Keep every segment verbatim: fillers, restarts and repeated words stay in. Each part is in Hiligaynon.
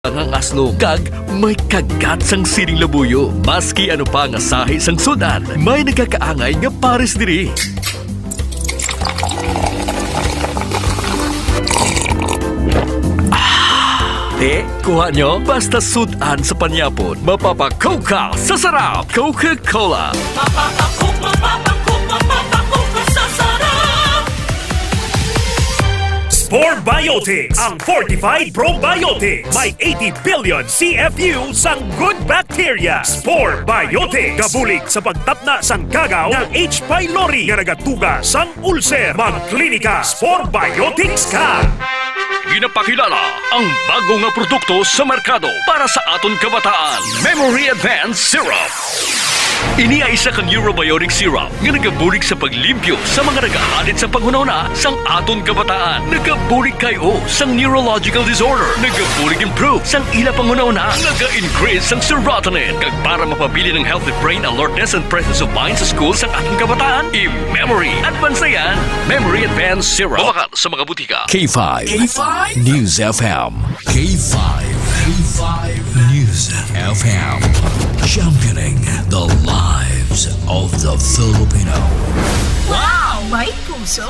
Ang aslom, kag may kagat sang siling labuyo. Maski ano pa nga sahi sang sud-an, may nagakaangay nga pares diri. Ah, eh, kuha nyo? Basta sud-an sa panyapon, mapapakukaw sa sarap. Coca-Cola. Mapapakuk, mapapakuk, mapapakuk sa sarap. Spore Biotics, ang fortified probiotics. May eighty billion C F U sang good bacteria. Spore Biotics, gabulig sa pagtapna sang gagaw nga H. pylori nga nagatuga sang ulcer. Magklinika Spore Biotics ka. Ginapakilala ang bago nga produkto sa merkado para sa aton kabataan, Memory Advance Syrup. Ini ay isa ka neurobiotic syrup nga nagabulig sa paglimpyo sa mga nagahadit sa panghunahuna sang aton kabataan. Nagabulig kay o sang neurological disorder. Nagabulig improve sang ila panghunahuna. Naga-increase sang serotonin. Kag para mapabilin ang healthy brain alertness and presence of mind sa school sang aton kabataan, i-memory advance na yan. Memory Advance Syrup. Mabakal sa mga butika. K five K five News F M. K five K five News F M. Championing the lives of the Filipino. Wow! May puso!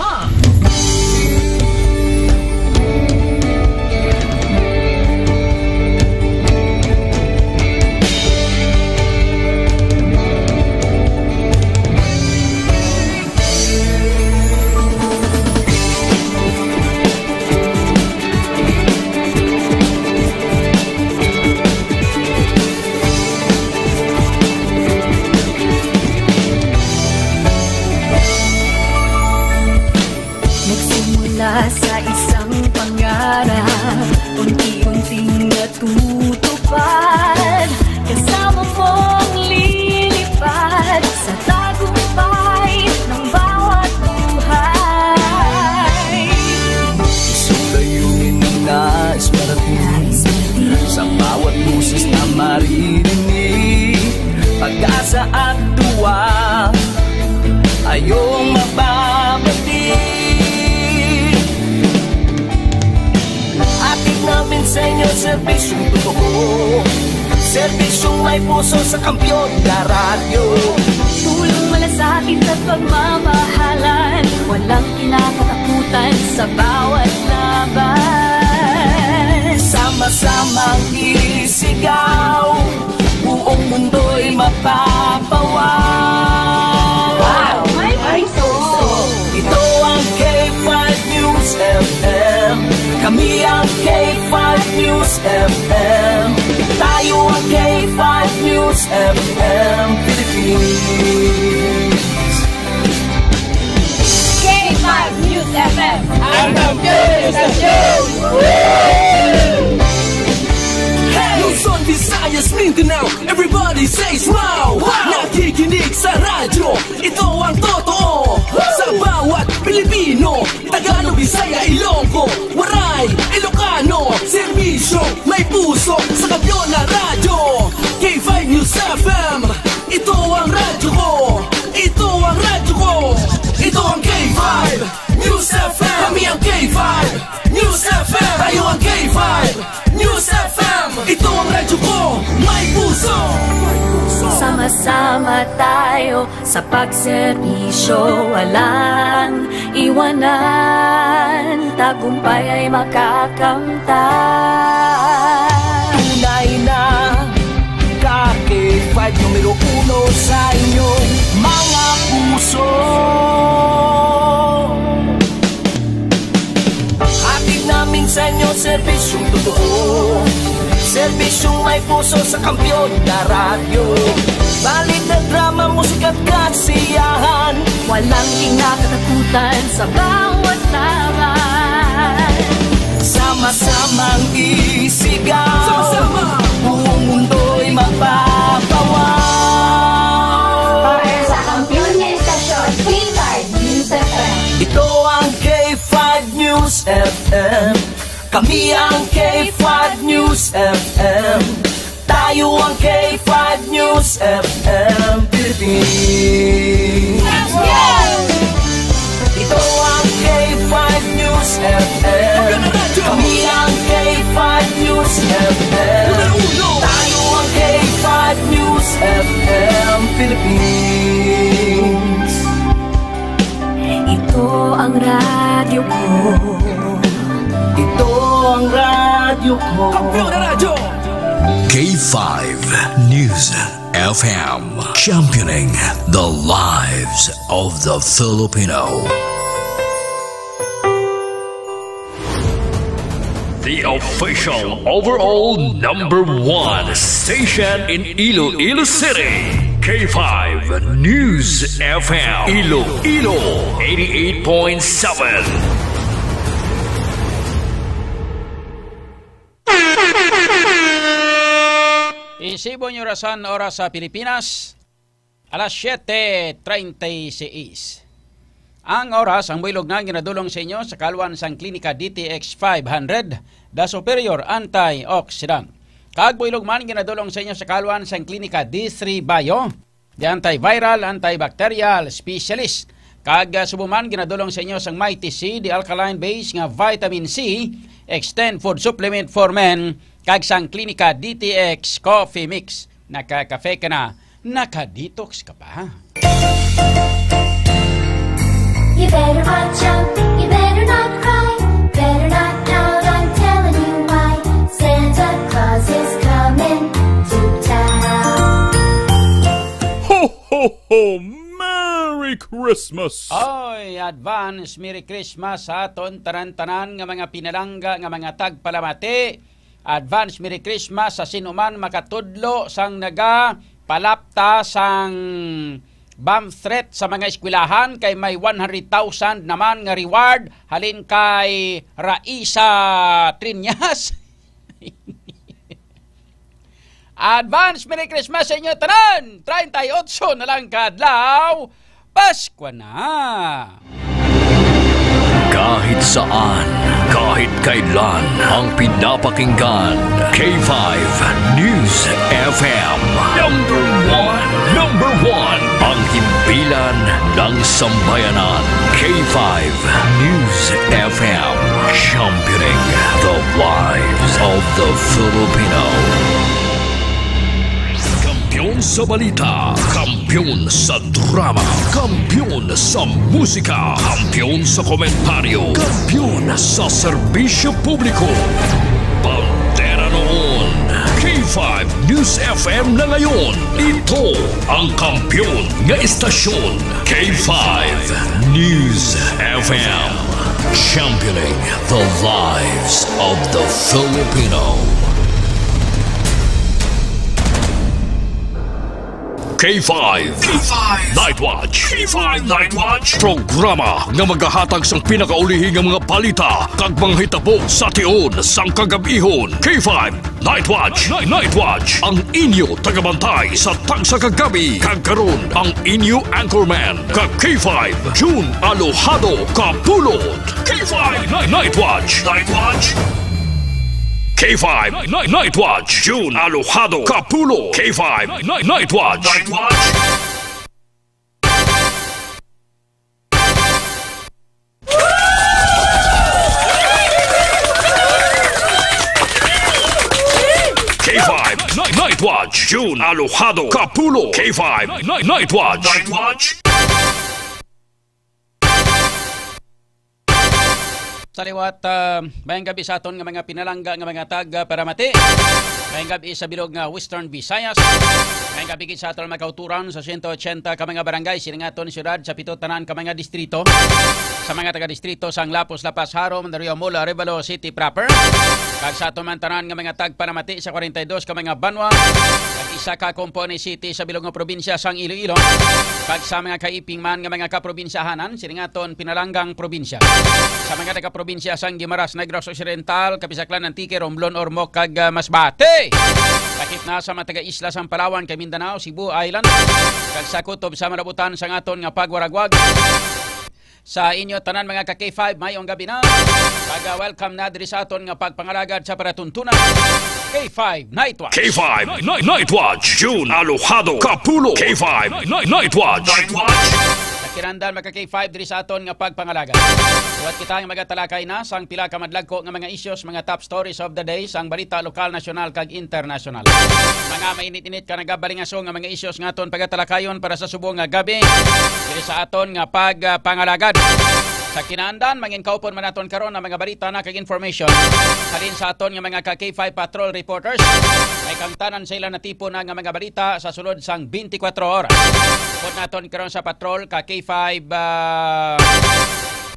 Nagsimula sa isang pangarap, unti-unting natutupad. Kasama mong lilipad sa tagumpay ng bawat buhay. Isang layunin na nais marating, sa bawat boses na maririnig, pag-asa at tuwa, ayong mababati. Hatid namin sa inyo serbisyong totoo, serbisyong may puso sa Kampiyon na Radyo. Tulong, malasakit at pagmamahalan, walang kinakatakutan sa bawat laban. Sama-samang isigaw, buong mundo'y mapapawaw. Wow! May puso! Ito ang K five News F M. Kami ang K five News F M. Tayo ang K five News F M Philippines. K five News F M. Ang kampiyon ng istasyon! Hey! Luzon, Visayas, Mindanao, everybody says wow! Wow! Nakikinig sa radyo, ito ang totoo. Sa bawat Pilipino, Tagalog, Bisaya, Ilonggo, Waray, Ilocano, serbisyo, may puso, sa Kampiyon na Radyo, K five News F M. Ito ang radyo ko, ito ang radyo ko, ito ang K five News F M. Kami ang K five News F M. Tayo ang K five News F M. Ito ang radyo ko, may puso. Sama-sama tayo sa pagserbisyo, walang iwanan, tagumpay ay makakamtan. Tunay na ka K five numero uno sa inyong mga puso. Hatid namin sa inyo serbisyong totoo, serbisyong may puso sa Kampiyon na Radyo. Balita, drama, musika at kasiyahan, walang kinakatakutan sa bawat laban. Sama-samang isigaw, sama-sama, buong mundo'y mapapawaw. Para sa kampiyon nga istasyon, K five News F M. Ito ang K five News F M. Kami ang K five News F M. Tayo ang K five News F M Philippines. Let's go! Ito ang K five News F M. Kami ang K five News F M. Kampiyon na Radyo. K five News F M, championing the lives of the Filipino. The official overall number one station in Iloilo City, K five News F M, Iloilo, eighty-eight point seven. Isibon yung orasan, oras sa Pilipinas, alas siete treinta y seis. Ang oras, ang buylog na ginadulong sa inyo sa kalwan sang Klinika D T X five hundred, The Superior Antioxidant. Kag buylog man ginadulong sa inyo sa kalwan sang Klinika D three Bio, the antiviral, antibacterial specialist. Kag, ah, subo man ginadulong sa inyo sang Mighty C, the alkaline base nga vitamin C, extend food supplement for men, kag sang Klinika D T X Coffee Mix. Nakakafe ka na, naka-detox ka pa. You better watch out, you better not cry, better not pout, I'm telling you why. Santa Claus is coming to town. Ho, ho, ho! Merry Christmas! Oy, advance Merry Christmas sa aton tanan-tanan nga mga pinalangga nga mga tagpalamati. Advance Merry Christmas sa sino man makatudlo sang nagapalapta sang bomb threat sa mga eskwelahan, kay may one hundred thousand naman nga reward halin kay Raisa Triñas. Advance Merry Christmas sa inyo tanan! Treinta y ocho na lang ka adlaw, Pasko na! Kahit saan, kahit kailan, ang pinapakinggan, K five News F M. Number one, number one, ang himpilan ng sambayanan. K five News F M, championing the lives of the Filipino. Kampiyon sa balita, kampiyon sa drama, kampiyon sa musika, kampiyon sa komentaryo, kampiyon sa serbisyo publiko. Bandera noon, K five News F M na ngayon. Ito ang kampiyon nga istasyon, K five News F M. Championing the lives of the Filipino. K five. K five Night Watch. K five Night Watch. Programa nga magahatag sang pinakaulihi nga mga balita kag mga hitabo sa tion sang kagab-ihon. K five Night Watch. Night, Night Watch. Ang inyo tagabantay sa tagsa ka gabi. Kag karon, ang inyo anchorman, ka K five, June Alojado Kapulot. K five Night, Night Watch. Night Watch. K five Night, Night Watch. June Alojado Kapulot. K five Night, Night Watch. Night Watch. K five Night, Night Watch. June Alojado Kapulot. K five Night, Night Watch. Night Watch. Sa liwat, ah, mayang gabi sa aton nga mga pinalangga nga mga tag, ah, paramati. Mayang gabi sa bilog nga Western Visayas. Mayang gabi gid sa aton mga kauturan sa sento ochenta ka mga barangay, sining aton siyudad, sa pito tanan ka mga distrito. Sa mga taga-distrito sang Lapus, La Paz, Jaro, Mandaluyong, Molo, Arevalo City proper. Kag sa aton man tanan nga mga tagpalamati sa kwarenta y dos ka mga banwa. Kag isa ka Compone City sa bilog nga probinsya sang Iloilo. Kag sa mga kaiping man nga mga kaprobinsyahanan, sining aton pinalanggang probinsya. Sa mga taga-probinsya sang Guimaras, Negros Occidental, Capiz-Aclan, Antique, Romblon, Ormoc, kag, ah, Masbate. Sakit na sa mga taga-isla sang Palawan, kag Mindanao, Cebu Island, kag sa kutob sa malabutan sang aton nga pagwaragwag. Sa inyo tanan, mga ka K five, mayong gabi na. Kag, ah, welcome na diri sa aton nga pagpangalagad sa palatuntunan. K five Night Watch. K five Night, Night Watch. June Alojado Kapulot. K five Night, Night Watch. Night Watch. Nakirandan, mga ka K five, diri sa aton nga pagpangalagad. Liwat kita nga magatalakay na sang pila ka madlagko nga mga issues, mga top stories of the day sang balita lokal, nasyonal, kag internasyonal. Mga mainit-init ka nagabalingaso nga mga issues nga aton pagatalakayon para sa subong nga gabi diri sa aton nga pagpangalagad. Sa kinaandan, mangin kaupon man naton karon ang mga balita na kag information halin sa aton nga mga ka K five Patrol reporters. May kangtanan sa ila natipon na nga mga balita sa sulod sang twenty-four oras. Upod naton karon sa patrol ka K five, ah,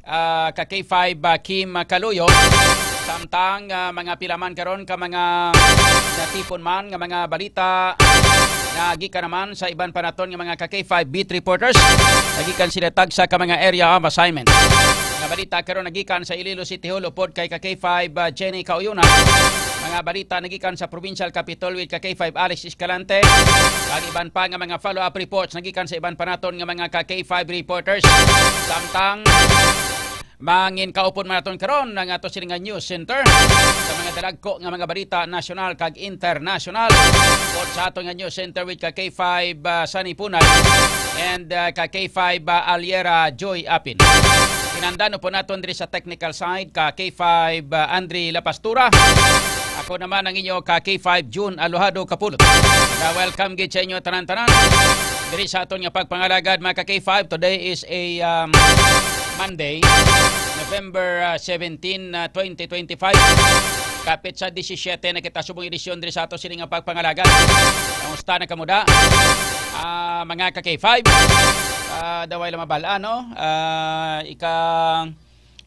ah, ka K five, ah, Kim Kaluyo. Samtang, ah, mga pila man karon ka mga natipon man nga mga balita nga gikan naman sa iban pa naton nga mga ka K five beat reporters, nagikan sila tagsa ka mga area of assignment. Nga balita karon nagikan sa Iloilo City Hall upod kay ka K five, ah, Jenny Kauyunan. Mga balita nagikan sa Provincial Capitol with ka K five Alex Escalante. Kag iban pa nga mga follow-up reports nagikan sa iban pa naton nga mga ka K five reporters. Samtang mangin kaupon man naton karon ang ato sini nga news center sa mga dalagko nga mga balita nasyonal kag internasyonal. Upod sa ato nga news center with ka K five, ah, Sunny Punay and, ah, ka K five, ah, Aliera Joy Apin. Kinandan po naton diri sa technical side ka K five, ah, Andre Lapastura. Ako naman ang inyo ka K five June Alohado Kapulot. Na welcome gid sa inyo tanan-tanan. Diri sa aton nga pagpangalagad, mga ka K five, today is a, um, Monday, November, uh, seventeen, uh, twenty twenty-five. Kapit sa disisiete na kita subong edisyon diri sa ato sini nga pagpangalagad. Kamusta na kamo da? Ah, mga ka K five, ah, daway lang mabal-an, no? Ah, ika,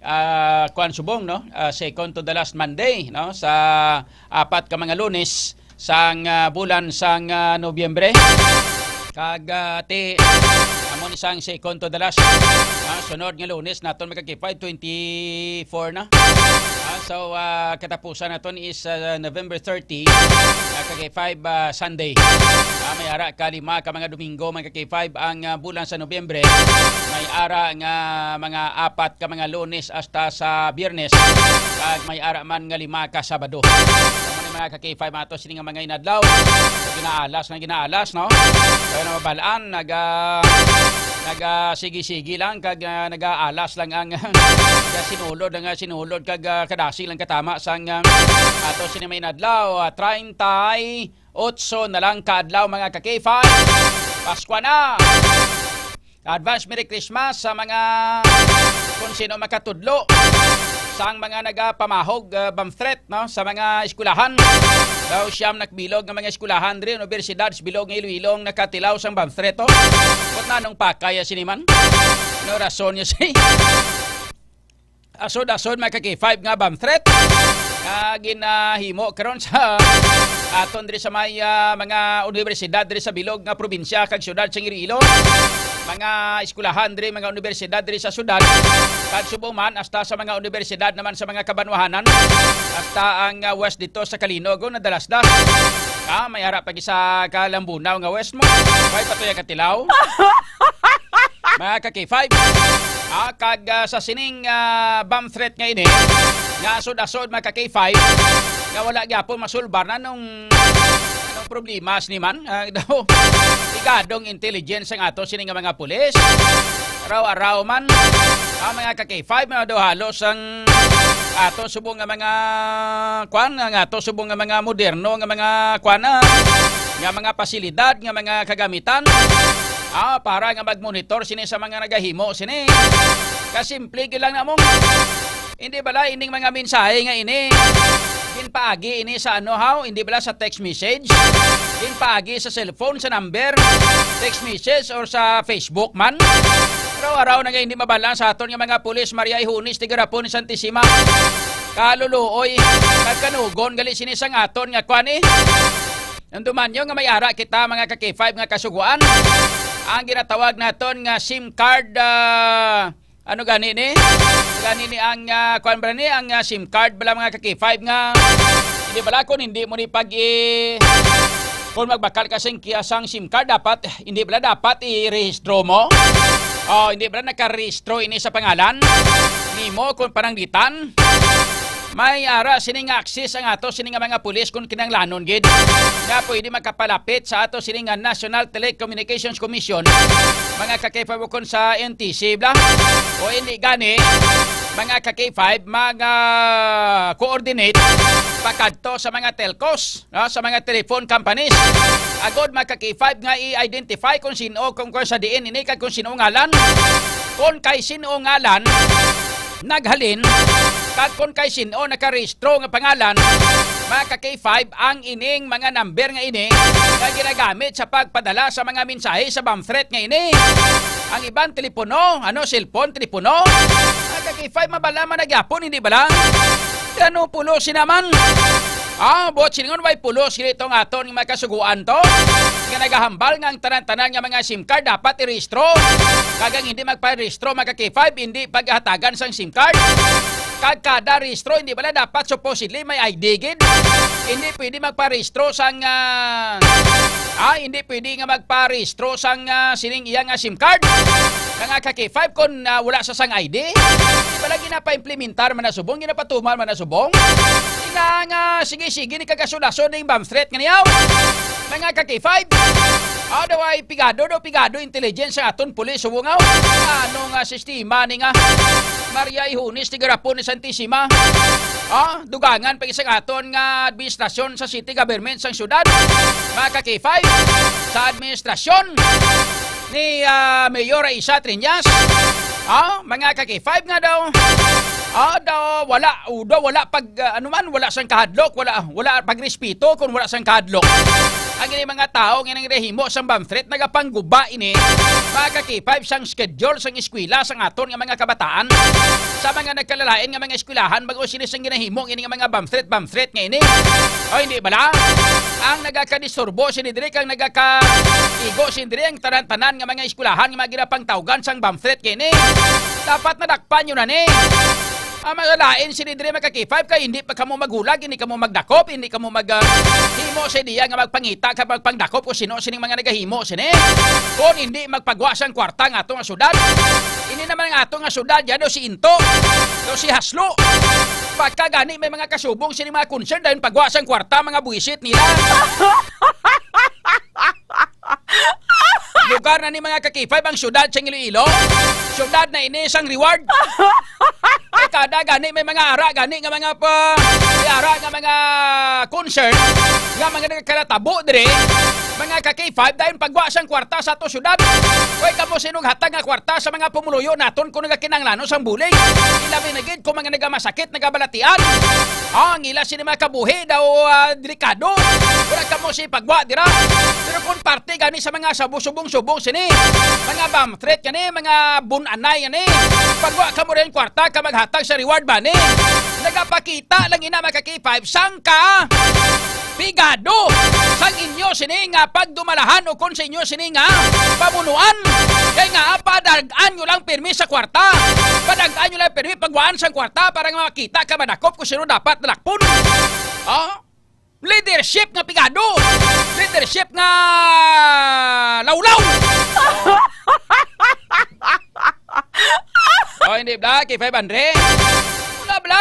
ah, kuan subong, no? Ah, second to the last Monday, no? Sa apat ka mga Lunes sang, ah, bulan sang, ah, Nobyembre. Kag, ah, ti, amo ni sang second to the last. Ah, sunod nga Lunes naton mga ka K five, twenty-four na. Ah, so, ah, katapusan naton is, ah, November thirty, ah, ka K five, ah, Sunday. Ah, may ara ka lima ka mga Domingo, mga ka K five, ang, ah, bulan sa Nobyembre. May ara nga mga apat ka mga Lunes hasta sa Biyernes. Kag may ara man nga lima ka Sabado. Amo ni mga ka K five ato sini nga mga inadlaw. Ginaalas nga ginaalas, no? Kaya na mabalaan, naga, naga sige-sige lang, kag, ah, nagaalas lang ang, naga sinulod, ang, ah, sinulod, kag, ah, kadasig lang katama sang, ah, ato sini mga inadlaw, ah, treinta y ocho na lang ka adlaw, mga ka K five. Pasko na! Advance Merry Christmas sa mga kung sino makatudlo sang mga nagapamahog, ah, bomb threat, no, sa mga eskwelahan. Daw siyam na bilog nga mga eskwelahan diri, universidad sa bilog nga Iloilo ang nakatilaw sang bomb threat, oh. But nanong pakay, ah, sini man? Ano rason niya si asod-asod, mga ka K five, nga bomb threat nga ginahimo karon sa aton diri sa may, ah, mga universidad diri sa bilog nga probinsya kag syudad sa Iloilo, mga eskwelahan diri, mga universidad diri sa syudad, kag subong man hasta sa mga universidad naman sa mga kabanwahanan, hasta ang, ah, west dito sa Calinog, oh, nadalasdas. Ah, may ara pag isa ka Lambunaw nga west mo. May patuya ka tilaw. Mga ka K five. Ah, kag, ah, sa sining, ah, bomb threat nga ini, nga asod-asod, mga ka K five, nga wala gyapon masulbar na nung, anong problema sini man, ah, daw igadong intelligence ang ato sini nga mga pulis. Araw-araw man, ah, mga ka K five, mga daw halos ang ato subong nga mga kwan, ang ato subong nga mga moderno nga mga kwan na, nga mga pasilidad, nga mga kagamitan. Ah, para nga mag-monitor sini sa mga nagahimo sini. Kasimple gyud lang namong, hindi bala ining mga mensahe nga ini ginpaagi ini sa ano, haw? Hindi bala sa text message? Ginpaagi sa cellphone, sa number, text message, or sa Facebook man? Araw-araw na nga hindi mabalaan sa aton nga mga pulis, Maria Ihonis, tigarapon ni Santissima. Kaluluoy, nagkanugon gali sini sang aton nga kwan, eh. Nanduman nyo nga may ara kita, mga ka K five, nga kasuguan. Ang ginatawag naton nga SIM card, ah, ano gani ni? Ano gani ni ang, ah, kuwan ba ni? Ang, ah, SIM card bala, mga ka K five, nga hindi bala kung hindi mo ni pag i-, kung magbakal ka sing kiyasang SIM card, dapat, hindi bala dapat i-rehistro mo? Oh, hindi bala nakarehistro ini sa pangalan nimo kung pananglitan? May ara sini nga access ang ato sini nga mga pulis kung kinahanglanon gid nga pwede makapalapit sa ato sini nga National Telecommunications Commission, mga ka K five, o kung sa N T C bla. O hindi gani, mga ka K five, mag, ah, coordinate pakadto sa mga telcos, no, sa mga telephone companies. Agod, mga ka K five, nga i-identify kung sino, kung, kung sa diin ini kag kung sino ngalan. Kon kay sin-o ngalan naghalin, kag kon kay sin-o nakarehistro nga pangalan, mga ka-K five, ang ining mga number nga ini nga ginagamit sa pagpadala sa mga mensahe sa bomb threat nga ini. Ang iban, telepono, ano, cellphone, telepono. Mga ka-K five, mabala man na gyapon, hindi bala? Ano, pulos sina man? Ah, buot silingon, way pulos gid itong aton nga mga kasugoan to, nga nagahambal nga ang tanan-tanan nga mga SIM card dapat irehistro. Kag ang hindi magparehistro, mga ka-K five, hindi paghatagan sang SIM card. Kag kada rehistro, hindi bala dapat supposedly may I D gid? Hindi pwede magparehistro sang, ah, ah, hindi pwede nga magparehistro sang, ah, sining iya nga SIM card. Mga ka-K five, kung, ah, wala sa sang I D, hindi bala ginapaimplementar man na subong, ginapatuman man na subong? Nga, nga, sige, sige, ni kagaso-laso na yung bomb threat nga niyaw. Mga ka-K five, ah, daw ay pigado, daw pigado intelligence sa aton pulis, subong, ah. Ano nga sistema ni nga Maria Ihones, tigarapon ni Santisima? Ah, dugangan pa isang aton nga administrasyon sa city government sang syudad. Mga ka-K five, sa administrasyon ni, ah, Mayor Aisa Triñas. Ah, mga ka-K five nga daw. Ah, daw wala, o daw wala pag, ah, ano man, wala sang kahadlok, wala, wala pagrespeto kung wala sang kahadlok. Ang ini mga tao nga nang rehimo sang bomb threat nagapangguba ini, mga ka-K five, sang schedule sang eskwela sang aton nga mga kabataan sa mga nagkalalain nga mga eskwelahan bag-o sini sang ginahimo ini nga mga bomb threat, bomb threat nga ini. O hindi bala? Ang nagakadisturbo sini diri kag nagakaigo sini diri ang tanan-tanan nga mga eskwelahan nga mga ginapangtawgan sang bomb threat kini. Dapat nadakpan yun na ni. Ang mga lain sini diri, mga ka-K five, kay hindi pa kamo maghulag, hindi kamo magdakop, hindi kamo mag, ah, himo sa ideya nga magpangita kag magpangdakop kung sino sining mga nagahimo sini. Kung hindi magpagwa sang kwarta nga ato nga syudad, ini naman ang ato nga syudad, ya daw si Into, daw si Haslo. Pagka gani may mga kasubong sini mga concern, dayon pagwa sang kwarta, mga buwisit nila. Lugar na ni, mga ka-K five, ang syudad sa Iloilo. Syudad na ini sang reward. Kay kada gani may mga ara gani nga mga pa, may ara nga mga concern nga mga nagkalatabo diri. Mga ka-K five, dayon pagwa sang kwarta sa ato syudad. Way kamo sinughatag nga kwarta sa mga pumuluyo naton kung nagakinahanglanon sang bulig. Ilabi na gid kung mga nagamasakit, nagabalatian. Ah, ang ila sini mga kabuhi daw, ah, delikado. Wala kamo si pagwa dira. Pero kung parte gani sa mga sabu-, subong-subong sini, mga bomb threat gani, mga bun-anay gani, pagwa kamo rin kwarta ka maghatag sa reward money. Nagapakita lang ina, mga ka-K five, sang ka pigado sang inyo sini nga pagdumalahan o kung sa inyo sini nga pamunuan. Kay nga, padag-an nyo lang pirmi sa kwarta. Padag-an nyo lang pirmi pagwaan sang kwarta para nga makita ka madakop kung sino dapat nadakpon. Ah? Leadership nga pigado. Leadership nga lawlaw. Oh, hindi bala, K five Andre? Wala bala.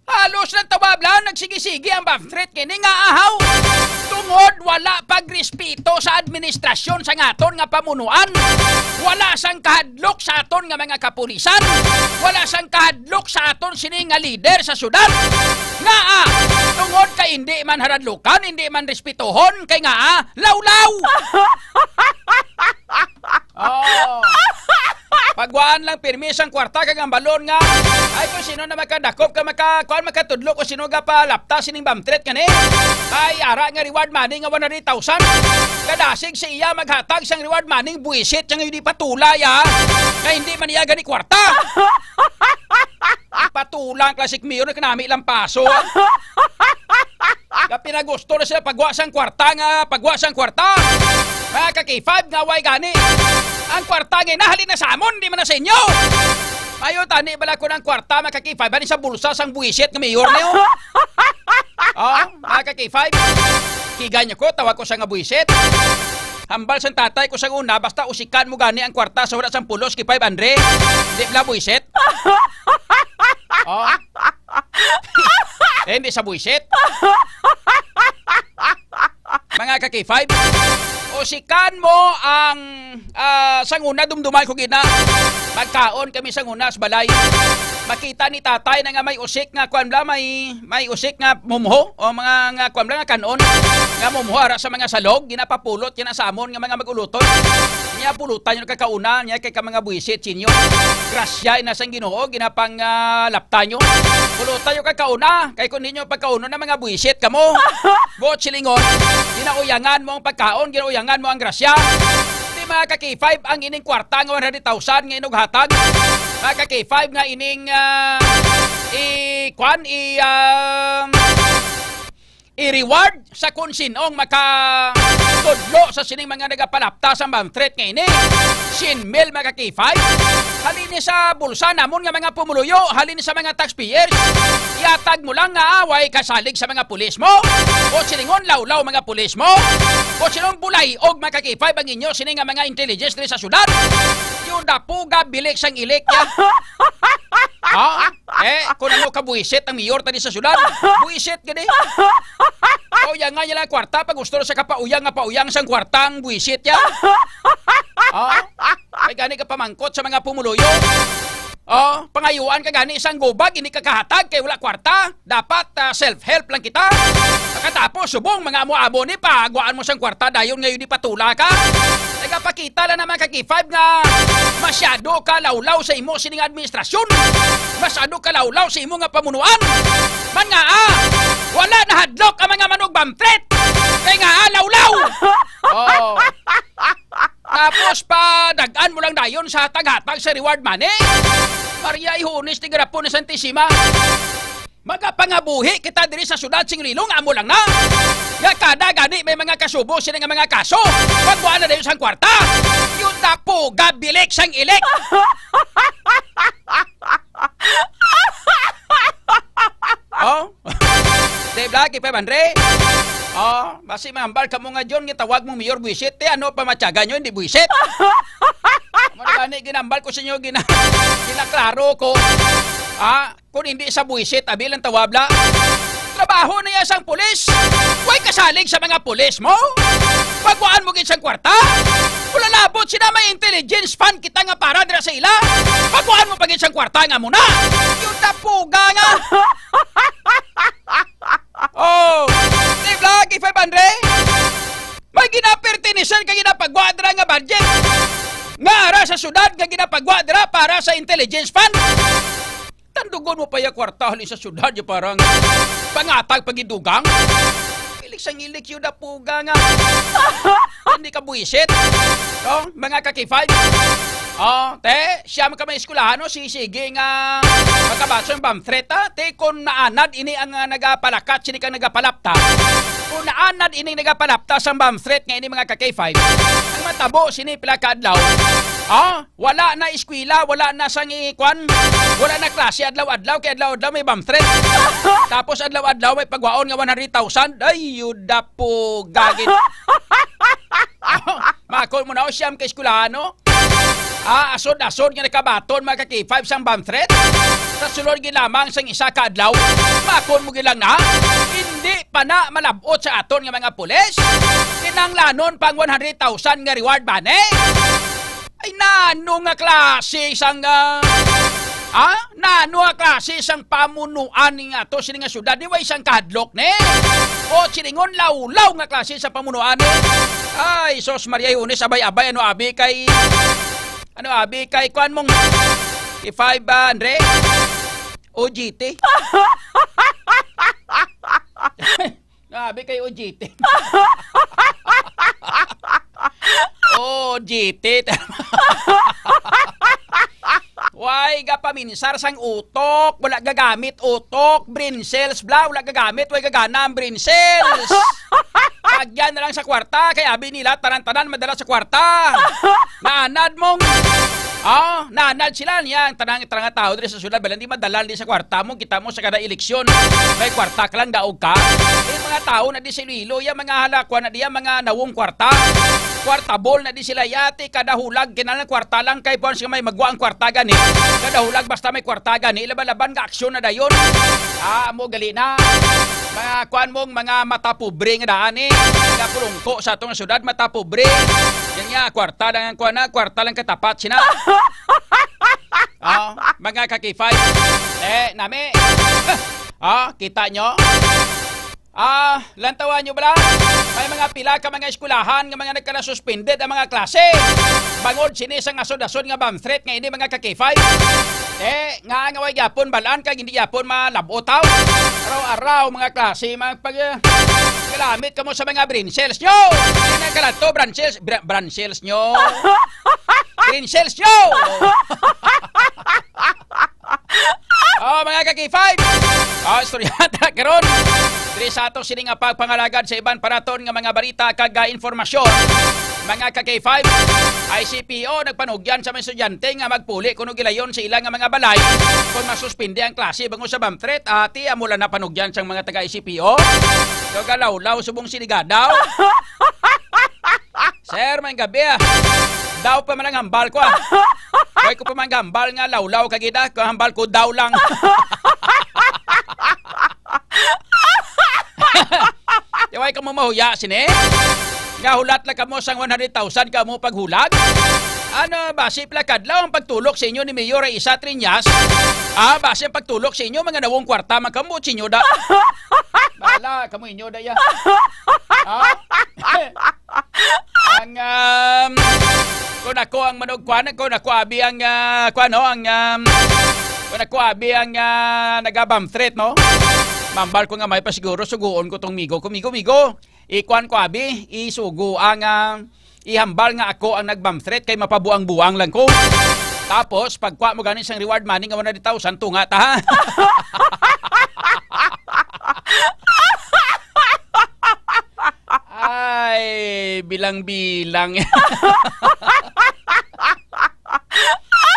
Halos lang tawab lang, nagsigi-sigi ang bomb threat kini nga ahaw. Tungod wala pagrespeto sa administrasyon sa ngaton nga pamunuan. Wala sang kahadlok sa aton nga mga kapulisan. Wala sang kahadlok sa aton sini nga lider sa syudad. Nga, ah, tungod kay hindi man haradlukan, hindi man respetohon, kay nga, ah, lawlaw. Oh. Pagwaan lang pirmi sang kwarta kag ang balon nga, ay, kung sino na makadakop ka, maka-, kuwan, makatudlo kung sino ga palapta sining bomb threat kani. Ay, ara nga reward money nga one hundred thousand. Kadasig sa iya maghatag sang reward money, buwisit siya nga hindi patulay, ah. Nga hindi man iya gani kwarta. Patulang classic mayor na kanami lang paso, ah. Nga pinagusto na sila pagwa sang kwarta nga, pagwa sang kwarta. Mga ka-K five nga way gani. Ang kwarta nga nahalin na sa amon, di man na sa inyo. Ayo, tani bala ko ng kwarta, mga ka-K five, ani sa bulsa sang buwisit nga mayor niyo. Oh, mga ka-K five. Kigan niyo ko, tawag ko sa nga buwisit. Hambal sang tatay ko sang una, basta usikan mo gani ang kwarta sa wala sang pulos, K five Andre. Di bala buwisit. Oh. Eh, hindi sa buwisit. Mga ka-K five, usikan mo ang, ah, sang una, dumduman ko gina. Magkaon kami sang una sa balay. Makita ni tatay na nga may usik nga, kuwan bala, may, may usik nga mumho, o mga, nga, kuwan bala, nga kan-on, nga mumho ara sa mga salog, ginapapulot niya na sa amon nga mga mag-uluton. Niya pulutan niyo kakauna, niya kay ka mga buwisit sinyo. Grasya ina sang Ginoo, ginapang, ah, lapta niyo. Pulutan niyo kakauna, kay kung di niyo pagkaunon na mga buwisit kamo. Buot silingon, ginauyangan mo ang pagkaon, ginauyangan mo ang grasya. Di mga ka-K five ang ining kwarta nga one hundred thousand nga inughatag. Mga ka-K five nga ining, ah, i-, kwan, i-, ah, i-reward sa kung sinong makatudlo sa sining mga nagapalapta sa bomb threat nga ini. Sien mil, mga ka-K five. Halin ni sa bulsa namon nga mga pumuluyo, halin ni sa mga taxpayers. Yatag mo lang nga away kasalig sa mga pulis mo. O silingon lawlaw mga pulis mo. O silingon bulay og mga ka-K five ang inyo sini nga mga intelligence diri sa syudad. Yung dapuga bilik sang ilik niya. Ah, eh, kung ano ka buwisit ang mayor tani sa syudad. Buwisit gani. O, yang nga nila kwarta, pag gusto sa kapauyang nga pauyang sang kwartang buwisit ya. Oh, ay gani ka pamangkot sa mga pumuluyo. Oh, pangayuan ka gani sang gubag, hindi ka kahatag kay wala kwarta. Dapat, ah, self-help lang kita. Pagkatapos, subong mga amo-amo ni, paguan mo sang kwarta, dayon ngayon di patula ka. Nagapakita lang naman ka K five nga masyado ka lawlaw sa imo sining administrasyon. Masyado ka lawlaw sa imo nga pamunuan. Man nga, ah, wala na hadlok ang mga manug-bomb threat. Kay nga, ah, lawlaw. Oh. Tapos pa, dagan mo lang dayon sa hatag-hatag sa reward money. Maria Ihones, tigarapon ni Santisima. Magapangabuhi kita diri sa syudad sing Iloilo, amo lang na. Nga kada gani may mga kasubo sini nga mga kaso. Pagkuha na dayon sang kwarta. Yung dapo, gabilik sang ilik. Oh? Dave Lucky, five hundred? Oh, basi mahambal ka mo nga, John, nga tawag mong mayor buwisit. Te, ano pa matyagan nyo, hindi buwisit? Ano ba ni ginambal ko sa inyo, gina-, ginaklaro ko? Ah, kung hindi sa buwisit, abi lang tawabla. Trabaho na iya sang pulis. Way kasalig sa mga pulis mo? Pagwaan mo gid sang kwarta? Wala labot sila may intelligence fund kita nga para dira sa ila. Pagwaan mo pa gid sang kwarta nga muna. Yung tapuga nga. Oh, Dave Lucky, five hundred? May ginapertinisan ka ginapagwadra nga budget nga ara sa syudad nga ginapagwadra para sa intelligence fund. Tandugon mo pa ya kwarta halin sa syudad ya parang pangatag pagidugang. Ilik sang ilik yun na puga nga. Hindi ka buwisit. No? Mga kakifay. Oh, te, siya man ka may eskwelahan, no? Si sige nga magkabaso yung bomb threat, ha? Te, kung naanad ini ang, ah, nagapalakat, sini kang nagapalapta. Kung naanad ini nagapalapta sang bomb threat nga ini, mga ka-K five, ang matabo sini pila ka adlaw, ha? Wala na eskwela, wala na sang i-, kwan, wala na klase adlaw-adlaw, kay adlaw-adlaw may bomb threat. Tapos adlaw-adlaw may pagwaon nga one hundred thousand. Ay, yuda po, gagit. Makon mo na, o siyam ka eskwelahan, no? Ah, asod-asod nga nakabaton, mga ka-K five, sang bomb threat. Sa sulod gid lamang sang isa ka adlaw, makon mo gid lang na, hindi pa na malab-ot sa aton nga mga pulis. Kinahanglanon pang one hundred thousand nga reward money. Ay, nano nga klase sang, ah, ah? Nano nga klase sang pamunuan ni nga to sini nga syudad? Di way sang kahadlok ni? O silingon lawlaw nga klase sa pamunuan ni? Ay, sos Maria, Ihones, abay-abay, ano abi kay, ano abi kay kuan mong K five, ah, Andre? O G T? Grabe kay O G T. O G T. Way gapaminsar sang utok, wala gagamit utok, brain cells, bla, wala gagamit, way gagana ang brain cells. Pagyan na lang sa kwarta, kay abi nila, tanan-tanan madala sa kwarta. Naanad mong, oh, naanad sila niya, ang tanang, tanang tao diri sa syudad, bala, di madala di sa kwarta mo, kita mo sa kada eleksyon, may kwarta ka lang, daog ka. Yung mga tao na di sa Iloilo, yung mga halakwa na diya, mga nawong kwarta. Kwartabol na di sila, yati, kada hulag, kinalang kwarta lang, kay buwan siya may magwa ang kwarta gani. Kada hulag, basta may kwarta gani, laban-laban nga aksyon na dayon. Ah, amo gali na. Mga kuan mong mga mata pobre nga daan, eh. Mga pulungko sa atong syudad, mata pobre. Yan nga, kwarta lang ang kuan na, kwarta lang katapat sina. Ah, mga ka-K five. Eh, nami. Ah, kita nyo? Ah, lantawan nyo bala? May mga pila ka mga eskwelahan nga mga nagkala-suspended ang mga klase. Bangod sini sang asod-asod nga bomb threat nga ini, mga ka-K five. Eh, nga nga way gyapon balaan kag hindi gyapon malabot, aw. Araw-araw, mga klase, mga pag, ah, kalamit kamo sa mga brain cells nyo. Hindi na kalato, brain cells, bra-, brain cells nyo. Brain cells nyo. Oh, mga ka-K five. Oh, istorya ta karon. Diri sa ato sini nga pagpangalagad sa iban pa naton nga mga balita kag, ah, informasyon. Mga ka-K five, I C P O nagpanugyan sa mga estudyante nga magpuli kuno gilayon sa ila nga mga balay kung masuspindi ang klase bangod sa bomb threat. Ati, amo lang na panugyan sang mga taga I C P O. Nagalawlaw subong siligadaw. Sir, may gabi, ah. Daw pa man ang hambal ko, ah. Way ko pa man hambal nga lawlaw ka gid, ah. Kung hambal ko, daw lang. Di way kamo mahuya sini? Nga hulat lang kamo sang one hundred thousand kamo paghulat? Ano, basi pila kadlaw ang pagtulok sa inyo ni Mayor ay isa trinyas? Ah, basi ang pagtulok sa inyo, mga nawong kwarta, magkambot sa inyo da. Bala, kamo inyo da ya. Ah? Ang, um, kung ako ang manugkuan, kung ako abi ang, ah, kuan, no, ang, um, kung ako abi ang, ah, nagabam threat, no? Mambal ko nga may pa siguro, suguon ko tong migo ko, migo, migo. Ikuan ko abi, isugo ang, ah, ihambal nga ako ang nagbam threat kay mapabuang-buang lang ko. Tapos, pagkuha mo gani sang reward money nga one hundred thousand, tunga ta, ha? Ay, bilang-bilang.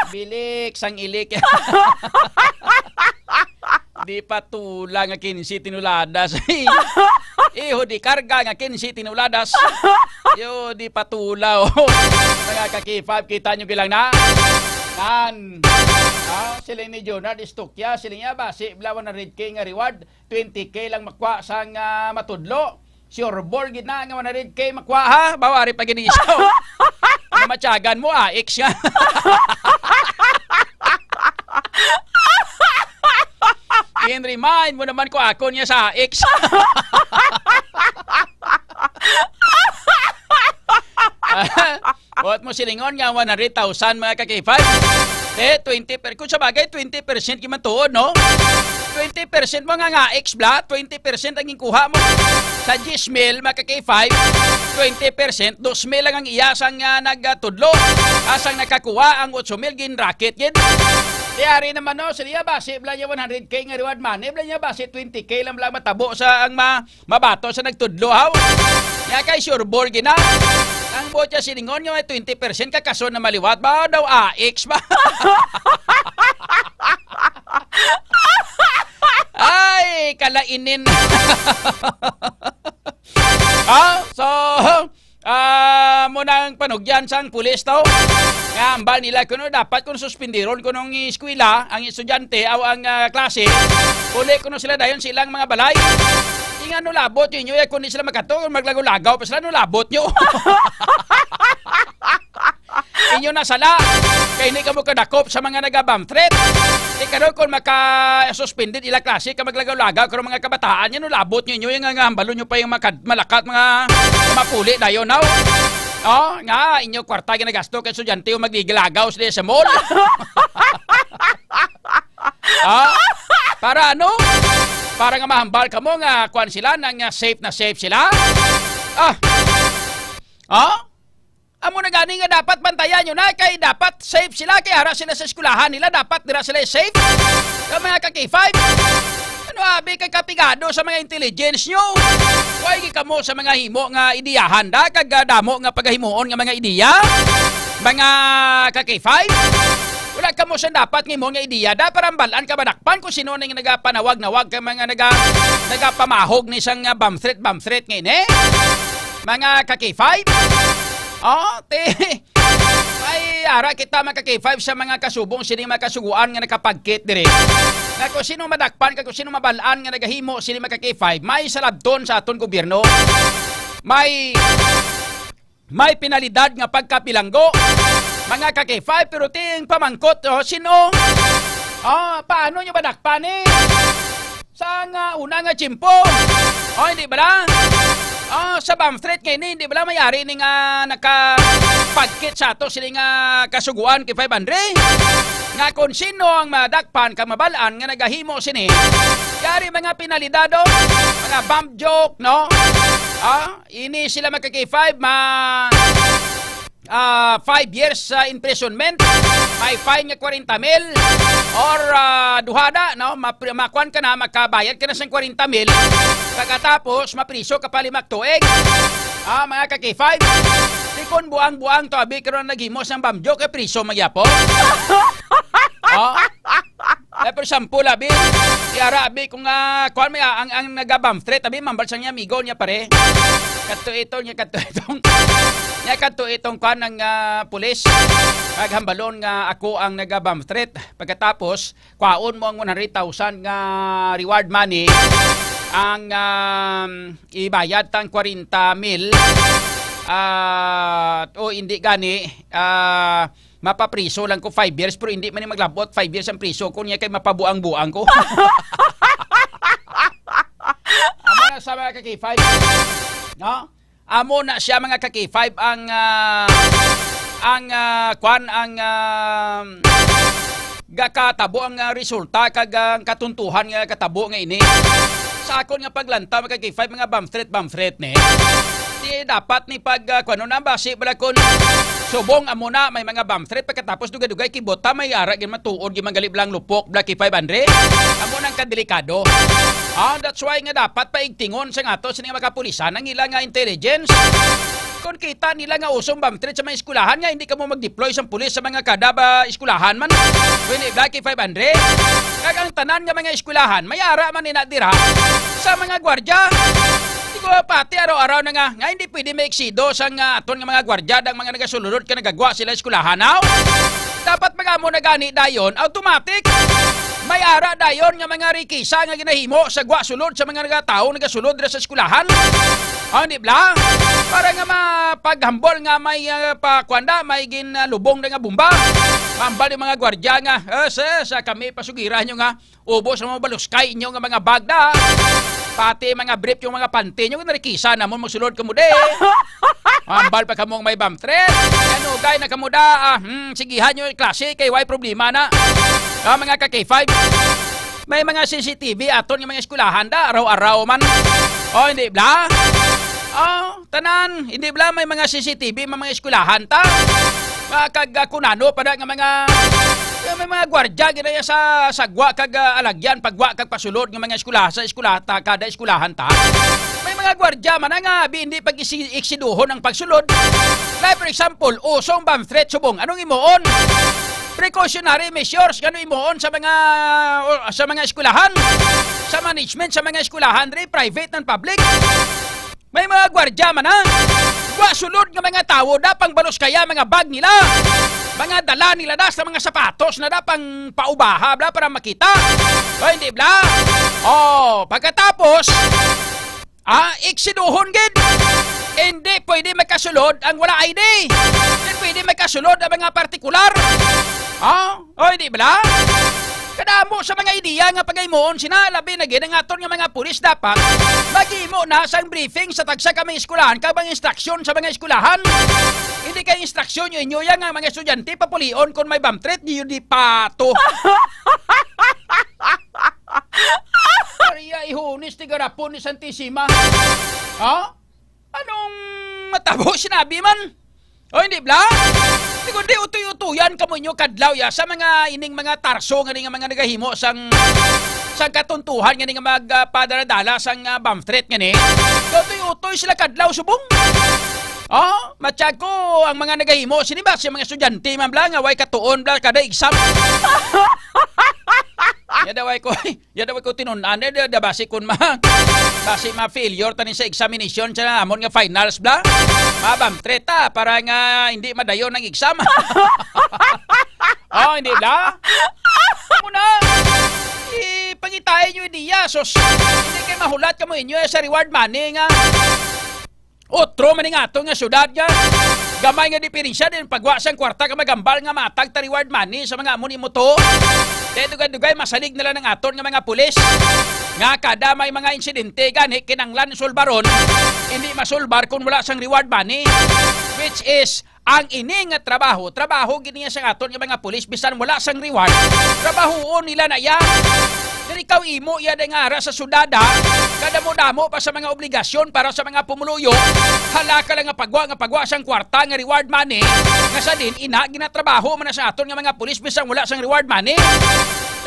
Bilik sang ilik. Di patula nga kinse tinuladas. Iho di karga nga kinse tinuladas. Yo, di patula, oh. Mga ka-K five, kita nyo bilang na. Nan. Ah, siling ni Jonard Istokya, siling niya ba, si Blawan na red K nga reward, twenty K lang makwa sang, ah, matudlo. Sure ball gid na nga one hundred K makwa, ha? Bawa ari pa gid isa. Nga matyagan mo, ah, ex nga. Gin-remind mo naman ko ako niya sa ex. Buot mo silingon nga one hundred thousand, mga ka-K five. Eh, twenty per-, kung sa bagay, twenty percent gyud man tuod, no? Twenty percent mo nga nga ex bla, twenty percent ang ginkuha mo. Sa diyes mil, mga ka-K five, twenty percent, dos mil lang ang iya sang, ah, nagtudlo. Asang nakakuha ang otso mil, gin-racket gid. Di ari naman, no, siya basi bla niya one hundred K nga reward money, bla niya basi twenty K lang bla matabo sa ang ma-, mabato sa nagtudlo, haw. Nya kay sure ball gina. Ang buot siya silingon nga may twenty percent kakason na maliwat ba daw, ah, ex ba? Ay, kalainin. Ah, so, ah, mo nang panugyan sang pulis to. Nga ambal nila kuno dapat kuno suspindiron kuno ang eskwela, ang estudyante aw ang, ah, klase. Uli kuno sila dayon sa ilang mga balay. Ingano labot ninyo, eh, kung di sila makato, maglagaw-lagaw pa sila, no labot nyo. Inyo na sala. Kay hindi kamo kadakop sa mga nagabam threat. Di karon kung maka-suspended ila klase ka maglagaw-lagaw karon mga kabataan, yan, no labot ninyo yung nga hambalon nyo pa yung mga kad-, malakat mga mapuli dayon, no? Oh, nga inyo kwarta ginagasto kay estudyante yung maglagaw-lagaw sila sa mall. Ah, para ano? Para nga mahambal kamo nga kuan sila nang, ah, safe na safe sila. Ah. Ah? Amo na gani nga dapat bantayan nyo na kay dapat safe sila kay ara sila sa eskwelahan nila, dapat dira sila safe. Ka mga ka-K five. Ano abi kay kapigado sa mga intelligence nyo? Way gi kamo sa mga himo nga ideyahan da kag, ah, damo nga pagahimuon nga mga ideya. Mga ka-K five. Wala kamo sa dapat nga imo nga ideya da para ambalan ka madakpan kung sino ning nagapanawag-nawag kay mga naga-, nagapamahog ni sang, ah, bamthret, bamthret nga ini. Mga ka-K five. Oh, te. Ay, ara kita mga ka-K five sa mga kasubong sini mga kasuguan nga nakapagkit diri. Nga kung sino madakpan kag kung sino mabalaan nga nagahimo sini mga ka-K five, may salabton sa aton gobyerno. May may penalidad nga pagkapilanggo. Mga ka-K five, pero ting pamangkot, oh, sino? Oh, paano nyo ba dakpan, eh? Sa nga una nga tiyempo. Oh, hindi ba lang? Oh, sa bomb threat ngayon, hindi ba lang may ari ni nga nakapagkit sa ato sila nga kasuguan kay five hundred? Nga kung sino ang madakpan kag mabalaan nga nagahimo sini, yari mga penalidad, oh, mga bomb joke, no? Ah, ini sila mga ka-K five, ma ah, five years sa imprisonment, may fine nga kwarenta mil, or, ah, duhada, no? Mapri-, makuan ka na, makabayad ka na sang kwarenta mil, pagkatapos mapriso ka pa lima ka tuig. Ah, mga ka-K five, di kon buang-buang to, abi, karon naghimo sang bomb joke, kay priso magyapon. Oh. Eh, for example, abi, si Ara, abi, kung, ah, kuwan, may, ah, ang, ang naga-bomb threat, abi, mambal sang niya, amigo niya, pare. Kadto ito niya, kadto itong, niya, kadto itong, kuwan, ang, ah, pulis. Kag hambalon nga ako ang naga-bomb threat. Pagkatapos, kwaon mo ang one hundred thousand nga reward money, ang, um, ibayad tang kwarenta mil, ah, o hindi gani, ah, mapapriso lang ko five years, pero hindi man ni maglabot five years ang priso ko niya kay mapabuang-buang ko. Amo na sa mga ka-K five, no? Amo na siya, mga ka-K five, ang, ah, ang, ah, kwan, ang, ah, gakatabo ang, ah, resulta kag ang katuntuhan nga katabo nga ini. Sa akon nga paglantaw, mga ka-K five, mga bomb threat, bomb threat ni. Di dapat ni pag, ah, kuwan na, basi bala kun subong amo na may mga bomb threat, pagkatapos dugay-dugay kibota, may ara gid matuod gid man gali bala ang lupok, bala kay five hundred. Amo nang kadelikado. Ah, that's why nga dapat paigtingon sa nga ato sini nga mga kapulisan ang ila nga intelligence. Kung kita nila nga usong bomb threat sa mga eskwelahan, nga hindi kamo mag-deploy sang pulis sa mga kada ba eskwelahan man. Pwede bala kay five hundred. Kag ang tanan nga mga eskwelahan, may ara man ina dira sa mga gwardya. Di ko pati araw-araw na nga, nga hindi pwede may eksido sang, ah, aton nga mga gwardya, dang mga nagasulod ka nagagwa sila eskwelahan, aw? Dapat magamo na gani dayon, automatic. May ara dayon nga mga rikisa nga ginahimo sa gwa sulod sa mga nagatawo nagasulod dira sa eskwelahan. Ah, di bala? Para nga mapaghambol nga may, ah, pa, kuwan da, may gin, ah, lubong na nga bomba. Mambal yung mga gwardya nga, "Eh, sir, sa kami pasugiran nyo nga ubos ang mga baluskay inyo nga mga bag da. Pati mga brief, yung mga panty nyo, narikisa namon, magsulod kamo di." Mambal pa kamo may bomb threat. Yan, ugay na kamo da. Ah, hmm, sigihan nyo yung klase, kay way problema na. Ah, mga ka-K five. May mga C C T V aton nga mga eskwelahan da, araw-araw man. Oh, hindi bala? Oh, tanan, hindi bala may mga C C T V, may mga eskwelahan ta? Nga kag, ah, kunano pa da nga mga, nga may mga gwardya gid na sa, sa gwa kag, ah, alagyan, pagwa kag pasulod nga mga eskwela-, sa eskwela ta, kada eskwelahan ta. May mga gwardya man na nga, abi, hindi pag isi-, iksiduhon ang pagsulod. Like, for example, usong bomb threat subong. Anong imuon? Precautionary measures, ano imuon sa mga, o, sa mga eskwelahan? Sa management sa mga eskwelahan, re, private and public? May mga gwardya man na. Wa sulod nga mga tawo, da pang balos kaya mga bag nila. Mga dala nila da sa mga sapatos na da pang paubaha, bla, para makita. O, hindi, bla? Oh, pagkatapos, ah, iksiduhon gid. Hindi pwede magkasulod ang wala I D. Hindi pwede magkasulod ang mga partikular. Ah, o, hindi, bla? Kadamo sa mga ideya nga pagaymoon sina, labi na gid ang aton nga mga pulis dapat maghimo na sang briefing sa tagsa ka mga eskwelahan kag mga instruksyon sa mga eskwelahan. Hindi kay instruksyon nyo inyo yan nga mga estudyante papulion kung may bomb threat, di yun di pato. Maria Ihonis, tigarapon ni Santisima. Ha? Anong matabo sinabi man? O, hindi, bla? Di kundi utoy-utoyan kamo inyo kadlaw ya sa mga ining mga tarso nga nga mga nagahimo sang, sang katuntuhan nga nga mag, ah, padaradala sang, ah, bomb threat nga ni. Utoy-utoy sila kadlaw subong. Oh, matsyag ko ang mga nagahimo sini ba sa mga estudyante man, bla, nga way katuon, bla, kada exam. Ya daw ay ko, ya daw ay ko tinun-an, eh, da, da basi kun ma, basi ma-failure tani sa examination sa amon nga finals, bla. Mabamtre ta para nga hindi madayon ang exam. Oh, hindi, bla? Muna, ipangitain nyo ideya, sus. Hindi kayo mahulat kamo inyo, eh, sa reward money nga. Ut-, True man ning aton nga syudad nga gamay nga diferensya din pagwa sang kwarta ka magambal nga matag ta reward money sa mga amo nimo to. Kay dugay-dugay masalig na lang ang aton nga mga pulis nga kada may mga insidente gani kinanglan sulbaron, hindi masulbar kung wala sang reward money, which is ang ini nga trabaho, trabaho gid niya sa aton nga mga pulis bisan wala sang reward, trabahoon nila na iya. Diri ikaw imo iya nga ara sa sudada, kadamo-damo pa sa mga obligasyon para sa mga pumuluyo. Hala ka lang nga pagwa, nga pagwa sang kwarta nga reward money, nga sa din ina ginatrabaho man na sa aton nga mga pulis bisan wala sang reward money.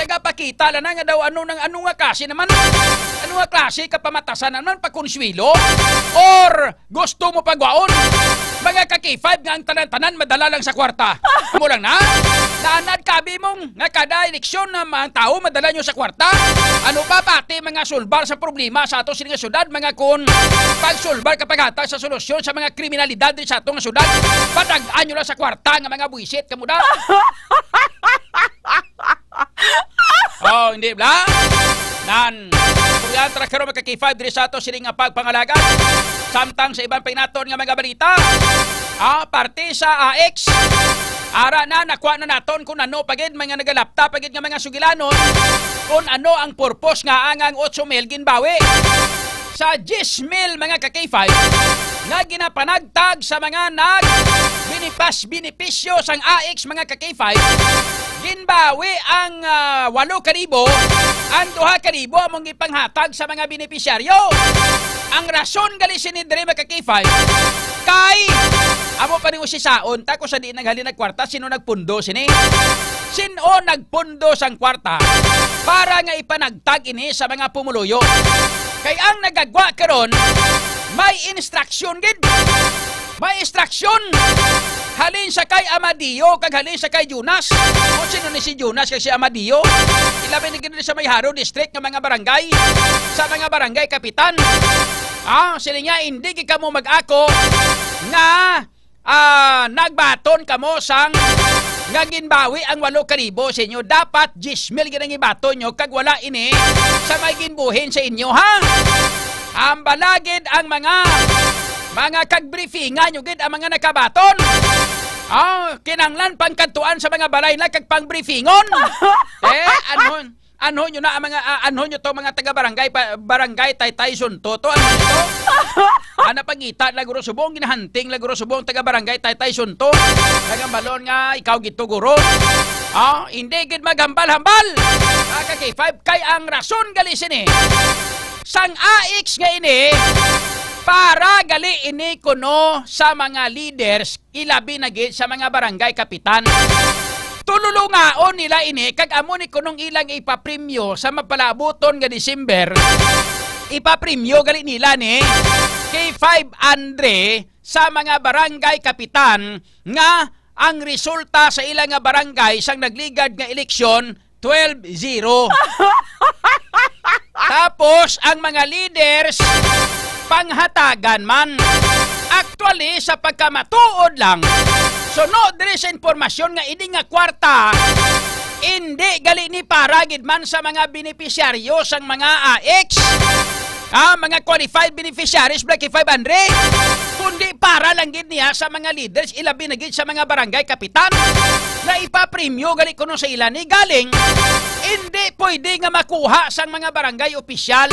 Tagapakita lang na nga daw ano nang ano nga klase naman, ano nga klase ka pamatasan naman, pakonsuelo or gusto mo pagwaon? Mga ka-K five nga ang tanan-tanan madala lang sa kwarta. Amo lang na. Naanad kabi mong nga kada eleksyon na ang tawo madala nyo sa kwarta. Ano pa pati mga sulbar sa problema sa ato sini nga syudad, mga kun pagsulbar ka paghatag sa solusyon sa mga kriminalidad diri sa ato nga syudad. Padag-an nyo lang sa kwarta nga mga buwisit kamo da. Oh, hindi bla? Nan. Kuryatra karon mga ka-K five diri sa ato sini nga pagpangalagad. Samtang sa iban pa naton nga mga balita. Ah, parte sa A X. Ara na, nakuha na naton kung ano pa gid, mga nagalapta pa gid nga mga sugilanon kung ano ang purpose nga ang, ang otso mil ginbawi sa diyes mil, mga ka-K five, nga ginapanagtag sa mga nag binipas benepisyo sang A X, mga ka-K five. Ginbawi ang, ah, walo ka libo, ang duha ka libo among gipanghatag sa mga benepisyaryo. Ang rason gali sini diri, mga ka-K five, kay amo pa ni usisaon ta kung sa di naghalin nagkwarta, sino nagpundo sini? Sin-o nagpundo sang kwarta para nga ipanagtag ini sa mga pumuluyo? Kay ang nagagwa karon may instruction gid. May instruction halin sa kay Amadeo kag halin sa kay Jonas. Kung sino ni si Jonas kag si Amadeo? Ilabi na gid sa may Jaro District nga mga barangay, sa mga barangay kapitan. Ah, sila niya, hindi gid kamo mag-ako nga, ah, nagbaton kamo sang nga ginbawi ang walo ka libo sa inyo. Dapat diyes mil gid ang ibaton nyo kag wala ini sa may ginbuhin sa inyo, ha? Hambala gid ang mga, mga kag-briefingan nyo gid ang mga nakabaton. Ah, kinanglan pang kadtuan sa mga balay na kag pang-briefingon. Eh, ano? Anhon nyo na ang mga, ah, anhon nyo to, mga taga-barangay pa, barangay Taytay Sunto to, anhon nyo to? Ana pangita la guro subong, ginahunting la guro subong taga-barangay Taytay Sunto. Taga balon nga ikaw gito guro. Ah, hindi gid maghambal-hambal. Mga ka-K five, kay ang rason gali sini sang A X nga ini para gali ini kuno sa mga leaders, ilabi na gid sa mga barangay kapitan. Tululungaon nila ini kag amo ni kunong ilang ipapremyo sa mapalabuton nga December. Ipapremyo gali nila ni K five Andre sa mga barangay kapitan nga ang resulta sa ila nga barangay sang nagligad nga eleksyon, twelve zero. Tapos, ang mga leaders, panghatagan man. Actually, sa pagkamatuod lang, suno diri sa impormasyon nga ini nga kwarta, hindi gali ni para gid man sa mga benepisyaryo sang mga A X. Ah, mga qualified beneficiaries, Black five Andre, kundi para lang gid niya sa mga leaders, ilabi na gid sa mga barangay kapitan nga ipapremyo gali kuno sa ila ni galing, hindi pwede nga makuha sang mga barangay opisyal.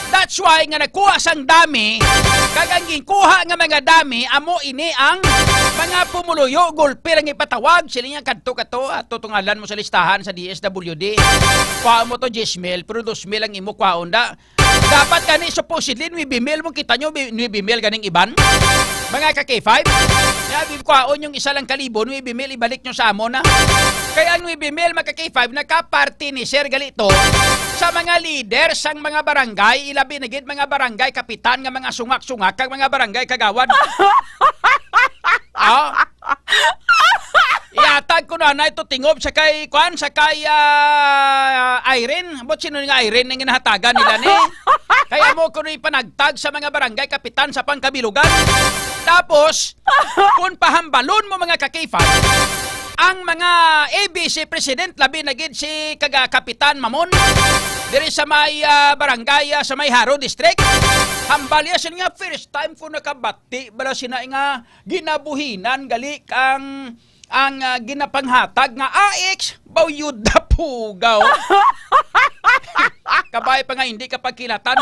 That's why nga nagkuha sang dami, kag ang ginkuha nga mga dami, amo ini ang mga pumuluyo, gulpi lang ipatawag, sila nga kadto kato, at tutungalan mo sa listahan sa D S W D. Kuha mo to, diyes mil, pero dos mil ang imo kuhaon da. Dapat gani, supposedly, nuebe mil mo kita nyo, bi-, nuebe mil ganing iban. Mga ka-K five, nga, bi-, kwaon yung isa lang kalibo, nuebe mil, ibalik nyo sa amo na. Kaya ang nuebe mil, mga ka-K five, nakaparte ni Sir Galito sa mga leader sang mga barangay, ilabi na gid mga barangay kapitan nga mga sungak-sungak kag mga barangay kagawad. Ah. Ihatag ko na na ito tingob sa kay, kwan, sa kay, ah, Irene. Ambot sino nga Irene nga ginahatagan nila ni? Kaya mo ko na ipanagtag sa mga barangay kapitan sa pangkabilugan. Tapos, kung pahambalon mo mga ka-K five, ang mga A B C president, labi na gid si kaga Kapitan Mamon, diri sa may, ah, barangay, ah, sa may Jaro District. Hambal iya sini nga first time ko nakabati bala sina nga ginabuhinan gali kang ang ah, ginapanghatag nga A X, baw yuda pugaw. Kabay pa nga hindi ka pagkilatan.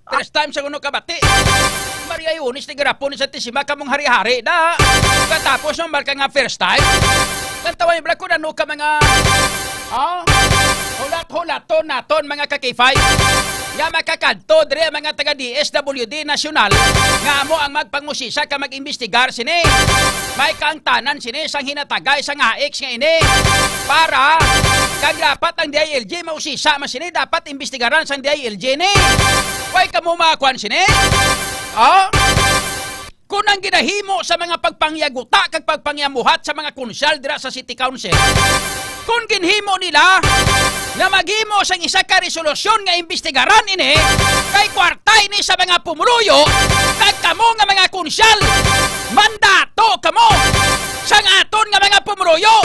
First time sa kuno kabati. Maria Yunis ni Garapon ni Santisima, kamong hari-hari da. Katapos ng marka nga first time. Kantawan niyo bala kung ano ka mga, ah, hulat-hulaton naton, mga ka-K five. Nga makakadto diri ang mga taga D S W D National nga amo ang magpangusisa ka mag-imbestigar sini. May kaangtanan sini sang hinatagay sang A X nga ini para kag dapat ang D I L G mausisa man sini, dapat imbestigaran sang D I L G ni. Way kamo makakuan sini? Oh? Kung ang ginahimo sa mga pagpangyaguta kag pagpangyamuhat sa mga konsyal dira sa City Council, kung ginhimo nila nga maghimo sang isa ka resolusyon nga imbestigaran ini, kay kwarta ini sa mga pumuluyo, kag kamo nga mga konsyal, mandato kamo sang aton nga mga pumuluyo.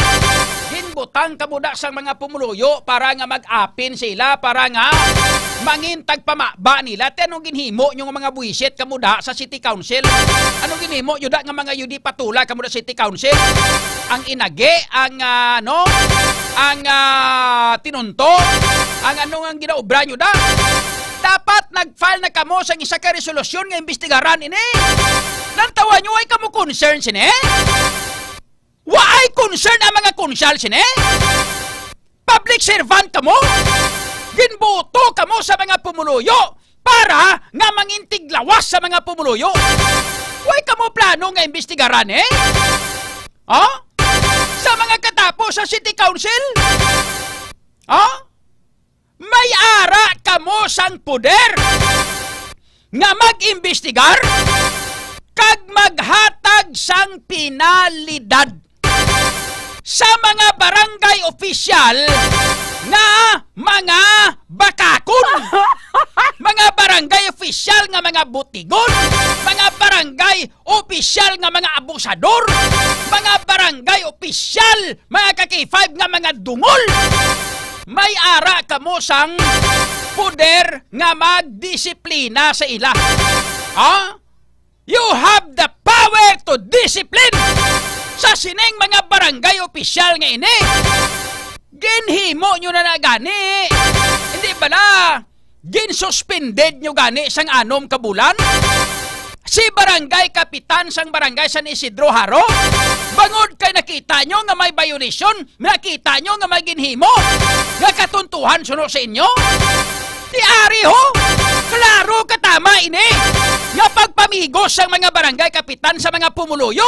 Ginbutang kamo da sang mga pumuluyo para nga mag-apin sila, para nga mangin tagpamaba nila. Ti anong ginhimo nyo nga mga buwisit kamo da sa City Council? Anong ginhimo nyo da nga mga yudi patula kamo da sa City Council? Ang inagi, ang, ah, ano, ang, ah, tinunto, ang ano nga ginaobra nyo da? Dapat nag-file na kamo sang isa ka resolusyon nga imbestigaran ini. Lantawan nyo, ay kamo concern sini? Waay concern ang mga konsyal sini? Public servant kamo? Ginboto kamo sa mga pumuluyo para nga mangintiglawas sa mga pumuluyo. Way kamo plano nga imbestigaran, eh? Oh? Sa mga katapo sa City Council? Oh? May ara kamo sang poder nga mag-imbestigar kag maghatag sang penalidad sa mga barangay opisyal nga mga bakakon, mga barangay opisyal nga mga butigon, mga barangay opisyal nga mga abusador, mga barangay opisyal, mga ka-K five nga mga dungol. May ara kamo sang poder nga magdisiplina sa ila. Ha? You have the power to discipline sa sining mga barangay opisyal nga ini. Ginhimo nyo na na gani. Hindi bala, ginsuspended nyo gani sang anom ka bulan si barangay kapitan sang barangay San Isidro Jaro? Bangod kay nakita nyo nga may violation, nakita nyo nga may ginhimo nga katuntuhan suno sa inyo? Ti ari ho, klaro ka tama ini nga pagpamigos sang mga barangay kapitan sa mga pumuluyo.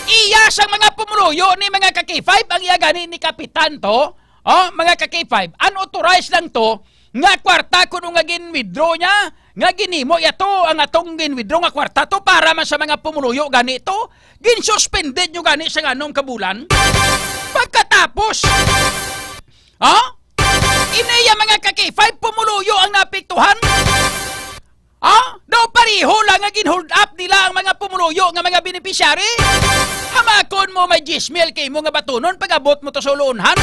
Iya sang mga pumuluyo ni mga ka-K five ang iya gani ni kapitan to. Oh, mga ka-K five, unauthorized lang to nga kwarta kuno nga gin-withdraw niya, nga ginhimo iya to ang atong gin-withdraw nga kwarta to para man sa mga pumuluyo gani to. Ginsuspended nyo gani sa anom ka bulan. Pagkatapos, ha? Ini iya mga ka-K five, pumuluyo ang naapektuhan. Ha? Daw pareho lang nga gin-hold up nila ang mga pumuluyo nga mga beneficiary. Hamakon mo may diyes mil kay mo nga batunon pag-abot mo to sa uluonhan.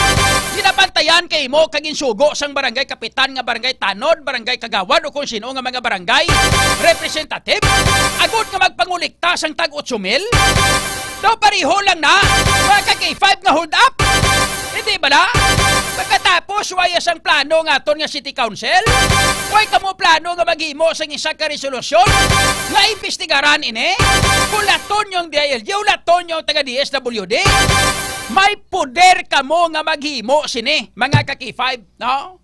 Ginabantayan kay mo kag ginsugo sang barangay kapitan nga barangay tanod, barangay kagawad o kung sino nga mga barangay representative. Agod nga magpangulikta sang tag otso mil. Daw pareho lang na, mga ka-K five nga hold up. Hindi bala? Pagkatapos, waya sang plano nga aton nga City Council? Way kamo plano nga maghimo sang isa ka resolusyon nga imbestigaran ini? Hulaton yung D I L G, hulaton yung taga D S W D. May poder kamo nga maghimo sini, mga ka-K five, no?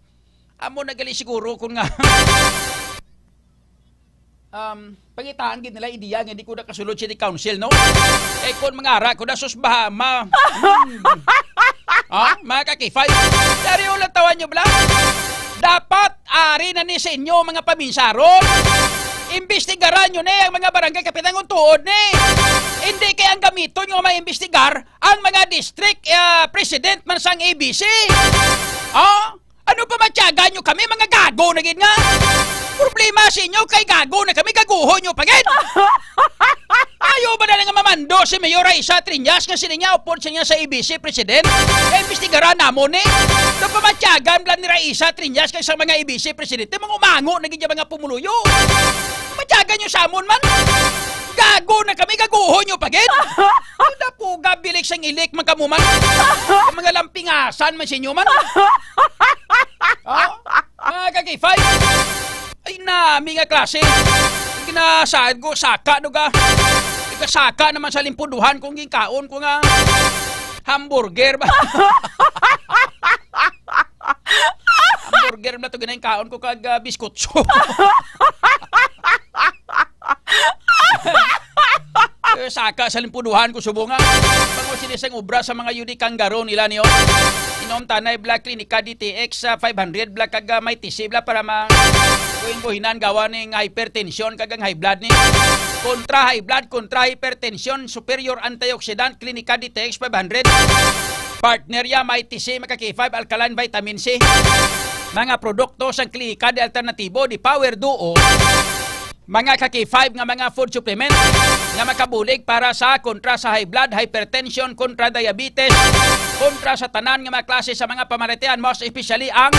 Amo na gali siguro kung nga, um, pangitaan gid nila ideya nga di ko nakasulod City Council, no? Kay kung mangara ko na, sus, baha, ma-, hmm. Ah, mga ka-K five, dari ulang tawan nyo bala? Dapat ari na ni sa inyo, mga paminsaron. Imbestigaran nyo ni ang mga barangay kapitan kung tuod ni. Hindi kay ang gamiton nyo may imbestigar ang mga district, ah, president man sang A B C. Oh? Ano pa matyagan nyo kami, mga gago na gid nga? Problema sa inyo kay gago na kami, gaguhon nyo pa gid. Ayaw ba na lang nga mamando si Mayor Raisa Triñas nga sini niya upod siya sa A B C president? Kay imbestigaran namon ni. Daw pamatyagan lang ni Raisa Triñas kay sa mga A B C presidente, mga umango na gid yung mga pumuluyo. Matyagan nyo sa amon man. Gago na kami, gaguhon nyo pa gid. Ang dapuga, bilik sang ilik man kamo man. Ang mga lampingasan man sa inyo man. Ha? Mga ka-K five. Ay, nami nga klase. Ginasaad ko, saka, no ka? Ikasaka naman sa limpuduhan kung ginkaon ko nga hamburger ba? Hamburger na to, ginaing kaon ko kag, ah, biskotso. Eh, saka sa limpuduhan ko subong nga. Bango sini sang obra sa mga yudi kanggaro nila niyo. Inom tanay bla Klinika D T X, ah, five hundred bla kag, ah, may tisi bla para ma-, buhin-buhinan gawa ning hypertension kag ang high blood ni. Kontra high blood, kontra hypertension, superior antioxidant, Klinika D T X five hundred. Partner ya, may tisi, mga ka-K five, alkaline vitamin C. Mga produkto sang Klinika de Alternatibo, di Power Duo. Mga ka-K five nga mga food supplement nga makabulig para sa kontra sa high blood, hypertension, kontra diabetes, kontra sa tanan nga mga klase sa mga pamaritan, most especially ang,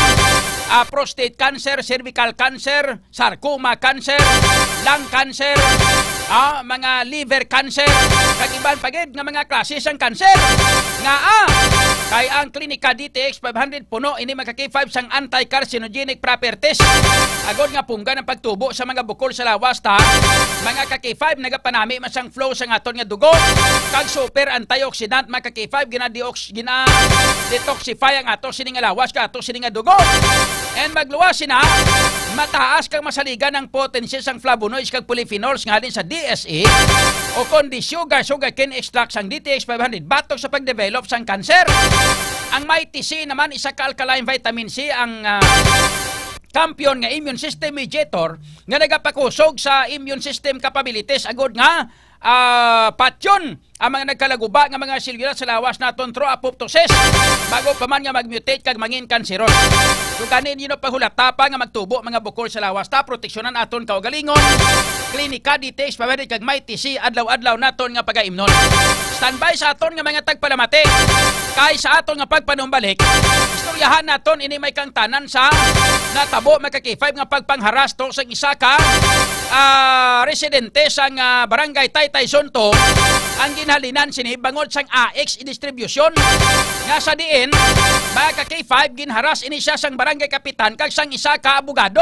ah, prostate cancer, cervical cancer, sarcoma cancer, lung cancer, ah, mga liver cancer, kag iban pa gid nga mga klase sang cancer. Nga, ah, kay ang Klinika D T X five hundred puno ini, mga ka-K five, sang anti-carcinogenic properties. Agod nga punggan ang pagtubo sa mga bukol sa lawas ta, mga ka-K five, nagapanami man sang flow sang aton nga dugo, kag super antioxidant, mga ka-K five, gina-deox-, gina-detoxify ang ato sini nga lawas kag ato sini nga dugo. And magluwas sina, mataas kag masaligan ang potency sang flavonoids kag polyphenols nga halin sa D S E o kon di sugar, sugarcane extract sang D T X five hundred batok sa pagdevelop sang cancer. Ang may tisi naman, isa ka alkaline vitamin C ang, ah, kampiyon nga immune system mediator nga nagapakusog sa immune system capabilities agod nga, ah, patyon ang mga nagkalaguba nga mga selula sa lawas naton through apoptosis bago pa man nga mag-mutate kag mangin kanseros. So, gani ninyo paghulata pa nga magtubo mga bukol sa lawas ta, proteksyonan aton kaugalingon. Klinika D T X, pamati kag may tisi adlaw-adlaw naton nga pagaimnon. Standby sa aton nga mga tagpalamati. Kay sa aton nga pagpanumbalik, istoryahan naton ini may kangtanan sa natabo, mga ka-K five, nga pagpangharasto sang isa ka, ah, residente sang, ah, barangay Taytay Zonto ang ginhalinan sini bangod sang A X distribution nga sa diin, mga ka-K five, ginharas ini siya sang barangay kapitan kag sang isa ka abogado.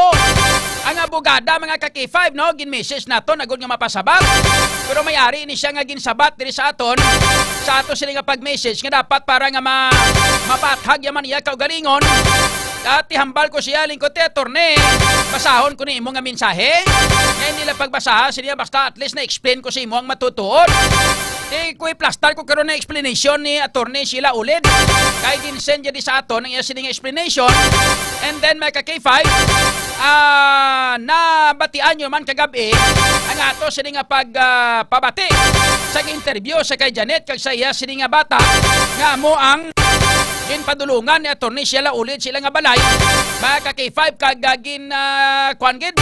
Ang abogada, mga ka-K five, no, gin-message naton agud nga mapasabak. Pero may ari ni siya nga ginsabat diri sa aton, sa ato sini nga pag-message nga dapat para nga ma-, mapathag yaman iya kaugalingon. At ihambal ko siya, lingkod ti attorney, basahon ko ni imo nga mensahe. Nga hindi lang pagbasaha, siya basta at least na-explain ko sa imo ang matutuod. Di ko iplastar ko karon na explanation ni Attorney Sheila Ulid. Kay gin-send niya di sa aton ang iya sining explanation. And then, mga ka-K five, ah, nabatian nyo man kagabi ang ato sini nga pag, ah, pabati sa interview sa kay Janet kag sa iya sini nga bata nga amo ang ginpadulungan ni Attorney Sheila Ulid sila nga balay, mga ka-K five, kag, ah, gin, ah, kuan gid.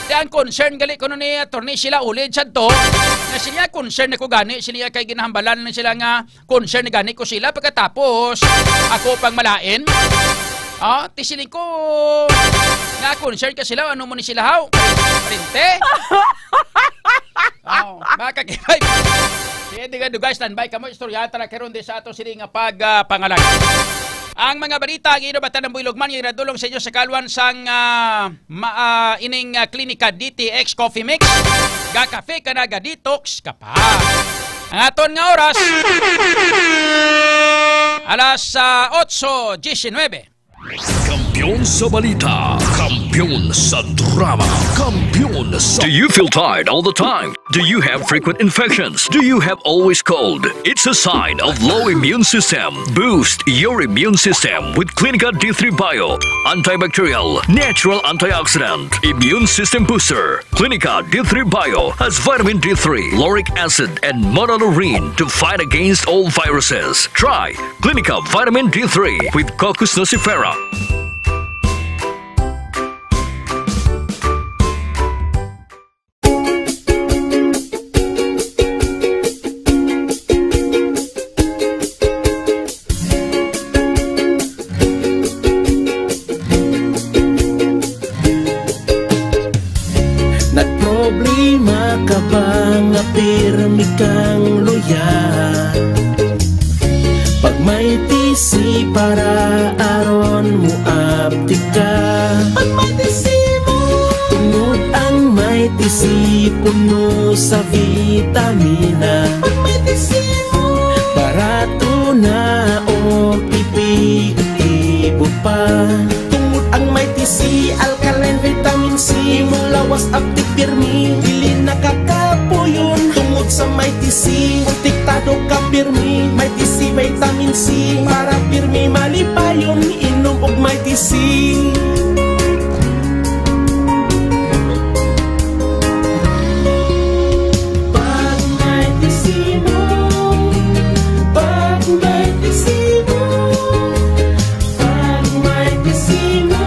Di ang concern gali kuno ni Attorney Sheila Ulid sadto, nga siya concern ako gani, siya kay ginahambalan na sila nga concern gani ko sila, pagkatapos ako pang malain. Ah, ti siling ko na concern ka sila, ano mo ni sila, haw? Printi? Oh, mga ka-K five. Sige, di ka dugay, standby kamo. Istorya tara karon di sa ato sini nga pag, ah, pangalag. Ang mga balita ang inobatan ng Buylog man, nga iradulong sa inyo sa kalwan sang, ah, ma-, ah, ining, ah, Klinika D T X Coffee Mix. Ga-cafe ka na, ga-detox ka pa. Ang aton nga oras, alas, ah, otso diecinuebe. Kampiyon sa balita, kampiyon sa drama, kampiyon sa Do you feel tired all the time? Do you have frequent infections? Do you have always cold? It's a sign of low immune system. Boost your immune system with Clinica D three Bio. Antibacterial, natural antioxidant, immune system booster. Clinica D three Bio has vitamin D three, lauric acid, and monolaurin to fight against all viruses. Try Clinica Vitamin D three with Cocos nucifera. Pirmi kang luya. Pag may T C para aron mo aptik ka. Pag may T C mo. Tungod ang may T C puno sa vitamina. Pag may T C mo. Barato na o epektibo pa. Tungod ang may T C, alkaline vitamin C, imong lawas aptik pirmi, dili nakakapuyon. Tungod sa may T C, protektado ka pirmi, may T C vitamin C, para pirmi malipayon, inom og may T C. Pag may T C mo, pag may T C mo, pag may T C mo,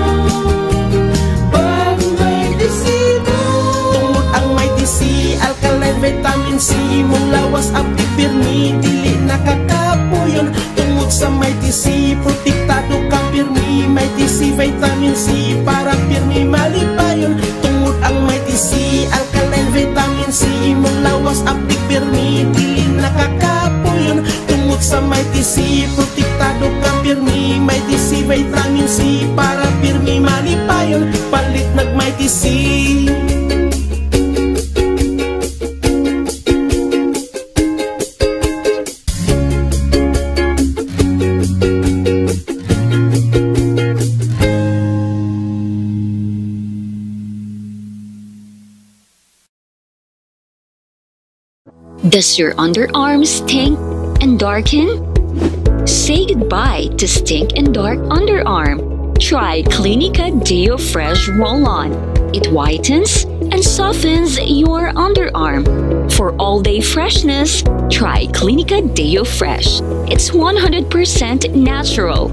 pag may T C mo. Tungod ang may T C, alkaline vitamin C, imong lawas aptik pirmi, dili nakakapuyon. Tungod sa may T C, protektado ka pirmi, may T C vitamin C, para pirmi malipayon. Tungod ang may T C, alkaline vitamin C, imong lawas aptik pirmi, dili nakakapuyon. Tungod sa may T C, protektado ka pirmi, may T C vitamin C, para pirmi malipayon. Palit nag may T C. Does your underarm stink and darken? Say goodbye to stink and dark underarm. Try Clinica Deo Fresh Roll-On. It whitens and softens your underarm. For all-day freshness, try Clinica Deo Fresh. It's one hundred percent natural.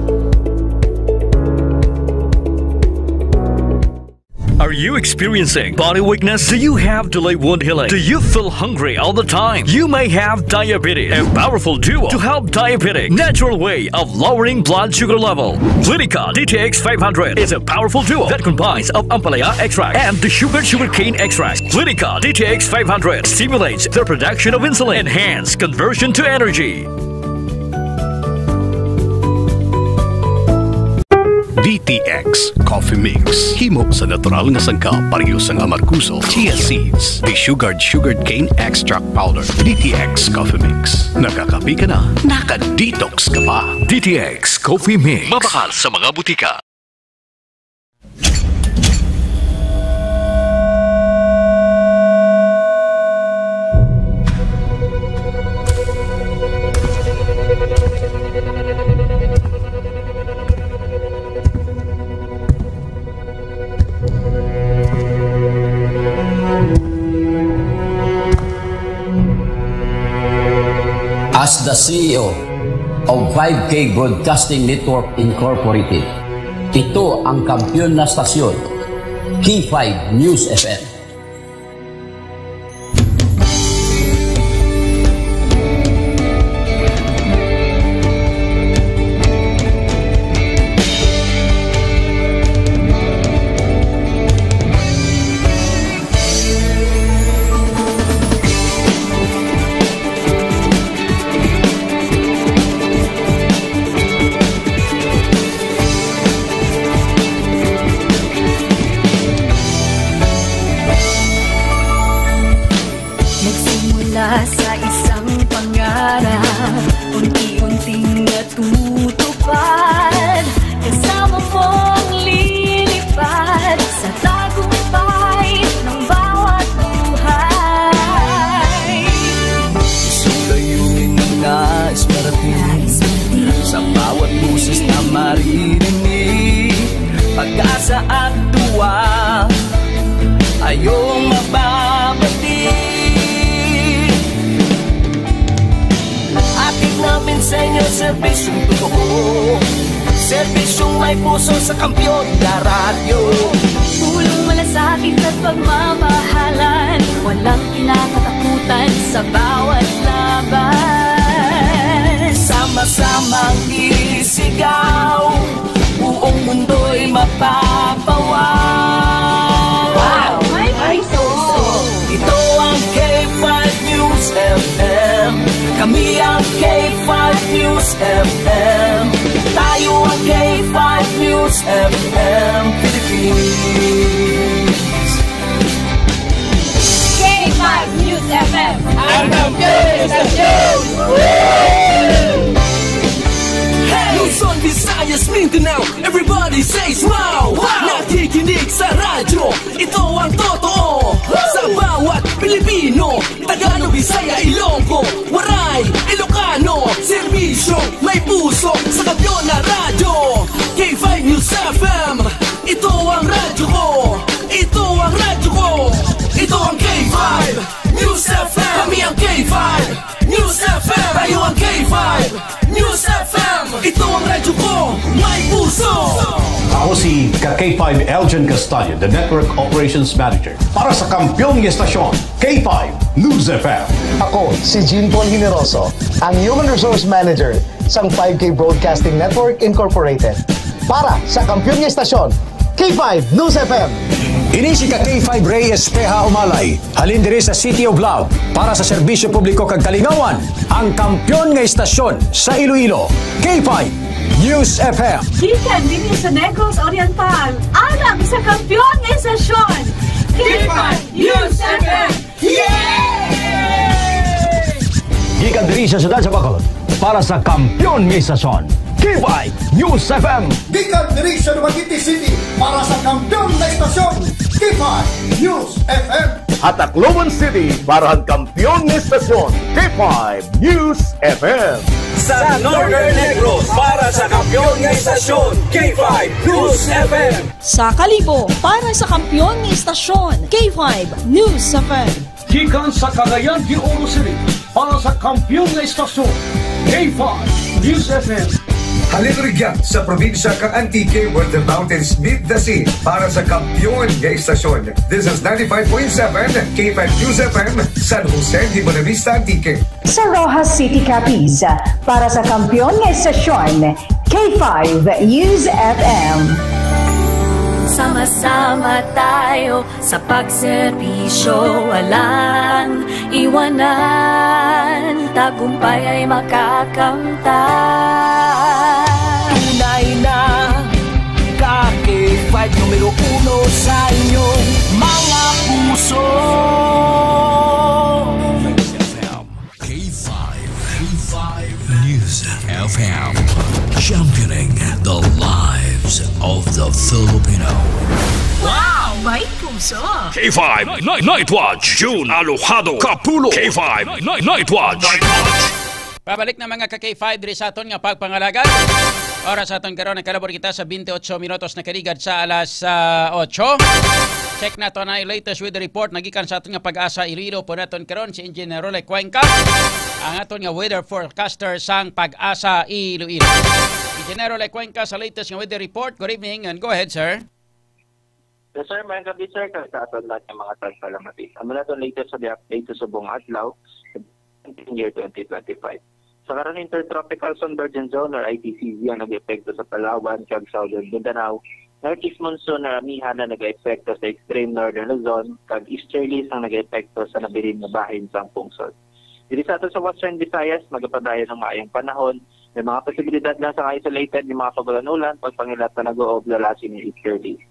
Are you experiencing body weakness? Do you have delayed wound healing? Do you feel hungry all the time? You may have diabetes. A powerful duo to help diabetic. Natural way of lowering blood sugar level. Clinica D T X five hundred is a powerful duo that combines of ampalaya extract and the sugar sugarcane extract. Clinica D T X five hundred stimulates the production of insulin, enhance conversion to energy. D T X Coffee Mix. Himo sa natural nga sangkap, pareho sang amargoso, chia seeds, desugared sugarcane extract powder. D T X Coffee Mix. Nakakape ka na, naka-detox ka pa. D T X Coffee Mix. Mabakal sa mga butika. As the C E O of five K Broadcasting Network Incorporated, ito ang kampiyon na stasyon, K five News F M. Nagsimula sa isang pangarap, unti-unting natutupad. Kasama mong lilipad sa tagumpay ng bawat buhay. Isang layunin na nais marating sa bawat boses na maririnig. Pag-asa at tuwa, ayaw mababati. Hatid namin sa inyo serbisyong totoo, serbisyong may puso sa kampiyon na radyo. Pulong malasakit at pagmamahalan, walang kinakatakutan sa bawat laban. Sama-samang isigaw, buong mundo'y mapapawaw. Wow! May puso! Ito ang K five News News F M. Tayo ang K five News F M Philippines. K five News F M. Ang kampiyon ng istasyon! Hey! Luzon, Visayas, Mindanao, everybody says wow! Wow! Nakikinig sa radyo, ito ang totoo. Sa bawat Pilipino, Tagalog, Bisaya, Ilonggo, Waray, Ilocano, serbisyo, may puso, sa kampiyon na radyo. K five News F M, ito ang radyo ko. Ito ang radyo ko. Ito ang K five News F M. Kami ang K five News F M. Tayo ang K five News F M. Ito ang radyo ko. May puso. Ako si ka K five Elgin Castaño, the Network Operations Manager. Para sa kampiyon nga estasyon, K five News F M. Ako si Jean Paul Generoso, ang Human Resource Manager sang five K Broadcasting Network Incorporated. Para sa kampiyon nga estasyon, K five News F M. Ini si ka K five Reyes Teja Umalay, halin diri sa City of Love, para sa serbisyo publiko kag kalingawan, ang kampiyon nga estasyon sa Iloilo, K five News F M. Gikan dinhi sa Negros Oriental, alang sa kampiyon nga estasyon, K five News F M. Yay! Gikan diri sa siyudad sa Bacolod, para sa kampiyon nga estasyon, K five News F M. Gikan diri sa Dumaguete City, para sa kampiyon nga estasyon, K five News F M. Ha Tacloban City, para sa kampiyon nga estasyon, K five News F M. Sa Northern Negros, para sa kampiyon nga estasyon, K five News F M. Sa Kalibo, para sa kampiyon nga estasyon, K five News F M. Gikan sa Cagayan de Oro City, para sa kampiyon nga estasyon, K five News F M. Halin rugyan sa probinsya kang Antique, where the mountains meet the sea, para sa kampiyon nga estasyon. This is ninety-five point seven K five News F M, San Jose de Buenavista, Antique. Sa Roxas City, Capiz, para sa kampiyon nga estasyon, K five News F M. Sama-sama tayo sa pagserbisyo, walang iwanan, tagumpay ay makakamtan. Tunay na ka K five, numero uno sa inyong mga puso. K five, K five News F M, championing the lives of the Filipino. Wow! May puso! K five Night, Night Watch, June Alojado Kapulo. K five Night, Night Watch. Pabalik na, mga ka K five, diri sa aton nga pagpangalagad. Oras sa aton karon, nagkalabor kita sa twenty-eight minutos na kaligad sa alas, ah, otso. Check nato na ang latest weather report nagikan sa aton nga Pag-asa Iloilo. Po naton karon si Engineer Rolly Cuenca, ang aton nga weather forecaster sang Pag-asa Iloilo. Engineer Rolly Cuenca sa latest nga weather report. Good evening and go ahead, sir. Yes, sir. Mayong gabi, sir, kag sa aton lahat nga mga tagpalamati. Amo na aton latest sa update sa subong adlaw, year twenty twenty-five. Sa karon, Intertropical Convergence Zone or I T C Z ang nag-epekto sa Palawan kag Southern Mindanao. Northeast Monsoon or Amihan na nag-epekto sa Extreme Northern Luzon, kag Easterlies ang nag-epekto sa nabilin nga bahin sang pungsod. Diri sa ato sa Western Visayas, magapadayon ang maayong panahon. May mga posibilidad lang sa isolated nga mga pag-ulan-ulan, pagpangilat sa nag-uob, lalasing nga easterly.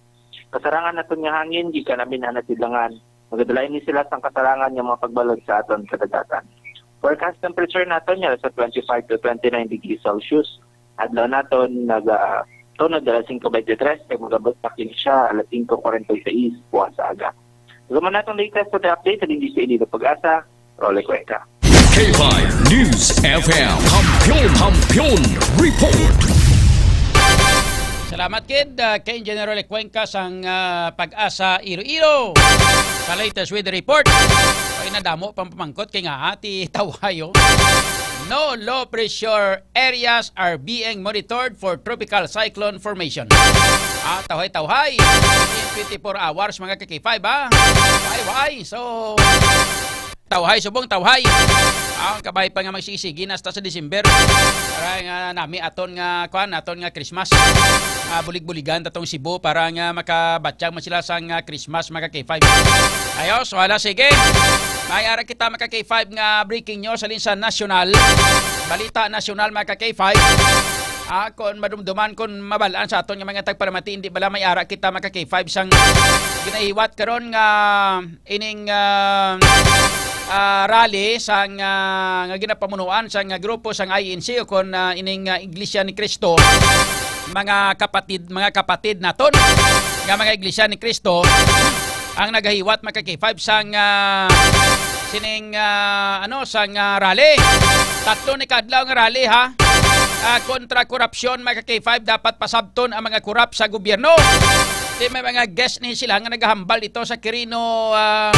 Kasarangan naton nga hangin gikan Amihan kag Sidlangan, magadala ini sila sang kasarangan nga mga pagbalod sa aton kadagatan. Forecast temperature naton nga sa twenty-five to twenty-nine degrees Celsius. Adlaw naton naga tunod alas singko beintitres, kag magabagtak kini siya alas singko kuwarenta y seis buwas sa aga. Amo na atong latest sa update sa D J Pag-asa, Rolly Cuenca. K five News F M, Kampiyon, Kampiyon Report. Salamat, kid, ah, kay Engineer Rolly Cuenca sang, ah, Pag-asa Iloilo. Sa latest weather report, ay nadamo pang pamangkot kay nga ati tawhayo. No low pressure areas are being monitored for tropical cyclone formation. Ah, tawhay-tawhay. Within twenty-four hours, mga ka K five, ha? Why, why? So, tawhay, subong, tawhay. Ah, kabay pa nga magsigi-sige na hasta sa December. Para nga nami aton nga, kwan, aton nga Christmas. Ah, bulig-buligan ta tong Cebu para nga makabatyag man sila sang, ah, Christmas, mga ka K five. Ayos, wala, sige. May ara kita, mga ka-K five, nga breaking news halin sa nasyonal. Balita nasyonal, mga ka-K five. Ah, kung madumduman, kung mabalaan sa aton nga mga tagpalamati, hindi bala may ara kita, mga ka-K five, sang ginahiwat karon nga ining, ah, ah, rally sang, ah, nga ginapamunuan sang grupo sang I N C o kon, ah, ining, ah, Iglesia ni Cristo, mga kapatid, mga kapatid naton nga mga Iglesia ni Cristo ang nagahiwat, mga ka-K five, sang, ah, sining, ah, ano, sang, ah, rally. Tatlo ni kadlaw nga rally, ha? Ah, kontra korupsyon, mga ka-K five, dapat pasabton ang mga korap sa gobyerno. Di may mga guest ni sila nga nagahambal dito sa Quirino, ah,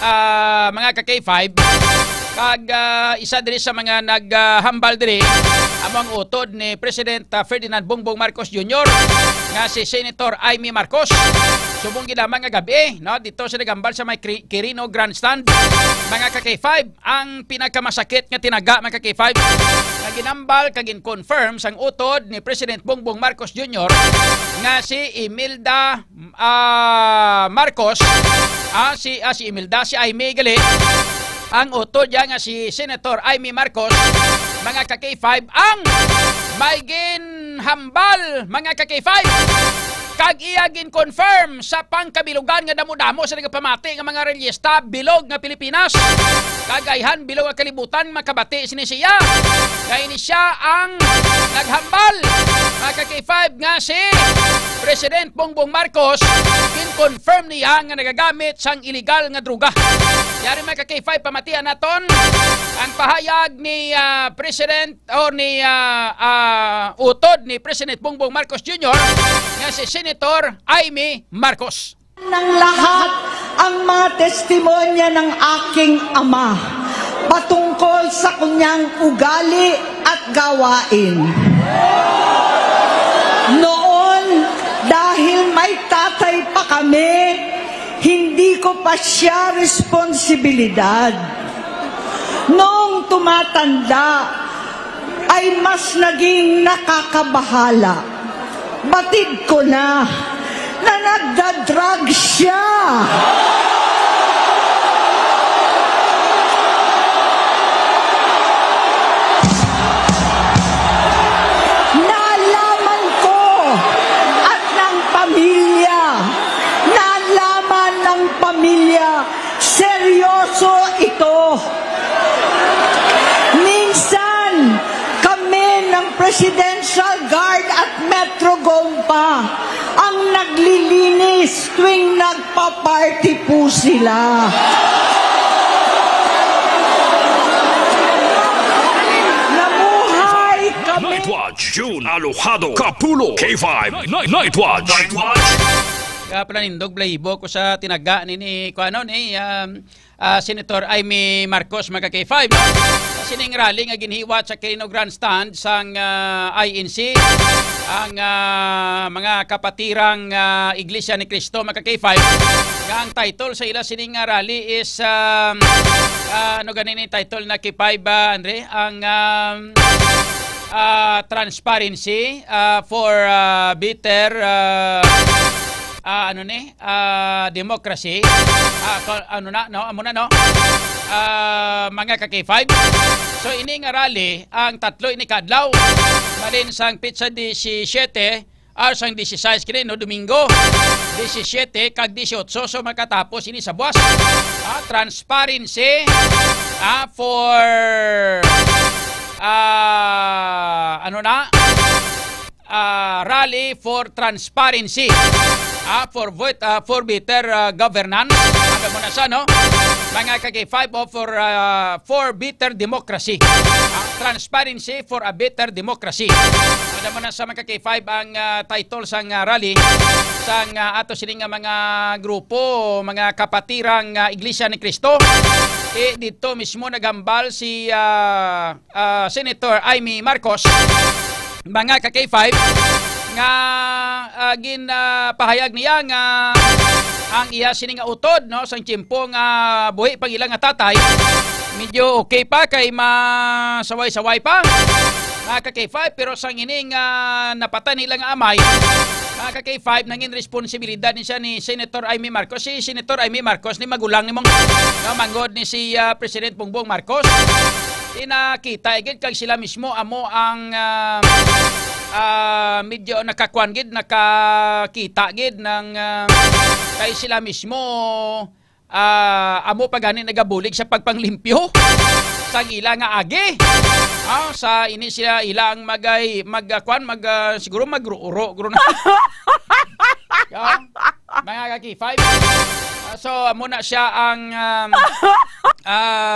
ah, mga ka-K five. Kag, ah, isa diri sa mga naghambal diri, amo ang utod ni President, ah, Ferdinand Bongbong Marcos Junior nga si Senator Imee Marcos. Subong gid lamang nga gabi, no, dito sa nagambal sa may Cri-, Quirino Grandstand, mga ka-K five, ang pinakamasakit nga tinaga, mga ka-K five, nga ginambal kag gin-confirm sang utod ni President Bongbong Marcos Junior nga si Imelda, ah, Marcos, ah, si, ah, si Imelda, si Imee gali, ang utod niya nga si Senator Imee Marcos, mga ka-K five, ang may ginhambal, mga ka-K five. Kag iya gin-confirm sa pangkabilugan nga damo-damo sa nagapamati nga mga relyista, bilog nga Pilipinas, kag ayhan bilog nga kalibutan makabati sini siya. Kay ini siya ang naghambal, mga ka-K five, nga si President Bongbong Marcos, gin-confirm niya nga nagagamit sang illegal nga droga. Yari, mga ka-K five, pamatian naton ang pahayag ni, ah, President or ni, ah, ah, utod ni President Bongbong Marcos Junior nga si Senator Imee Marcos. Ng lahat ang mga testimonya ng aking ama patungkol sa kanyang ugali at gawain. Noon, dahil may tatay pa kami, hindi ko pa siya responsibilidad. Noong tumatanda, ay mas naging nakakabahala. Batid ko na na nagda-drug siya. Nalaman ko at ng pamilya, nalaman ng pamilya, seryoso ito. Minsan, kami ng Presidential Guard at Metro Gompa ang naglilinis tuwing nagpa-party po sila. Nabuhay kami. Nightwatch, June Alojado, Kapulo, K five, Night, Nightwatch. Nightwatch. Kaya pala nindog balahibo ko sa tinaga ni, ni, kuano ni, um, ah, Senator Imee Marcos, mga ka-K five, no? Sa sining rally nga ginhiwat sa Quirino Grandstand sang, ah, I N C, ang, ah, mga kapatirang, ah, Iglesia ni Cristo, mga ka-K five, nga ang title sa ila sining, ah, rally is, um, ah, ano gani ni title na, K five, ah, Andre? Ang, um, ah, transparency, ah, for, ah, better, ah, ah, ano ni, ah, democracy. Ah, ko-, ano na, no? Amo na, no? Ah, mga ka-K five. So, ini nga rally, ang tatlo ini kadlaw. Malin sang petsa disisiete, ah, sang disisais kini, no? Domingo. Disisiete kag disiotso. So, makatapos ini sa buwas. Ah, transparency, ah, for, ah, ano na? Ah, rally for transparency, ah, for vote, ah, for better, ah, governance. Ano mo na sa, no? Mga ka-K five, o for, ah, for better democracy. Ah, transparency for a better democracy. Ano mo na sa, mga ka-K five, ang, ah, title sang, ah, rally sang, ah, ato sini nga mga grupo, mga kapatirang, ah, Iglesia ni Cristo. Eh, dito mismo naghambal si, ah, ah, Senator Imee Marcos, mga ka-K five, nga, ah, gin, ah, pahayag niya nga ang iya sini nga utod, no, sang tiyempo nga buhi pa ang ila nga tatay, medyo okay pa kay masaway-saway pa. Mga ka K five, pero sang ini nga napatay nila nga amay, mga ka K five, nangin responsibilidad ni siya ni Senator Imee Marcos. Si Senator Imee Marcos ni magulang ni mong nga manggod ni si, ah, President Bongbong Marcos. Di nakita gid kag sila mismo amo ang, ah, ah, medyo nakakuan gid, nakakita gid ng, ah, kay sila mismo, ah, amo pa gani nagabulig sa pagpanglimpyo sa ila nga agi. Ah, sa ini sila ila ang magay mag, ah, kuan, mag, ah, siguro magruuro guro na. Ah, mga ka K five. Ah, so amo na siya ang, um, ah,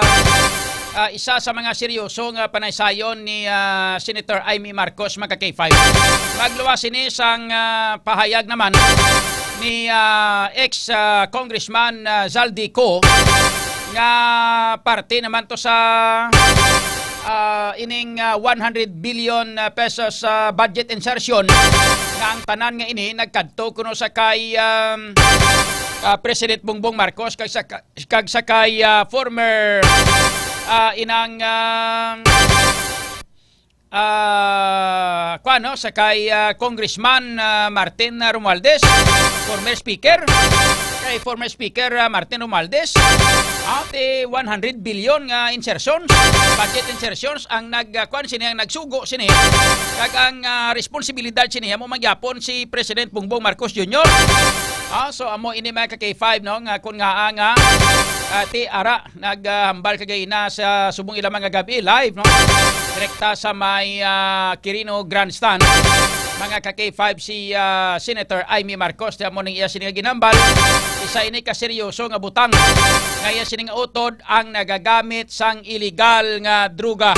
ah, isa sa mga seryoso nga panaysayon ni, ah, Senator Imee Marcos, mga ka K five. Magluwas ini sang, ah, pahayag naman ni, ah, ex, ah, Congressman, ah, Zaldy Co nga parte naman to sa, ah, ining, ah, one hundred billion, ah, pesos, ah, budget insertion nga ang tanan nga ini nagkadto kuno sa kay, um, ah, President Bongbong Marcos kag sa ka-, kag sa kay, ah, former, ah, inang, ah, ah, kuan, no, sa kay, ah, Congressman, ah, Martin Romualdez, former speaker. Kay former speaker, ah, Martin Romualdez, ah, ti one hundred billion nga insertions, budget insertions ang nag, ah, kuan sini, ang nagsugo sini. Kag ang, ah, responsibilidad sini amo man gyapon si President Bongbong Marcos Junior. Ah, so amo ini, mga ka K five, no, nga kun nga nga, ah, ti ara naghambal kagay na sa subong ila mga gabi live, no? Direkta sa may, ah, Quirino Grandstand. Mga ka K five, si, ah, Senator Imee Marcos, ti amo ning iya sini nga ginambal. Isa ini ka seryoso nga butang nga iya sini nga utod ang nagagamit sang iligal nga droga.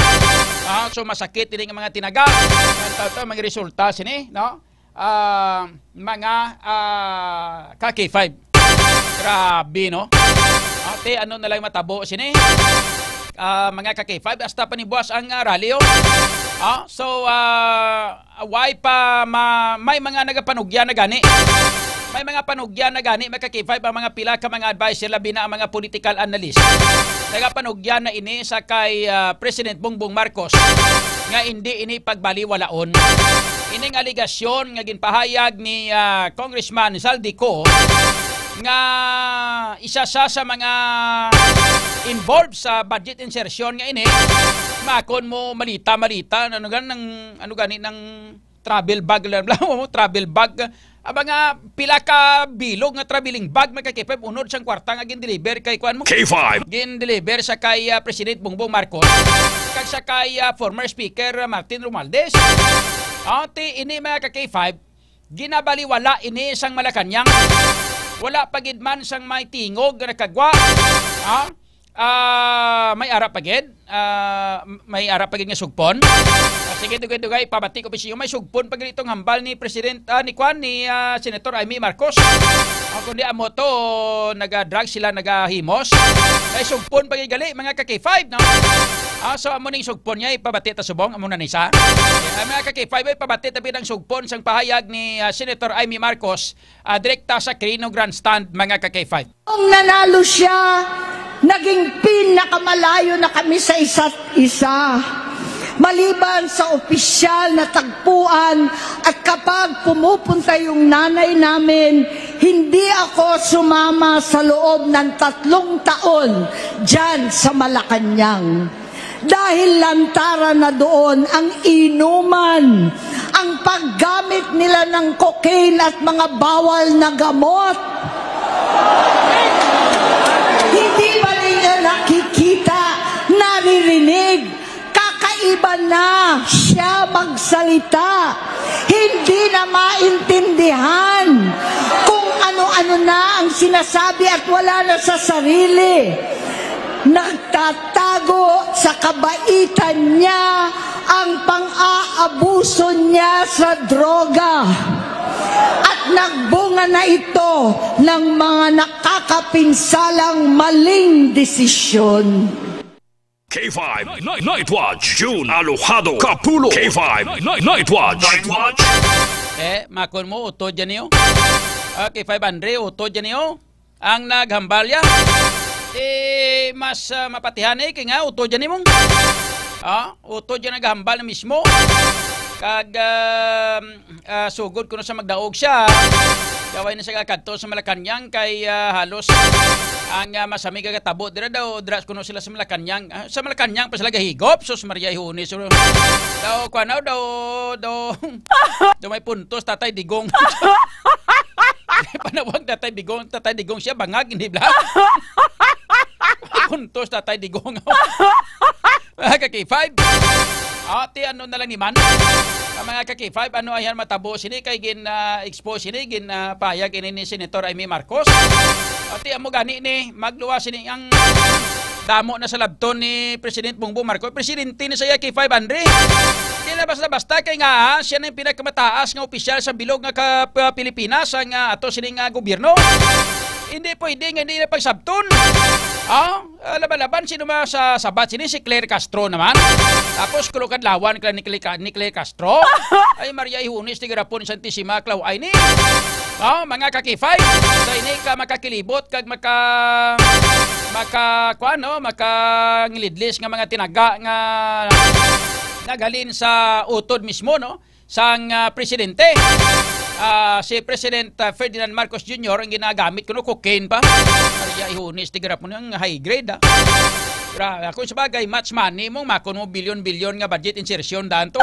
Ah, so masakit ini nga mga tinaga. Ang tawag to, mga resulta sini, no? Ah, mga, ah, ka K five. Grabe, no? Ate, ano na lang matabo sini? Ah, mga ka K five, hasta pa ni buwas ang, ah, rally, oh. Ah, so, ah, why pa ma-, may mga nagapanugya na gani? May mga panugya na gani, mga ka K five, ang mga pila ka mga adviser, labi na ang mga political analyst. Nagapanugya na ini sa kay, ah, President Bongbong Marcos nga hindi ini pagbaliwalaon. Ining aligasyon nga ginpahayag ni, ah, Congressman Zaldy Co nga isa sa, sa mga involved sa budget insertion nga ini, makon mo malita-malita, ano gan-, nang, ano gani, nang travel bag lang, mo travel bag. Ang mga pila ka bilog nga traveling bag, mga ka K five, unod sang kwarta nga gin-deliver kay kuan mo. K five. Gin-deliver sa kay, ah, President Bongbong Marcos, kag sa kay, ah, former Speaker, ah, Martin Romualdez. Ah, ti ini, mga ka K five, ginabaliwala ini sang Malacañang. Wala pa gid man sang may tingog nga nakagwa. Ah, ah, may ara pa gid. Ah, may ara pa gid nga sugpon. Ah, sige, dugay-dugay, pabati ko pa sa inyo. May sugpon pa gid itong hambal ni President, ah, ni Kwan, ni, ah, Senator Imee Marcos. Ah, kundi amo to, naga-drug sila, nagahimos. May sugpon pa gid gali, mga ka K five, no? Ah, so amo ning sugpon niya, ipabati ta subong, amo na ni sa. Ah, mga ka K five, ipabati ta ang sugpon sang pahayag ni, ah, Senator Imee Marcos, ah, direkta sa Quirino Grandstand, mga ka K five. Nung nanalo siya, naging pinakamalayo na kami sa isa't isa. Maliban sa opisyal na tagpuan at kapag pumupunta yung nanay namin, hindi ako sumama sa loob ng tatlong taon dyan sa Malacañang. Dahil lantaran na doon ang inuman, ang paggamit nila ng cocaine at mga bawal na gamot. Hindi ba ninyo nakikita, naririnig? Kakaiba na siya magsalita. Hindi na maintindihan kung ano-ano na ang sinasabi at wala na sa sarili. Nagtatago sa kabaitan niya ang pang-aabuso niya sa droga. At nagbunga na ito ng mga nakakapinsalang maling desisyon. K five Night, Night Watch, June Alojado Kapulo. K five Night, Night Watch. Night Watch. Eh, makon mo, utod yan niyo. Ah, K five Andre, utod yan niyo. Ang naghambal ya. Eh, mas, ah, mapatihan eh, kay nga, utod yan niyo. Ah, utod siya naghambal na mismo. Kag, um, ah, sugod kuno sa magdaog siya, daway na siya kakadto sa Malacañang kay, ah, halos ang, ah, masami kagatabo dira daw, dira kuno sila sa Malacañang. Ah, sa Malacañang pa sila gahigop, sus Maria Ihunis. Daw, kuwan daw, daw, daw, daw may puntos, Tatay Digong. Panawag Tatay Digong, Tatay Digong siya, bangag, hindi bla? Puntos, Tatay Digong. Mga ka-K five. Ah, ti ano na lang ni man. Ang mga ka-K five, ano ayan matabo sini kay gin, ah, expose sini, gin, ah, payag ini ni Senator Imee Marcos. Ah, ti amo gani ni magluwas sini ang damo na sa labton ni President Bongbong Marcos. Presidente ni sa iya, K five Andre. Di na basta-basta kay nga, ah, siya na yung pinakamataas nga opisyal sa bilog nga ka-, pa-, Pilipinas ang, ah, ato sini nga gobyerno. Hindi pwede nga hindi na pagsabton. Ah, ah, laban-laban, sino ma sa sabat sini? Si Claire Castro naman. Tapos kulukad lawan ka ni Claire Ca-, ni Claire Castro. Ay, Maria Ihunis, tigarapon Santissima, Claw ay ni. Ah, mga ka-K five, sa ini ka makakilibot kag maka, maka, kuwan, no? Makangilidlis nga mga tinaga nga naghalin sa utod mismo, no? Sang, ah, presidente. Ah, si President, ah, Ferdinand Marcos Junior ang ginagamit kuno, cocaine pa. Maria Ihunis, tigarap mo ng high grade, ah. Gra-, ako sa bagay, much money mo, makon mo bilyon-bilyon nga budget insertion daan to.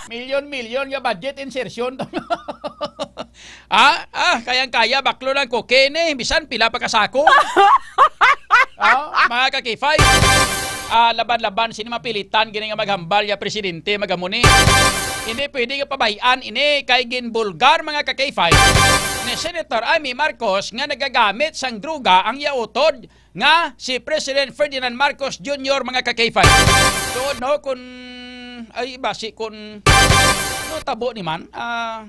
Milyon-milyon nga budget insertion to. Ah, ah, kayang-kaya, baklo lang ko, kini, bisan pila pa kasako. Ah, mga ka-K five, ah, laban-laban, sini mapilitan, gini nga maghambal, ya presidente, magamuni. Hindi pwede nga pabayaan ini kay ginbulgar, mga ka-K five, ni Senator Imee Marcos nga nagagamit sang druga ang yautod nga si President Ferdinand Marcos Junior, mga ka-K five. Tuod, no, kun, ay, basi kun, ano tabo ni man? Ah,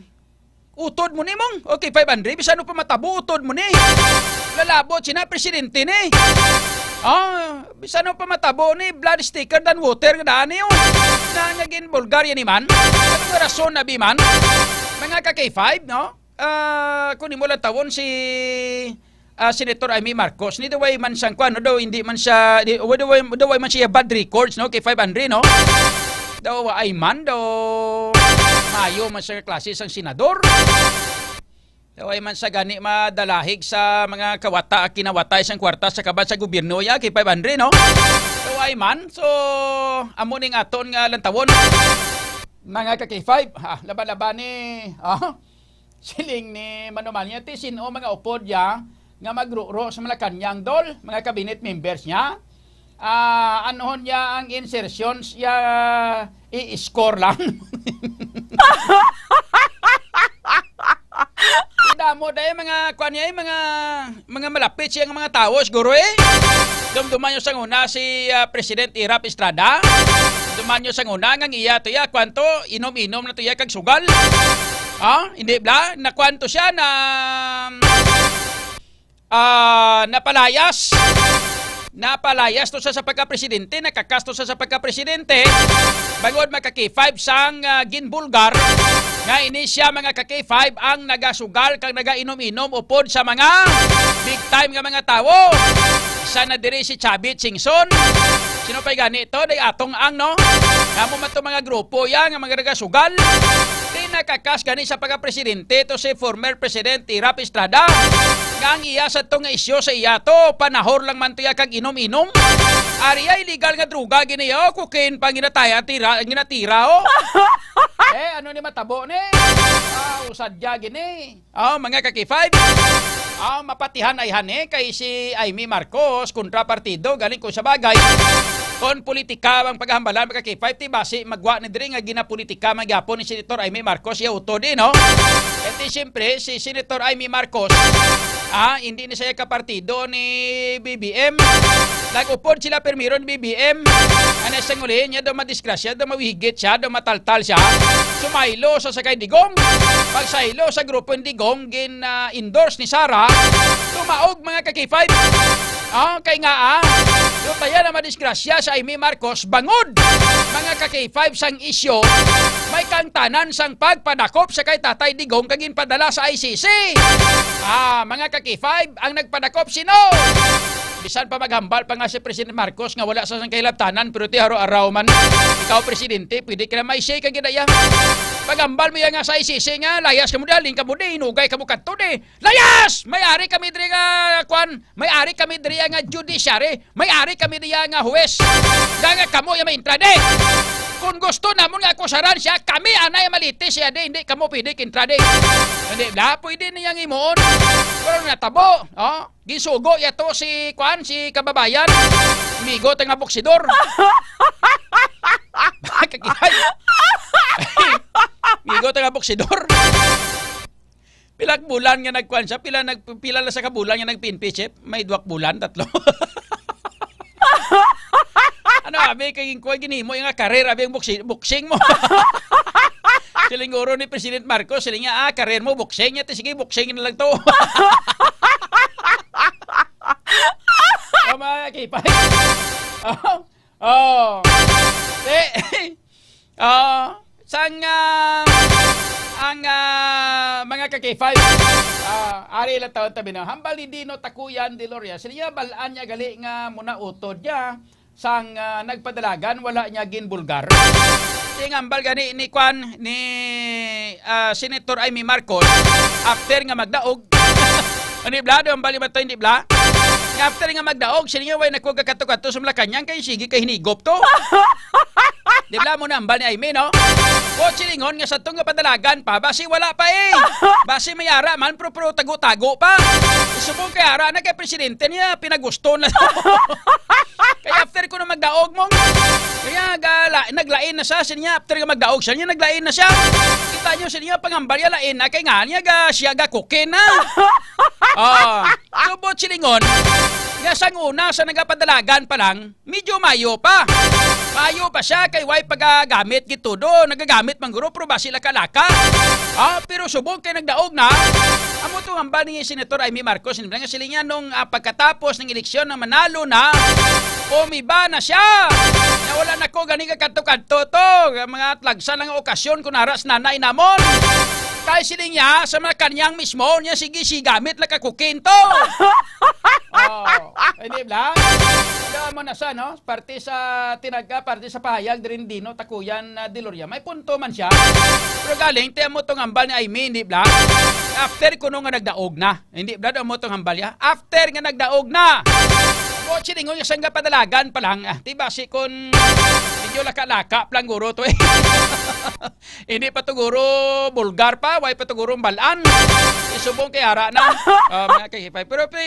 utod mo ni mong, okay, five hundred, bisan ano pa matabo, utod mo ni. Lalabot sina, presidente ni. Ah, bisan ano pa matabo ni, blood is thicker than water, nga daan ni, oh. Na, nga gin-Bulgaria ni man. Ano nga rason na bi man? Mga ka-K five, no? Ah, kung imo lang tawon si, ah, Senator Imee Marcos, ni daway man sang kuwan, no, daw hindi man siya, di, wa-, daway, daway man siya bad records, no, kay five hundred, no? Daw ay man, daw mayo man sa klase sang senador. Daway man sa gani madalahig sa mga kawata, kinawatay sang kwarta sa kaban sa gobyerno, ya, kay five hundred, no? Daway man, so, amo ning aton nga lantawon. Mga ka-K five, ha, laban-laban ni, ah, siling ni Mano Manya, ti sin-o mga upod ya nga magruro sa Malacañang, Dol, mga cabinet members niya? Ah, anuhon niya ang insertions ya, i-score lang. Damo dahil mga, kuwan niya, eh, mga, mga malapit siya nga mga tawo, siguro, eh. Dumduman niyo sa una si, ah, President Erap Estrada. Dumduman niyo sa una nga iya to ya, kwanto, inom-inom na to ya, kag sugal. Ah, hindi bla? Na kwanto siya na, ah, napalayas. Napalayas to siya sa pagka-presidente, nakakas to siya sa pagka-presidente. Bangod maka-K five sang, ah, ginbulgar, nga ini siya, mga ka-K five, ang nagasugal kag nagainom-inom upod sa mga big time nga mga tawo. Isa na diri si Chavit Singson. Sino pa'y gani to? Day Atong Ang, no? Namo man to mga grupo ya nga mga nagasugal. Di nakakas gani sa pagka-presidente to si former Presidente Rap Estrada. Nga ang iya sa to nga isyu sa iya to, panahor lang man to ya kag inom-inom. Ari ay legal nga droga gini, oh, cocaine pa ang ginataya, tira, ang ginatira, oh. Eh, ano ni matabo ni? Ah, usadya gini. Oh, mga ka-K five. Ah, mapatihan ay hani kay si Imee Marcos kontra partido, galing ko sa bagay. Kon politika ang paghambalan, mga ka-K five, ti basi magwa ni diri nga ginapolitika man gyapon ni Senator Imee Marcos, ya utod, eh, no? Kay ti siyempre si Senator Imee Marcos, ah, hindi ni siya kapartido ni B B M. Nag-upod sila primero ni B B M. Ano sa ngulihin niya, daw madisgrasya, daw mawihigit siya, daw mataltal siya. Sumaylo sa sakay Digong. Pagsaylo sa grupo ni Digong, gin, ah, endorse ni Sara. Tumaog, mga ka-K five. Ah, kay nga, ah, lutayan na madisgrasya sa Imee Marcos bangod, mga ka-K five, sang isyu, may kangtanan sang pagpadakop sa kay Tatay Digong kag ginpadala sa I C C. Ah, mga ka-K five, ang nagpadakop sino? Bisan pa maghambal pa nga si President Marcos nga wala sa sang kahilabtanan, pero ti araw-araw man, ikaw presidente, pwede ka na may say ka gid, iya. Paghambal mo yan nga sa I C C nga, layas ka mo, daling ka mo di, inugay ka mo kadto di. Layas! May ari kami diri nga, kwan, may ari kami diri nga judiciary, may ari kami diri nga huwes. Nga, nga kamo yung may intra di. Kung gusto namon nga akusaran siya, kami anay maliti siya di, hindi kamo pwede kintra di. Hindi bla, pwede niyang himuon. Pero natabo, oh. Ginsugo ya to si, kwan, si kababayan. Amigo ta nga boksidor. Kakilay. Amigo ta nga boksidor. Pila ka bulan nga nagkwan siya? Pila nag-, pila lang sa kabulan nga nag-P N P, chef? May duwak bulan, tatlo. Ano, abi, kay kuwan, ginhimo yung nga career, abi, yung boxi-, boxing mo. Siling guro ni President Marcos, siling niya, "Ah, career mo, boxing." Niya, "Sige, boxing na lang to." Oh, mga kakipay. Oh, oh. Eh, oh, sang, ah, ang, ah, mga kakipay, ah, ari lang taon tabi na. Hambal ni Dino Takuyan de Loria. Siling niya, balaan niya gali nga muna utod niya. Sang, ah, nagpadalagan, wala niya ginbulgar. Sing hambal gani ni kwan, ni, ah, Senator Imee Marcos, after nga magdaog. Hindi bla, di hambal ni Matoy, hindi bla? Nga after nga magdaog, siling niya, "Way nako gakato-kato sa Malacañang, kay sige kay hinigop to." Di bla mo na hambal ni Imee, no? O silingon nga sa tong nga padalagan pa, basi wala pa eh. Basi may ara man, pero, pero tago-tago pa. Subong kay ara na kay presidente niya, pinagusto na. Kaya after ko na magdaog mo, kaya gala, naglain na siya, siya niya, after nga magdaog siya niya, naglain na siya. Kita niyo siya niya, pangambal niya, lain na, kay nga niya, ga, siya ga cooking na. Oh, subot silingon, nga sang una, sa nagapadalagan pa lang, medyo mayo pa. Mayo pa siya, kay way pagagamit gitudo, nagagamit man guro, pero basi laka-laka. Ah, pero subong kay nagdaog na, amo tong hambal ni Senator Imee Marcos, nga siling niya nung, ah, pagkatapos ng eleksyon na manalo na, umiba na siya. Na wala na ko gani ka kadto-kadto to. Ang mga tlagsa ng okasyon kung naras nanay namon. Kay siling niya, sa Malacañang mismo, niya sige si gamit na kakukin to. Oh, hindi bla? Ano mo na sa, no? Parte sa tinaga, parte sa pahayag, diri ni Dino Takuyan, ah, de Loria. May punto man siya. Pero galing, ti amo tong hambal ni Imee, hindi bla? After kuno nga nagdaog na. Hindi, brad, amo tong hambal ya. After nga nagdaog na. Amo, silingon nga sang padalagan pa lang. Ah, ti basi kon medyo laka-laka pa lang guro to eh. Hindi pa to guro bulgar pa, way pa to guro balaan. Isubong kay ara na. Ah, mga kakipay. Pero pe,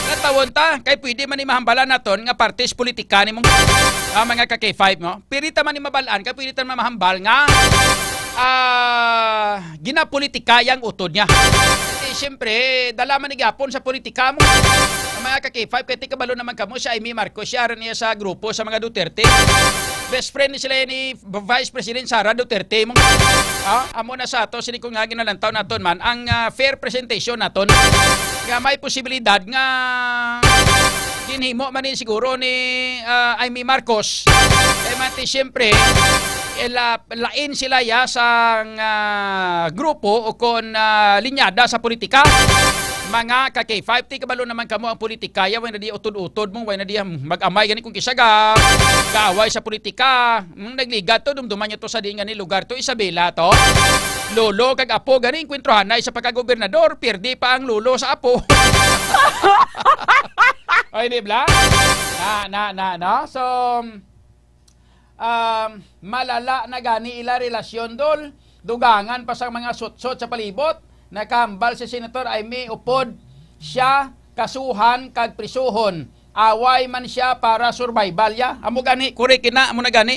natawon ta, kay pwede man ni mahambalan naton nga partis politika ni mong, ah, mga kakipay, no? Pirita man ni mabalaan, kay pwede ta man mahambal nga, ah, ginapolitika yang utod niya. Kasi siyempre, dala man ni gyapon sa politika mo. Ang mga ka-K five, kay ti kabalo naman kamo, si Imee Marcos, siya rin niya sa grupo sa mga Duterte. Best friend ni sila ni Vice President Sara Duterte mo. Ah, amo na sa ato, sini ko nga ginalantaw naton man, ang, ah, fair presentation naton. Nga may posibilidad nga ginhimo man ni siguro ni, ah, Imee Marcos. Eh, mati, siyempre, eh, la-, lain sila ya sang, ah, grupo o kon, ah, linyada sa politika. Mga ka-K five, ti kabalo naman kamo ang politika ya, way na di utod-utod mo, way na di mag-amay gani kung kisa ga, gaaway sa politika. Mm, nagligad to, dumduman nyo to sa diin gani lugar to, Isabela to. Lolo kag apo gani, enkwentro hanay sa pagkagobernador, pirdi pa ang lolo sa apo. Oy, di bla? Na, na, na, no? So, um, malala na gani ila relasyon, dol. Dugangan pa sang mga sutsot sa palibot. Nakahambal si Senator Imee upod siya kasuhan kag prisuhon. Away man siya para survival ya. Amo gani, correct na, amo na gani.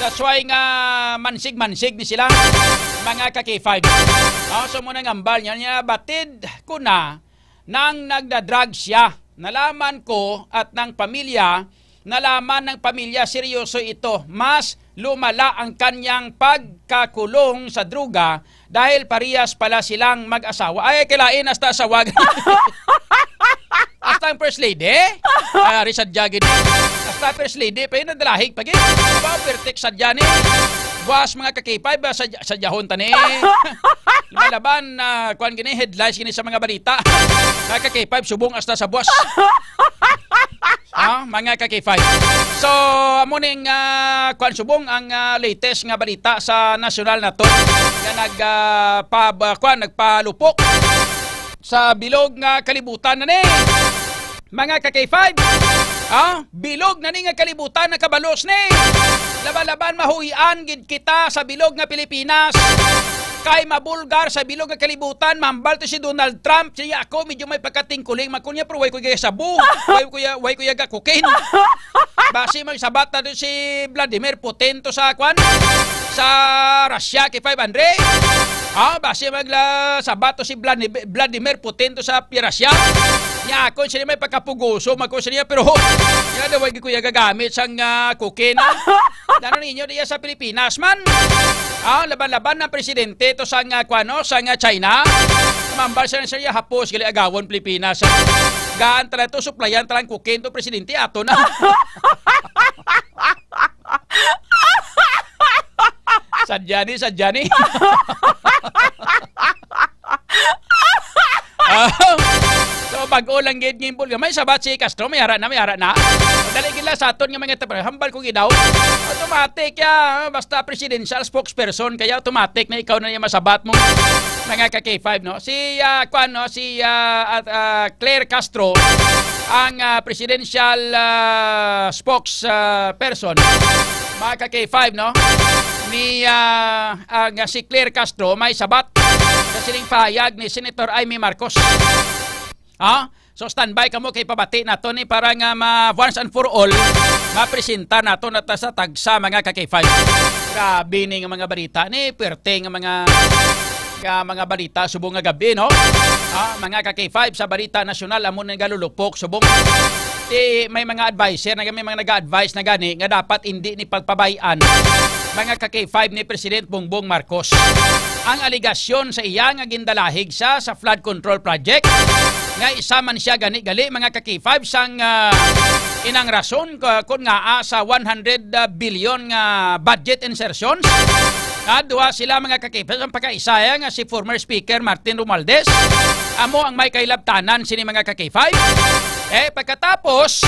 That's why nga mansig-mansig ni sila, mga ka-K five. Ah, so mo nang hambal niya, niya, batid ko na nang nagda-drug siya. Nalaman ko at ng pamilya, nalaman ng pamilya, seryoso ito. Mas lumala ang kanyang pagkakulong sa droga dahil parehas pala silang mag-asawa. Ay, kilain, hasta asawa. Hasta ang first lady? Ah, Richard Jagin. Hasta first lady pa yun, nadalahig pa yun. Ba, pertik sa dyan eh. Buwas, mga ka-K five, ba, sa, sa jahon tani. Lumalaban, ah, kuwan gini, headlines gini sa mga balita. Mga ka-K five, subong hasta sa buwas. Ah, mga ka-K five. So, amo ning, ah, kwan, subong ang, ah, latest nga balita sa nasyonal nato nga nag, ah, pa, ba, kwan, nagpalupok sa bilog nga kalibutan na ni. Mga ka-K five, ah, bilog na ni nga kalibutan, nakabalos ni. Laban-laban, mahuy-an gid kita sa bilog nga Pilipinas. Kay mabulgar sa bilog nga kalibutan, mahambal to si Donald Trump. Siya ako, medyo may pagkatingkuling man kuno niya, pero way ko gaya sabu. Way ko ya, way ko ya gakukin. Basi magsabat na to si Vladimir Putin to sa, kwan? Sa Russia, K five hundred. Ah, basi magla-, sabat to si Vladimir, Vladimir Putin to sa Russia. Niya ako, sila may pagkapugoso, magko sila, pero, yan daw, way ko ya gagamit sang, ah, kukin, ah. Dano ninyo diya sa Pilipinas man. Ah, laban-laban ang presidente to sang, ah, kuan, no, sang, ah, China. Mambal siya, siya hapos gali agawon Pilipinas. Gaan tala to, suplayan talang kukin to presidente, ato na. Sadya ni, sadya ni. Ah, so, bag-o lang gid nga impol. May sabat si Castro, may ara na, may ara na. Dali gid lang sa aton nga mga tapo-, hambal ko gid daw. Automatic ya, basta presidential spokesperson, kaya automatic na ikaw na yung masabat mo. Mga ka-K five, no? Si, ah, kwan, no? Si, ah, at, ah, Claire Castro, ang, ah, presidential, ah, spokes, ah, person. Mga ka-K five, no? Ni, ah, ang, ah, si Claire Castro may sabat sa sining pahayag ni Senator Imee Marcos. Ha? So, standby kamo kay pabati nato ni para nga ma-, once and for all, mapresentar nato na ta sa tagsa, mga ka-K five. Grabe ni nga mga balita ni, pwerte nga mga, nga mga balita subong nga gabi, no? Ah, mga ka-K five, sa balita nasyonal, amo na galulupok subong. Ti, may mga adviser na, may mga nag-a-advise na gani nga dapat hindi ni pagpabay-an, mga ka-K five, ni President Bongbong Marcos ang aligasyon sa iya nga gindalahig siya sa flood control project, nga isa man siya gani gali, mga ka-K five, sang, ah, inang rason ka-, kun nga, ah, sa one hundred billion nga budget insertions, ah, duha sila, mga ka-K five, ang pagkaisa, eh, nga si former Speaker Martin Romualdez, amo ang may kahilabtanan sini, mga ka-K five. Eh, pagkatapos,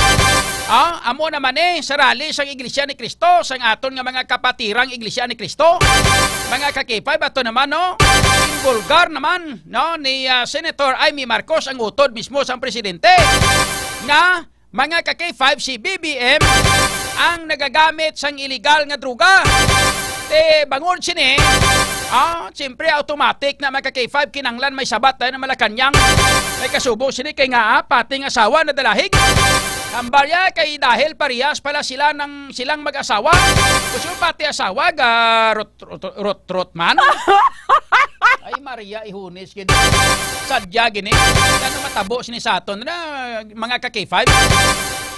ah, amo naman, eh, sa rally sang Iglesia ni Cristo, sang aton nga mga kapatirang Iglesia ni Cristo, mga ka-K five, ato naman, no, ginbulgar naman, no, ni, ah, Senator Imee Marcos ang utod mismo sang presidente nga, mga ka-K five, si B B M ang nagagamit sang iligal nga droga. Eh, bangod sini, ah, siyempre, automatic na, mga ka-K five, kinahanglan may sabat tayo ng Malacañang. May kasubo sini kay nga, ah, pati nga asawa na dalahig. Ang barya kay dahil parehas pala sila ng, silang mag-asawa. Gusto pati asawa, ga, rot-, rot-, rot-, rot man. Ay, Maria, ihunis gid. Sadya gini. Ano matabo sini sa aton na, mga ka-K five?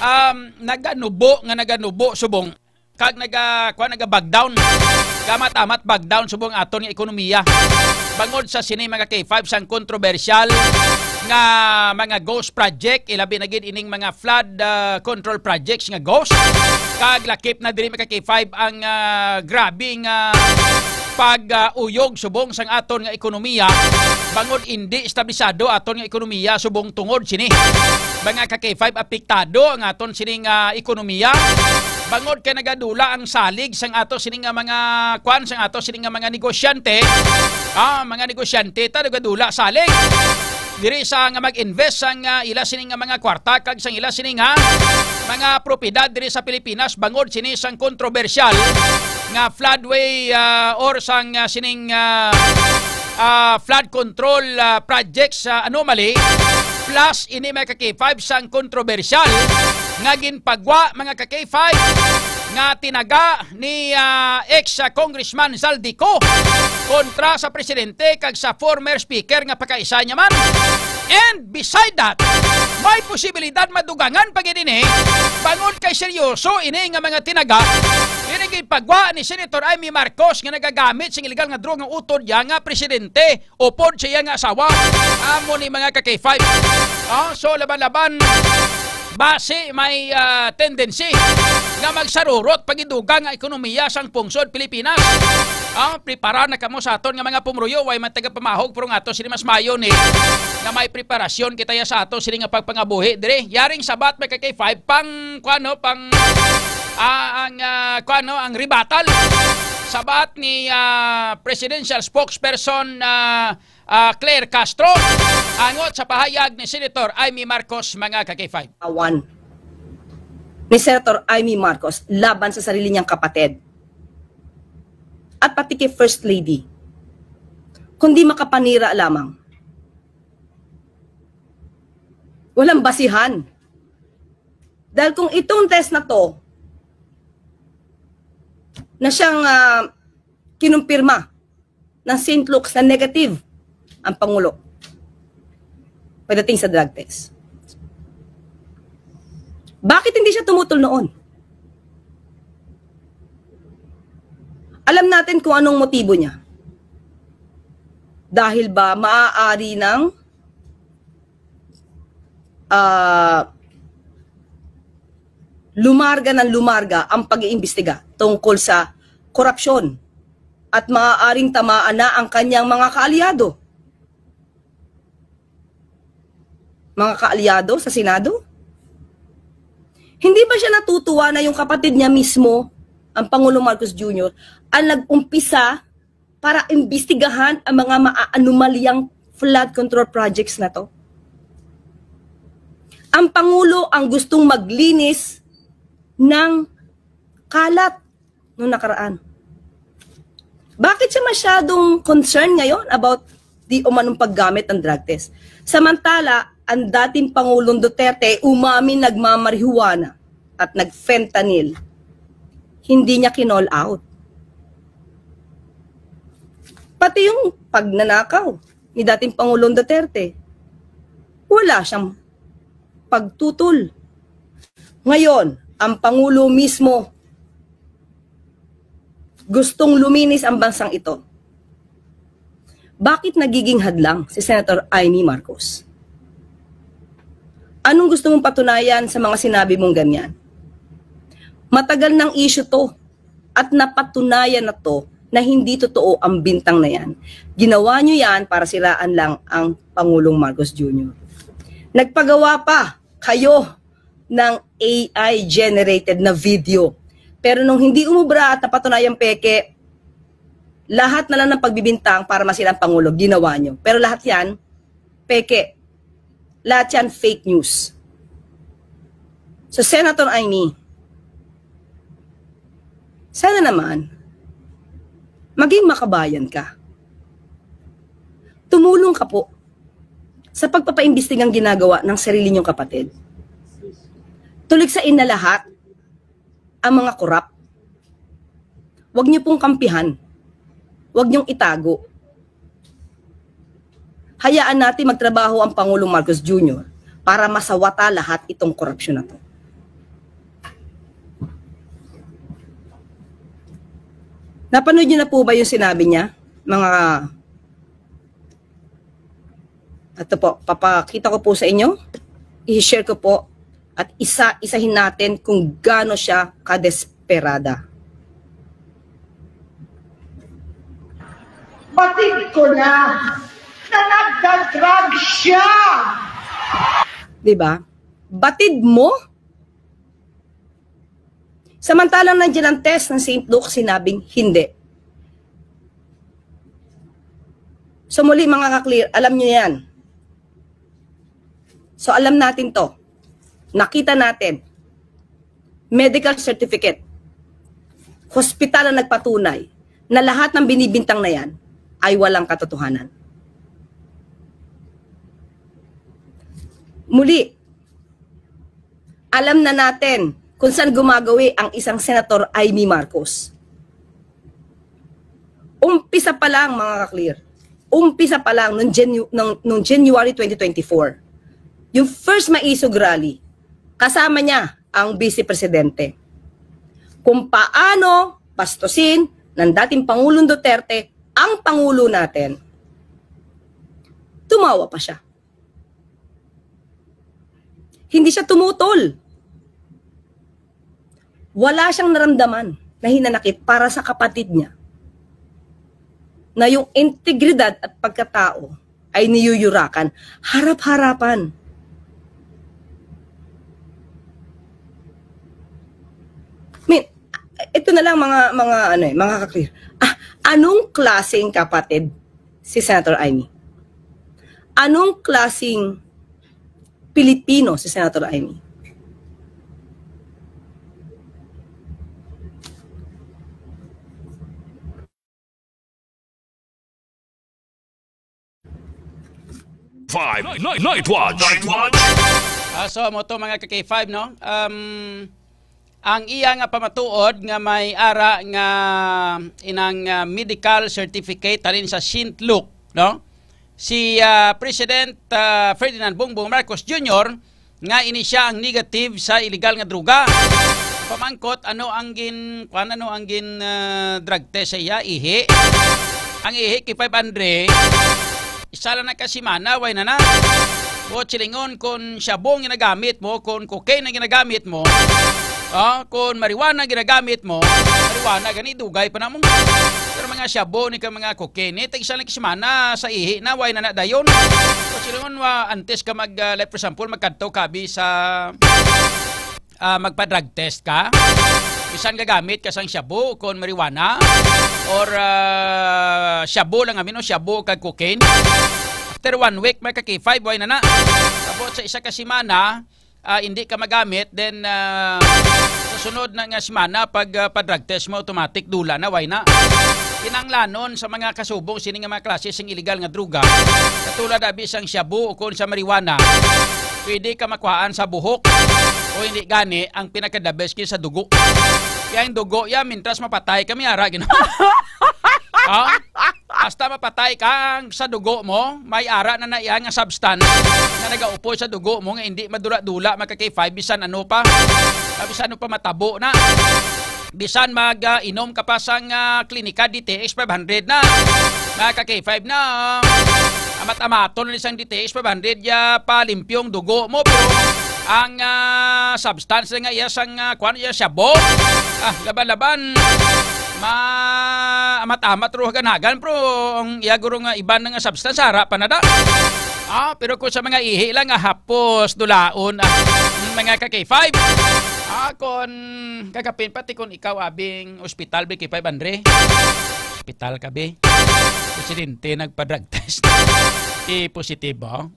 Um, naganubo nga naganubo subong. Kag naga, kuwan, naga-back down. Kamat-amat back down subong aton nga ekonomiya. Bangod sa sini, mga K five, sang kontrobersyal nga mga ghost project, ilabi na gid ining mga flood, ah, control projects nga ghost. Kag lakip na diri, mga K five, ang, ah, grabe nga pag, ah, uyog subong sang aton nga ekonomiya, bangod indi establisado aton nga ekonomiya subong tungod sini. Mga ka-K five, apektado ang aton sining, ah, ekonomiya, bangod kay nagadula ang salig sang ato sining, ah, mga kwan, sang ato sining, ah, mga negosyante. Ah, mga negosyante ta nagadula salig diri sa nga mag-invest sang, ah, ila sining, ah, mga kwarta kag sang ila sining, ah, mga propiedad diri sa Pilipinas, bangod sini sang kontrobersyal nga floodway, ah, or sang, ah, sining, ah, ah, flood control, ah, projects, ah, anomaly, plus ini, mga ka-K five, sang kontrobersyal nga ginpagwa, mga ka-K five, nga tinaga ni, ah, ex, ah, Congressman Zaldy Co kontra sa presidente kag sa former speaker nga pagkaisa niya man. And beside that, may posibilidad madugangan pa gid ini, bangod kay seryoso ini nga mga tinaga. Ini ginpagwa ni Senator Imee Marcos nga nagagamit sing iligal nga droga nga utod niya nga presidente upod sa iya nga asawa. Amo ni, mga ka-K five. Ah, so, laban-laban, basi may, ah, tendency nga magsarurot pagidugang nga ekonomiya sang pungsod Pilipinas. Ah, prepara na kamo sa aton nga mga pumruyo, way man taga pamahog, pero nga ato sini mas mayo ni nga may preparasyon kita ya sa ato sini nga pagpangabuhi dire. Yaring sabat may ka-K five pang kuano pang ah, ang ah, kuano ang rebuttal sabat ni ah, presidential spokesperson ah, ah, Claire Castro angot sa pahayag ni Senator Imee Marcos, mga ka-K five. Awan ni Senator Imee Marcos laban sa sarili niyang kapatid at pati kay First Lady, kundi makapanira lamang. Walang basihan. Dahil kung itong test na to na siyang ah, kinumpirma ng Saint Luke's na negative ang Pangulo pagdating sa drug test. Bakit hindi siya tumutol noon? Alam natin kung anong motibo niya. Dahil ba maaari nang ah, lumarga ng lumarga ang pag-iimbestiga tungkol sa korupsyon at maaaring tamaan na ang kanyang mga kaalyado. Mga kaalyado sa Senado? Hindi ba siya natutuwa na yung kapatid niya mismo, ang Pangulong Marcos Junior, ang nag-umpisa para imbestigahan ang mga maaanomalyang flood control projects na to? Ang Pangulo ang gustong maglinis ng kalat nung nakaraan. Bakit siya masyadong concerned ngayon about di umanong paggamit ng drug test? Samantala, ang dating Pangulong Duterte umamin nagmamarihuana at nag-fentanyl. Hindi niya kinall out. Pati yung pagnanakaw ni dating Pangulong Duterte, wala siyang pagtutol. Ngayon, ang Pangulo mismo gustong luminis ang bansang ito. Bakit nagiging hadlang si Senator Imee Marcos? Anong gusto mong patunayan sa mga sinabi mong ganyan? Matagal nang issue to at napatunayan na to na hindi totoo ang bintang na yan. Ginawa nyo yan para siraan lang ang Pangulong Marcos Junior. Nagpagawa pa kayo ng A I generated na video. Pero nung hindi umubra at napatunayang peke, lahat na lang ng pagbibintang para masira ang Pangulo, ginawa nyo. Pero lahat yan, peke. Lahat yan, fake news. So, Senator Imee, sana naman, maging makabayan ka. Tumulong ka po sa pagpapaimbestigang ginagawa ng sarili niyong kapatid. Tulig sa ina lahat, ang mga korap. Huwag niyo pong kampihan. Huwag niyong itago. Hayaan natin magtrabaho ang Pangulong Marcos Junior para masawata lahat itong korupsyon na to. Napanood niyo na po ba yung sinabi niya, mga Ito po, papakita ko po sa inyo. I-share ko po. At isa-isahin natin kung gaano siya kadesperada. Batid ko na na nagdadrag siya. Di ba? Batid mo? Samantalang nandiyan ang test ng Saint Luke, sinabing hindi. So muli, mga ka-clear, alam nyo yan. So alam natin to. Nakita natin. Medical certificate. Hospital ang nagpatunay na lahat ng binibintang na yan ay walang katotohanan. Muli, alam na natin kung saan gumagawi ang isang Senator Imee Marcos. Umpisa pa lang, mga ka-clear, umpisa pa lang nung, Janu- nung, nung January twenty twenty-four, yung first Maisog Rally, kasama niya ang Vice Presidente. Kung paano bastusin ng dating Pangulong Duterte ang Pangulo natin. Tumawa pa siya. Hindi siya tumutol. Wala siyang naramdaman na hinanakit para sa kapatid niya. na yung integridad at pagkatao ay niyuyurakan harap-harapan. I mean, ito na lang, mga, mga, ano eh, mga ka-clear. Ah, anong klaseng kapatid si Senator Imee? Anong klaseng Pilipino si Senator Imee? Five Night, Night Watch. Night Watch. Ah, so, mo to, mga ka-K five, no? Um, ang iya nga pamatuod nga may ara nga inang, ah, medical certificate halin sa Saint Luke, no? Si, ah, President, ah, Ferdinand Bongbong Marcos Junior nga ini siya ang negative sa illegal nga droga. Pamangkot, ano ang gin, kuan, ano ang gin, ah, drug test sa iya? Ihi. Ang ihi kay five hundred, isa lang na ka semana, way na na. Buot silingon, kung shabu ang ginagamit mo, kung cocaine ang ginagamit mo, ah, kung marijuana ang ginagamit mo, marijuana gani, dugay pa na mo. Pero mga shabu ni ka mga cocaine, eh, tag isa lang ka semana sa ihi na, way na na dayon. Buot silingon, wa, antes ka mag, ah, like, for example, magkadto ka bi sa, ah, magpa-drug test ka, bisan gagamit ka sang shabu kon marijuana or, ah, shabu lang amin o shabu kag cocaine, after one week, mga ka-K five, way na na. Abot sa isa ka semana, ah, hindi ka magamit, then, ah, sa sunod na nga semana, pag, ah, pa-drug test mo, automatic dula na, way na. Kinahanglanon sa mga kasubong sini nga mga klase sing illegal nga droga, katulad abi sang shabu o kon sa marijuana, pwede ka makuhaan sa buhok o hindi gani ang pinaka-the best kini sa dugo. Kaya ang dugo ya, mintras mapatay kami, ara gina. Ha? Hasta mapatay ka, ang sa dugo mo, may ara na na iya nga substance nga nagaupoy sa dugo mo nga hindi madula-dula, mga ka-K five, bisan ano pa. Bisan ano pa matabo na. Bisan mag, ah, inom ka pa sang, ah, klinika D T X five hundred na, mga ka-K five, na, ah, amat-amaton na sang D T X five hundred ya palimpyong dugo mo, pero ang, ah, substance nga iya sang, ah, kuan, iya shabu, ah, laban-laban, ma amat-amat ro hagan-hagan, pero ang iya guro nga iban nga substance, ara pa na da. Ah, pero kung sa mga ihi lang, ah, hapos dulaon, ah, mga ka-K five. Ah, kung kakapin, pati kung ikaw abing ospital, bi, K five, Andre. Ospital ka, bi. Presidente nagpa-drug test. I positibo.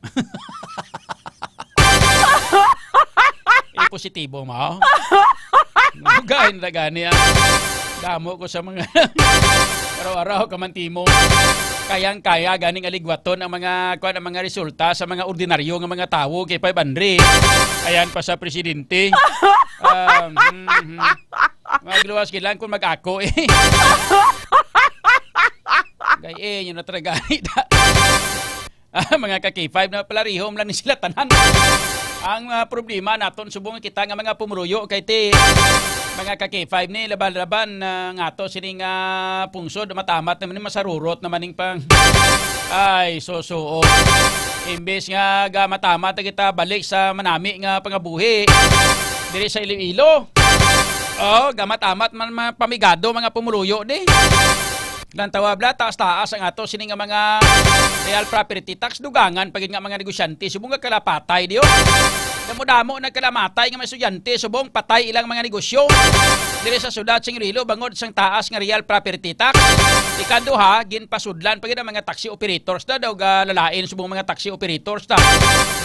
I positibo mo. Lugahin na gani, ah. Damo ko sa mga araw-araw ka man timo. Kayang-kaya ganing aligwaton ang mga, kuwan, ang mga resulta sa mga ordinaryo nga mga tawo kay five hundred. Ayan pa sa presidente. Um, mhm. Magluwas ka lang kung mag-ako eh. Gay eh, yun na talaga. Ah, mga ka-K five, na palarihom lang ni sila tanan. Ang, ah, problema naton subong kita nga mga pumuruyo kay ti mga ka-K five ni laban-laban, ah, nga to sining, ah, pungsod, matamat naman ni, masarurot naman ning pang, ay, susuot. Imbes nga ga matamat na kita balik sa manami nga pangabuhi diri sa Iloilo. Oh, gamat-amat man mga pamigado, mga pumuruyo ni. Nang tawag bla, taas-taas ang ato sini nga mga real property tax, dugangan pa gid nga mga negosyante subong nga kalapatay diyo. Damo-damo nagkalamatay nga mga estudyante subong patay ilang mga negosyo diri sa syudad sing Iloilo bangod sang taas nga real property tax. Ikaduha, ginpasudlan pa gid ang mga taxi operators na daw ga lalain subong mga taxi operators ta.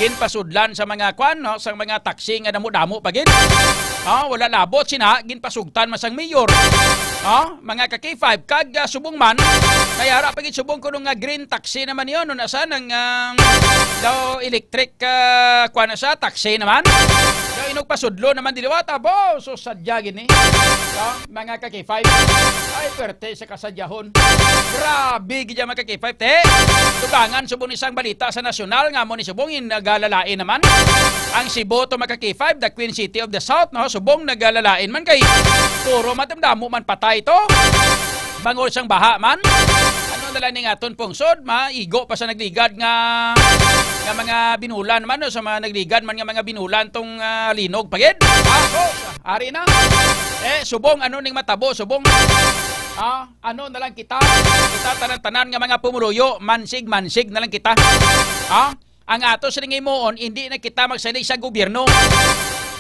Ginpasudlan sa mga kwan, no, sa mga taxi nga damo-damo pa gid. Ah, wala labot sina, ginpasugtan man sang mayor. Ah, mga ka-K five, kag, ah, subong man, may ara pa gid subong kuno nga green taxi naman yon, no, nasa nang, ah, daw electric, ah, kuwan na siya, taxi naman. Daw inugpasudlo naman diliwat, abo, so sadya gini. Ah, mga ka-K five, ay, perte sa kasadyahon. Grabe gid yan, mga ka-K five, te. Dugangan subong ni sang balita sa nasyonal nga mo ni subong in nagalalain naman. Ang Cebu to, mga ka-K five, the Queen City of the South, no? Subong nagalalain man kay puro matamdamo man patay to. Bangod sang baha man. Ano na lang ning aton pungsod, maigo pa sa nagligad nga, nga mga binulan man, no? Sa mga nagligad man nga mga binulan tong, ah, linog pa gid. Ah, sus, ari na. Eh, subong, ano ning matabo, subong. Ha? Ano na lang kita? Kita tanan-tanan nga mga pumuluyo, mansig-mansig na lang kita. Ha? Ang ato sining himuon, hindi na kita magsalig sa gobyerno.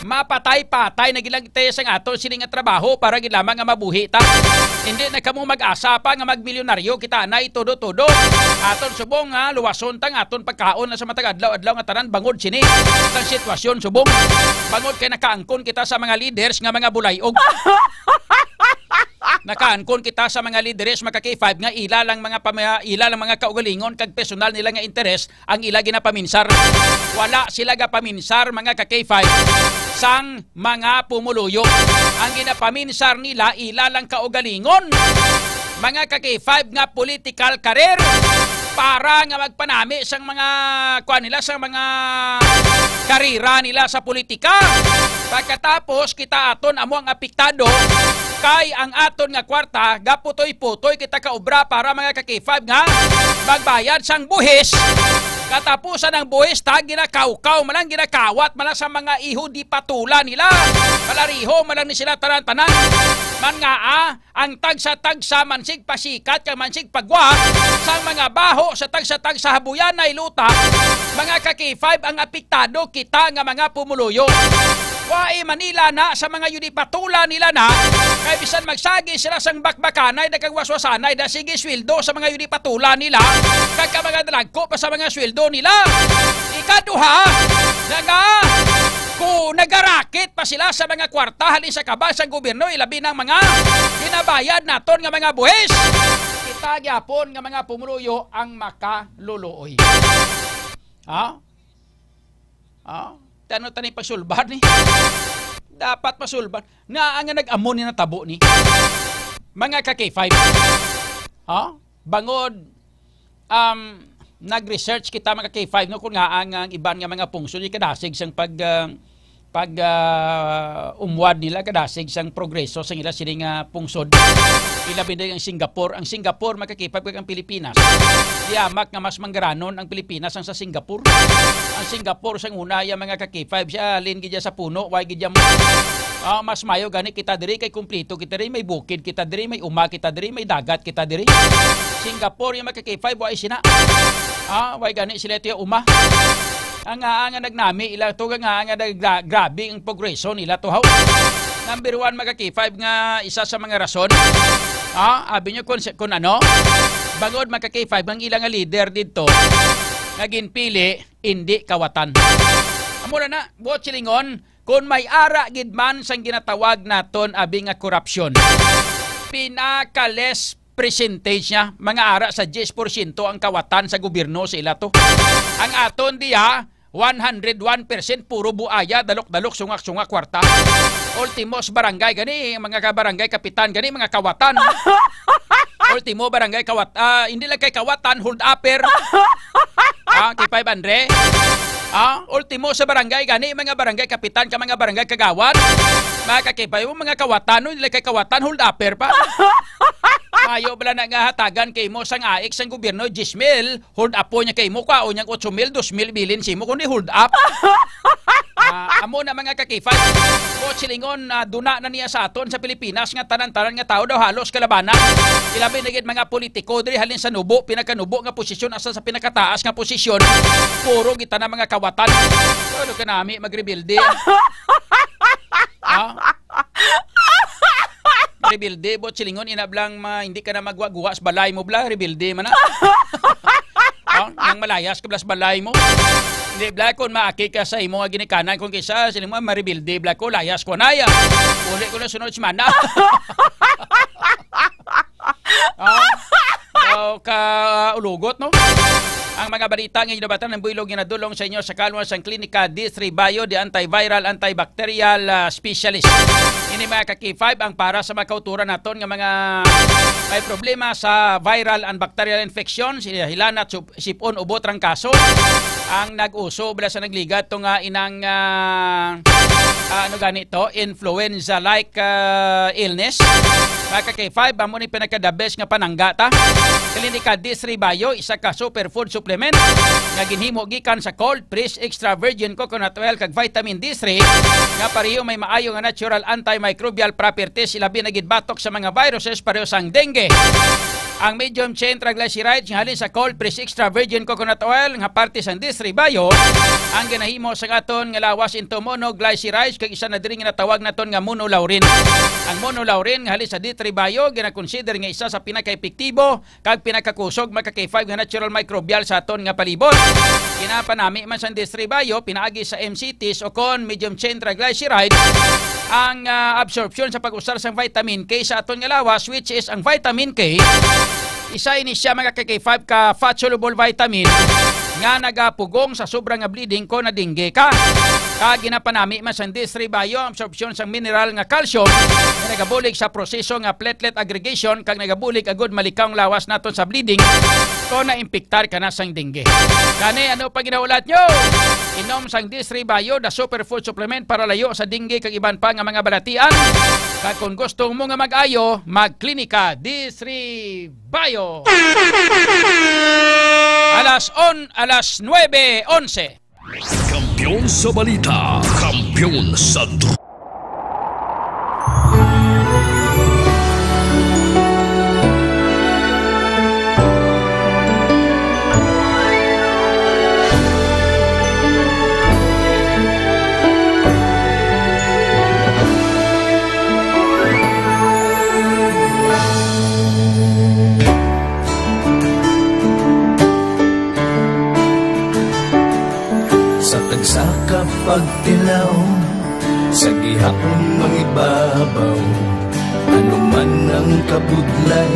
Mapatay-patay na gid lang tayo sa ato sining nga trabaho para gid lamang nga mabuhi ta. Hindi na kamo mag-asa pa nga magmilyonaryo kita na todo-todo. Aton subong nga luwason tang aton pagkaon na sa matag adlaw-adlaw nga tanan bangod sini sa sitwasyon subong. Bangod kay nakaangkon kita sa mga leaders nga mga bulayog. Nakaangkon kita sa mga lideres, mga ka-K five, nga ila lang mga pama-, ila lang mga kaugalingon kag personal nila nga interes ang ila ginapaminsar. Wala sila gapaminsar, mga ka-K five, sang mga pumuluyo. Ang ginapaminsar nila, ila lang kaugalingon, mga ka-K five, nga political career para nga magpanami sang mga, kuan nila, sa mga karira nila sa politika. Pagkatapos, kita aton amo ang apektado kay ang aton nga kwarta, gaputoy-putoy kita ka obra para mga ka-K five nga magbayad sang buhis. Katapusan ang buhis, ta ginakawkaw man lang, ginakawat man lang sa mga iho di patula nila. Palariho man lang ni sila tanan-tanan. Man nga, ah, ang tagsa-tagsa mansig pasikat kag mansig pagwa sang mga baho sa tagsa-tagsa habuyanay luta, mga ka-K five, ang apektado kita nga mga pumuluyo. Waay Manila na sa mga yun ipatula nila na, kay bisan magsagi sila sang bakbakanay na kag waswasanay na, sige sweldo sa mga yun ipatula nila, kag ka mga dalagko pa sa mga sweldo nila. Ikaduha, naga, ku-, nagarakit pa sila sa mga kwarta halin sa kabal sang gobyerno, ilabi na ang mga ginabayad naton nga mga buhis. Kita gyapon nga mga pumuluyo ang makaluluoy. Ha? Ha? Tano tani pasulban ni. Dapat pasulban. Nga nga nag-amo ni natabo ni. Mga ka-K five. Ha? Bangod, um, nag-research kita, mga K five, no, kung nga ang, ang iban nga mga pungsod, kadasig sang pag, ah, pag, ah, umwad nila, kadasig sang progreso sang ila sini nga pungsod. Ilabi na ang Singapore. Ang Singapore, mga K five, kag ang Pilipinas, di amak nga mas manggaranon ang Pilipinas ang sa Singapore. Ang Singapore, sang una, ya mga ka-K five, siya, halin gid ya sa puno, way gid ya mo. Ah, mas mayo gani kita diri kay kumplito kita diri, may bukid kita diri, may uma kita diri, may dagat kita diri. Singapore, yung mga ka-K five, way sina. Ah, way gani sila tiya uma. Ang nga, nga nagnami ila to, nga, nga nag-, gra-, grabe ang progreso nila to, haw. Number one, mga ka-K five, nga isa sa mga rason. Ah, abi nyo kung, kung ano? Bangod, mga ka-K five, ang ilang nga leader dito, nga ginpili, hindi kawatan. Amo na na, buot silingon, kung may ara gid man sang ginatawag naton abi nga korupsyon, pinaka-less percentage niya, mga ara sa diyes porsyento ang kawatan sa gobyerno sa ila to. Ang aton diya, one hundred one percent puro buaya, dalok-dalok, sungak-sungak, kwarta. Ultimo sa barangay gani, mga ka-barangay kapitan gani, mga kawatan. Ultimo barangay kawat, ah, hindi lang kay kawatan, hold upper. Ah, K five Andre. Ah, ultimo sa barangay gani, mga barangay kapitan ka, mga barangay kagawad. Mga ka-K five, mga kawatan, no, hindi lang kay kawatan, hold upper pa. Mayo bala na nga hatagan kay mo sang aik sang gobyerno, diyes mil, hold up po niya kay mo, kwaon niyang otso mil, dos mil bilin si mo, kundi hold up. Ah, amo na, mga ka-K five. Buot silingon, ah, duna na niya sa aton sa Pilipinas nga tanan-tanan nga tawo daw halos kalabanan. Ilabi na gid mga politiko diri halin sa nubo, pinakanubo nga posisyon, asa sa pinakataas nga posisyon. Puro kita na mga kawatan. Ano ka nami magrebelde? Ha? Rebelde, buot silingon, ina blang ma-, hindi ka na magwa-guwa sa balay mo, bla, rebelde man na. Oh, nang malayas ka, bla, sa balay mo. Hindi, bla, kung maaki ka sa imo nga ginikanan, kung kisa, siling mo, marebelde, bla, ko, layas ko na, ya. Uli ko na sunod semana. Oh, so, ka ulugot, no? Ang mga balita nga ginabatan ng Buylog ginadulong sa inyo sa Kalwa sang Klinika D three Bio, the antiviral, antibacterial, ah, specialist. Ini, mga ka-K five, ang para sa mga kauturan naton nga mga may problema sa viral and bacterial infection, sila hilanat, sup-, sipon, ubo, trangkaso. Ang nag-uso bala sa nagligat to nga inang, ah, ah, Ano gani to? Influenza-like, ah, illness. Mga ka-K five, amo ni pinaka-the best nga panangga ta. Klinika D three Bio, isa ka superfood supplement nga ginhimo gikan sa cold press extra virgin coconut oil kag vitamin D three nga pareho may maayo nga natural antimicrobial properties, ilabi na gid batok sa mga viruses pareho sang dengue. Ang medium chain triglycerides nga halin sa cold press extra virgin coconut oil nga parte sang D three Bio ang ginahimo sa aton nga lawas into monoglycerides kag isa na diri nga natawag naton nga monolaurin. Ang monolaurin nga halin sa D three Bio ginakonsider nga isa sa pinakaepektibo kag pinakakusog, mga ka-K five, nga natural microbial sa aton nga palibot. Ginapanami man sang D three Bio pinaagi sa M C Ts o kon medium chain triglycerides ang, ah, absorption sa pag-usar sang vitamin K sa aton nga lawas, which is ang vitamin K, isa ini siya, mga ka-K five, ka fat-soluble vitamin nga nagapugong sa sobra nga bleeding kon na-dengue ka. Kag ginapanami man sang D three Bio ang absorption sang mineral nga calcium nga nagabulig sa proseso nga platelet aggregation kag nagabulig agud malikaw ang lawas naton sa bleeding kon naimpiktar ka na sang dengue. Gani, ano pa ginahulat nyo? Inom sang D three Bio, the superfood supplement para layo sa dengue kag iban pa nga mga balatian. Kag kung gusto mo nga mag-ayo, magklinika D three Bio. Alas on, alas nuebe onse. Kampiyon sa balita, kampiyon sa dr- Sa tagsa ka pagtilaw, sa gihapon mangibabaw, ano man ang kabudlay,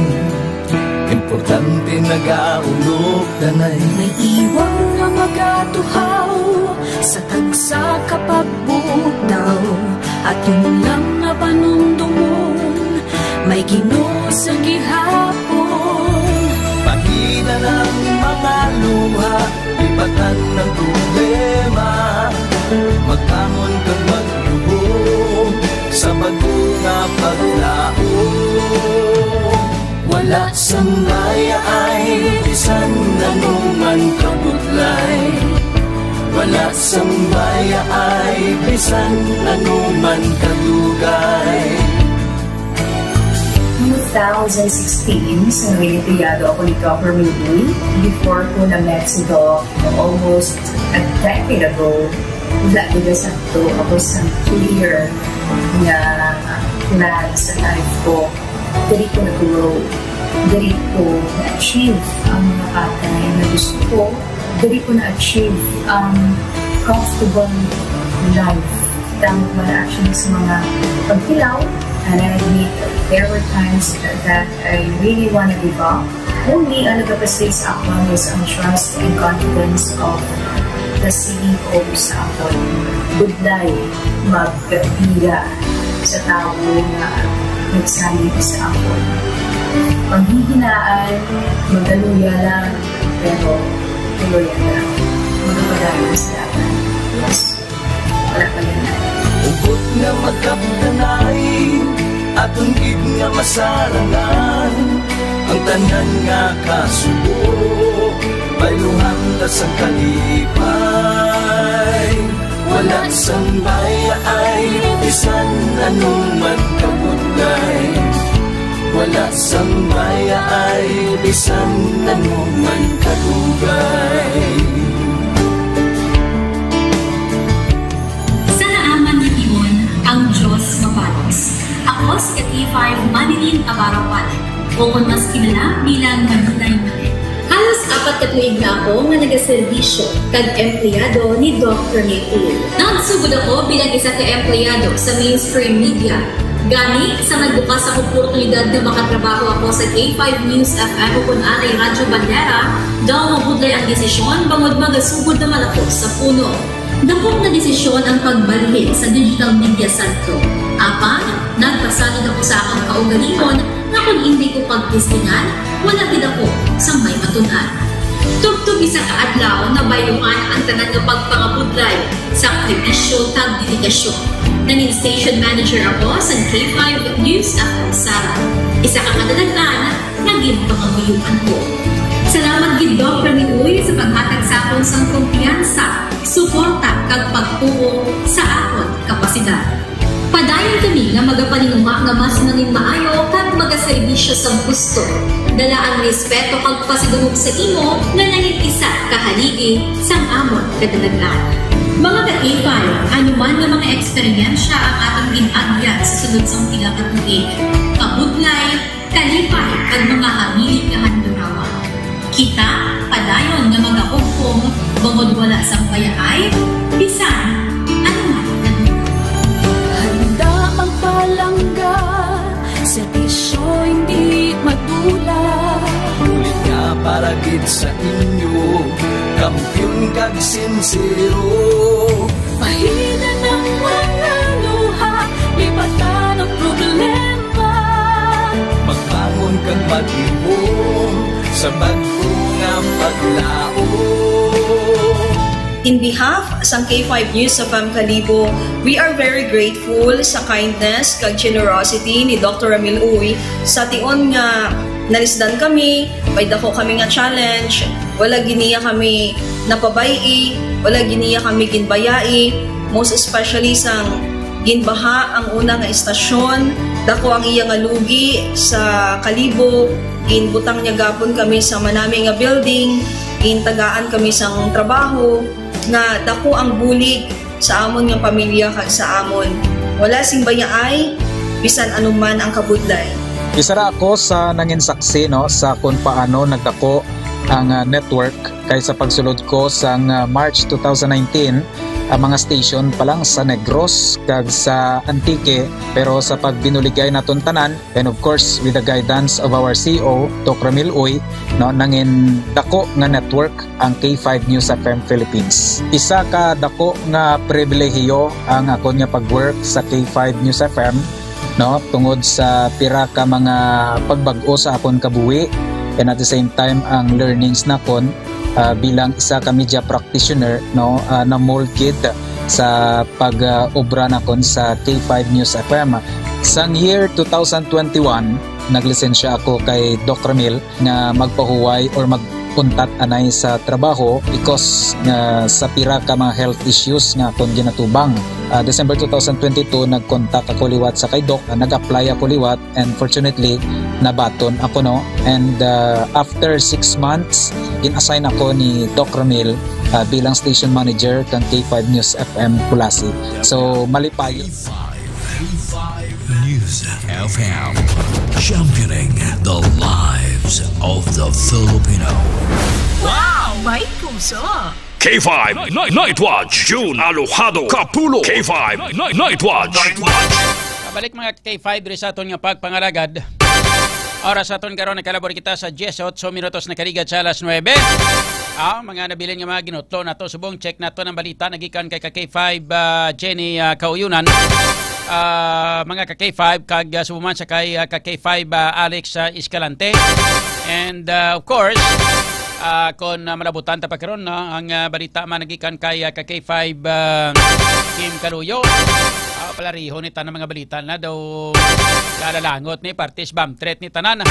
importante nagaulog danay. May iwang nga magatuhaw sa tagsa ka pagbutaw, at yun lang nga panumdumon, may Ginoo sa gihapon. Pahina ng mga luha, lipatan ng problema, magbangon kag magluhod sa bag-o nga paglaom. Wala sang mayaay bisan anuman kabudlay. Wala sang mayaay bisan anuman kadugay. Two thousand sixteen, sa Noyenteyado ako ni Doctor Mayday. Before ko na-met si Doc, almost a decade ago, wala ko na sakto. I was unclear nga plan sa life ko. Diri ko nag-grow. Diri ko na-achieve ang mga bagay na gusto ko. Diri ko na-achieve ang comfortable life. Tama man actually sa mga pagtilaw. And I admit, there were times that I really wanna give up. Only ang nagapastig sa akon is ang trust and confidence of the C E O sa akon. Budlay magpila sa tawo nga nagsalig sa akon. Panghihinaan, magaluya lang, pero tuloy lang. Magpadayon sa dalan. Yes. Wala pa yan. Hugot nga magkapdanay, aton gid nga masarangan ang tanan nga kasubo. Bayluhan ta sang kalipay, wala sang mayaay bisan anuman kabudlay. Wala sang mayaay bisan anuman kadugay. Sa naaman nga tion, ang Dios mapalos. Ako si ka-K five Manilyn Navarro Panek, o kon mas kilala bilang Manilay Manek. Halos apat ka tuig na ako nga nagaserbisyo kag empleyado ni Doc Rene Pool. Nagsugod ako bilang isa ka empleyado sa mainstream media. Gani, sa nagbukas ang oportunidad nga makatrabaho ako sa K five News F M o kon anay Radyo Bandera, daw mabudlay ang desisyon bangod magasugod naman ako sa puno. Dako nga desisyon ang pagbalhin sa digital media sentro. Apan, nagpasalig ako sa akon kaugalingon nga kon indi ko pagtestingan, wala gid ako sang may matun-an. Tubtob isa ka adlaw, nabayluhan ang tanan nga pagpangabudlay, sakripisyo, kag dedikasyon. Nangin station manager ako sa K five News F M Sara. Isa ka kadalag-an nga ginpangabuyuan ko. Salamat gid, Doc Remy Uy, sa paghatag sa akon sang kumpiyansa, suporta, kag pagtuo sa akon kapasidad. Padayon kami nga magapaninguha nga mas nangin maayo kag magaserbisyo sa gusto. Dala ang respeto kag pasidungog sa imo nga nangin isa ka haligi sang amon kadalagan. Mga ka-K five, ano man nga mga eksperyensya ang aton gin-agyan sa sulod sang pila ka tuig, kabudlay, kalipay, kag mga hamili nga handurawa. Kita padayon nga magahugpong bangod wala sang bayaay, bisan ano man nga lugar. Handa magpalangga, serbisyo hindi madula. Ulit nga para gid sa inyo, kampiyon kag sinsero. Pahina ng mga luha, lipatan ang problema. Magbangon kag maghimom sa bag-o nga paglaom. In behalf sang K five News F M Kalibo, we are very grateful sa kindness kag generosity ni Doctor Ramil Uy sa tion nga nalisdan kami, may dako kami nga challenge, wala gid niya kami napabay-i, wala gid niya kami ginbayai, most especially sang ginbaha ang una nga estasyon, dako ang iya nga lugi sa Kalibo, ginbutang niya gapon kami sa manami nga building, gintagaan kami sang trabaho, nga dako ang bulig sa amon nga pamilya kag sa amon. Wala sing bayaay, bisan anuman ang kabudlay. Isa ra ako sa nangin saksi, no, sa kung paano nagdako ang, ah, network, kay sa pagsulod ko sang, ah, March two thousand nineteen, ang mga station pa lang sa Negros kag sa Antique, pero sa pagbinuligay naton tanan, and of course, with the guidance of our C E O, Doc Ramil Uy, no, nangin dako nga network ang K five News F M Philippines. Isa ka dako nga pribilehiyo ang akon nga pag-work sa K five News F M, no, tungod sa pira ka mga pagbag-o sa akon kabuhi, and at the same time ang learnings nakon, ah, bilang isa ka media practitioner, no, ah, na-mold gid sa pag, ah, obra nakon sa K five News F M. Sang year two thousand twenty-one, naglisensya ako kay Doc Ramil nga magpahuway or mag-untat anay sa trabaho because nga sa pira ka mga health issues nga akon ginatubang. Ah, December two thousand twenty-two, nag-contact ako liwat sa kay Doc, ah, nag-apply ako liwat, and fortunately, nabaton ako, no? And, ah, after six months, in-assign ako ni Doc Ramil, ah, bilang station manager kang K five News F M Culasi. So, malipay. K five News F M, championing the lives of the Filipino. Wow! May puso! K five Night, Night Watch, June Alojado Kapulo. K five Night, Night Watch. Pabalik, mga K five, diri sa aton nga pagpangalagad. Oras sa aton karon, nakalabor kita sa diyes otso minutos, nakaligat sa alas nuebe. Ah, mga nabilin nga mga ginutlo nato, subong check nato ang balita nagikan kay ka K five, ah, Jenny, ah, Kauyunan. Ah, mga ka K five, kag, ah, subong man sa kay, ah, ka K five, ah, Alex, ah, Escalante. And, ah, of course, ah, kung, ah, malabutan ta pa karon, no, ang, ah, balita man nagikan kay, ah, ka K five, ah, Kim Kaluyo. Ah, palariho ni tanan mga balita na daw lalalangot ni partis bomb threat ni tanan.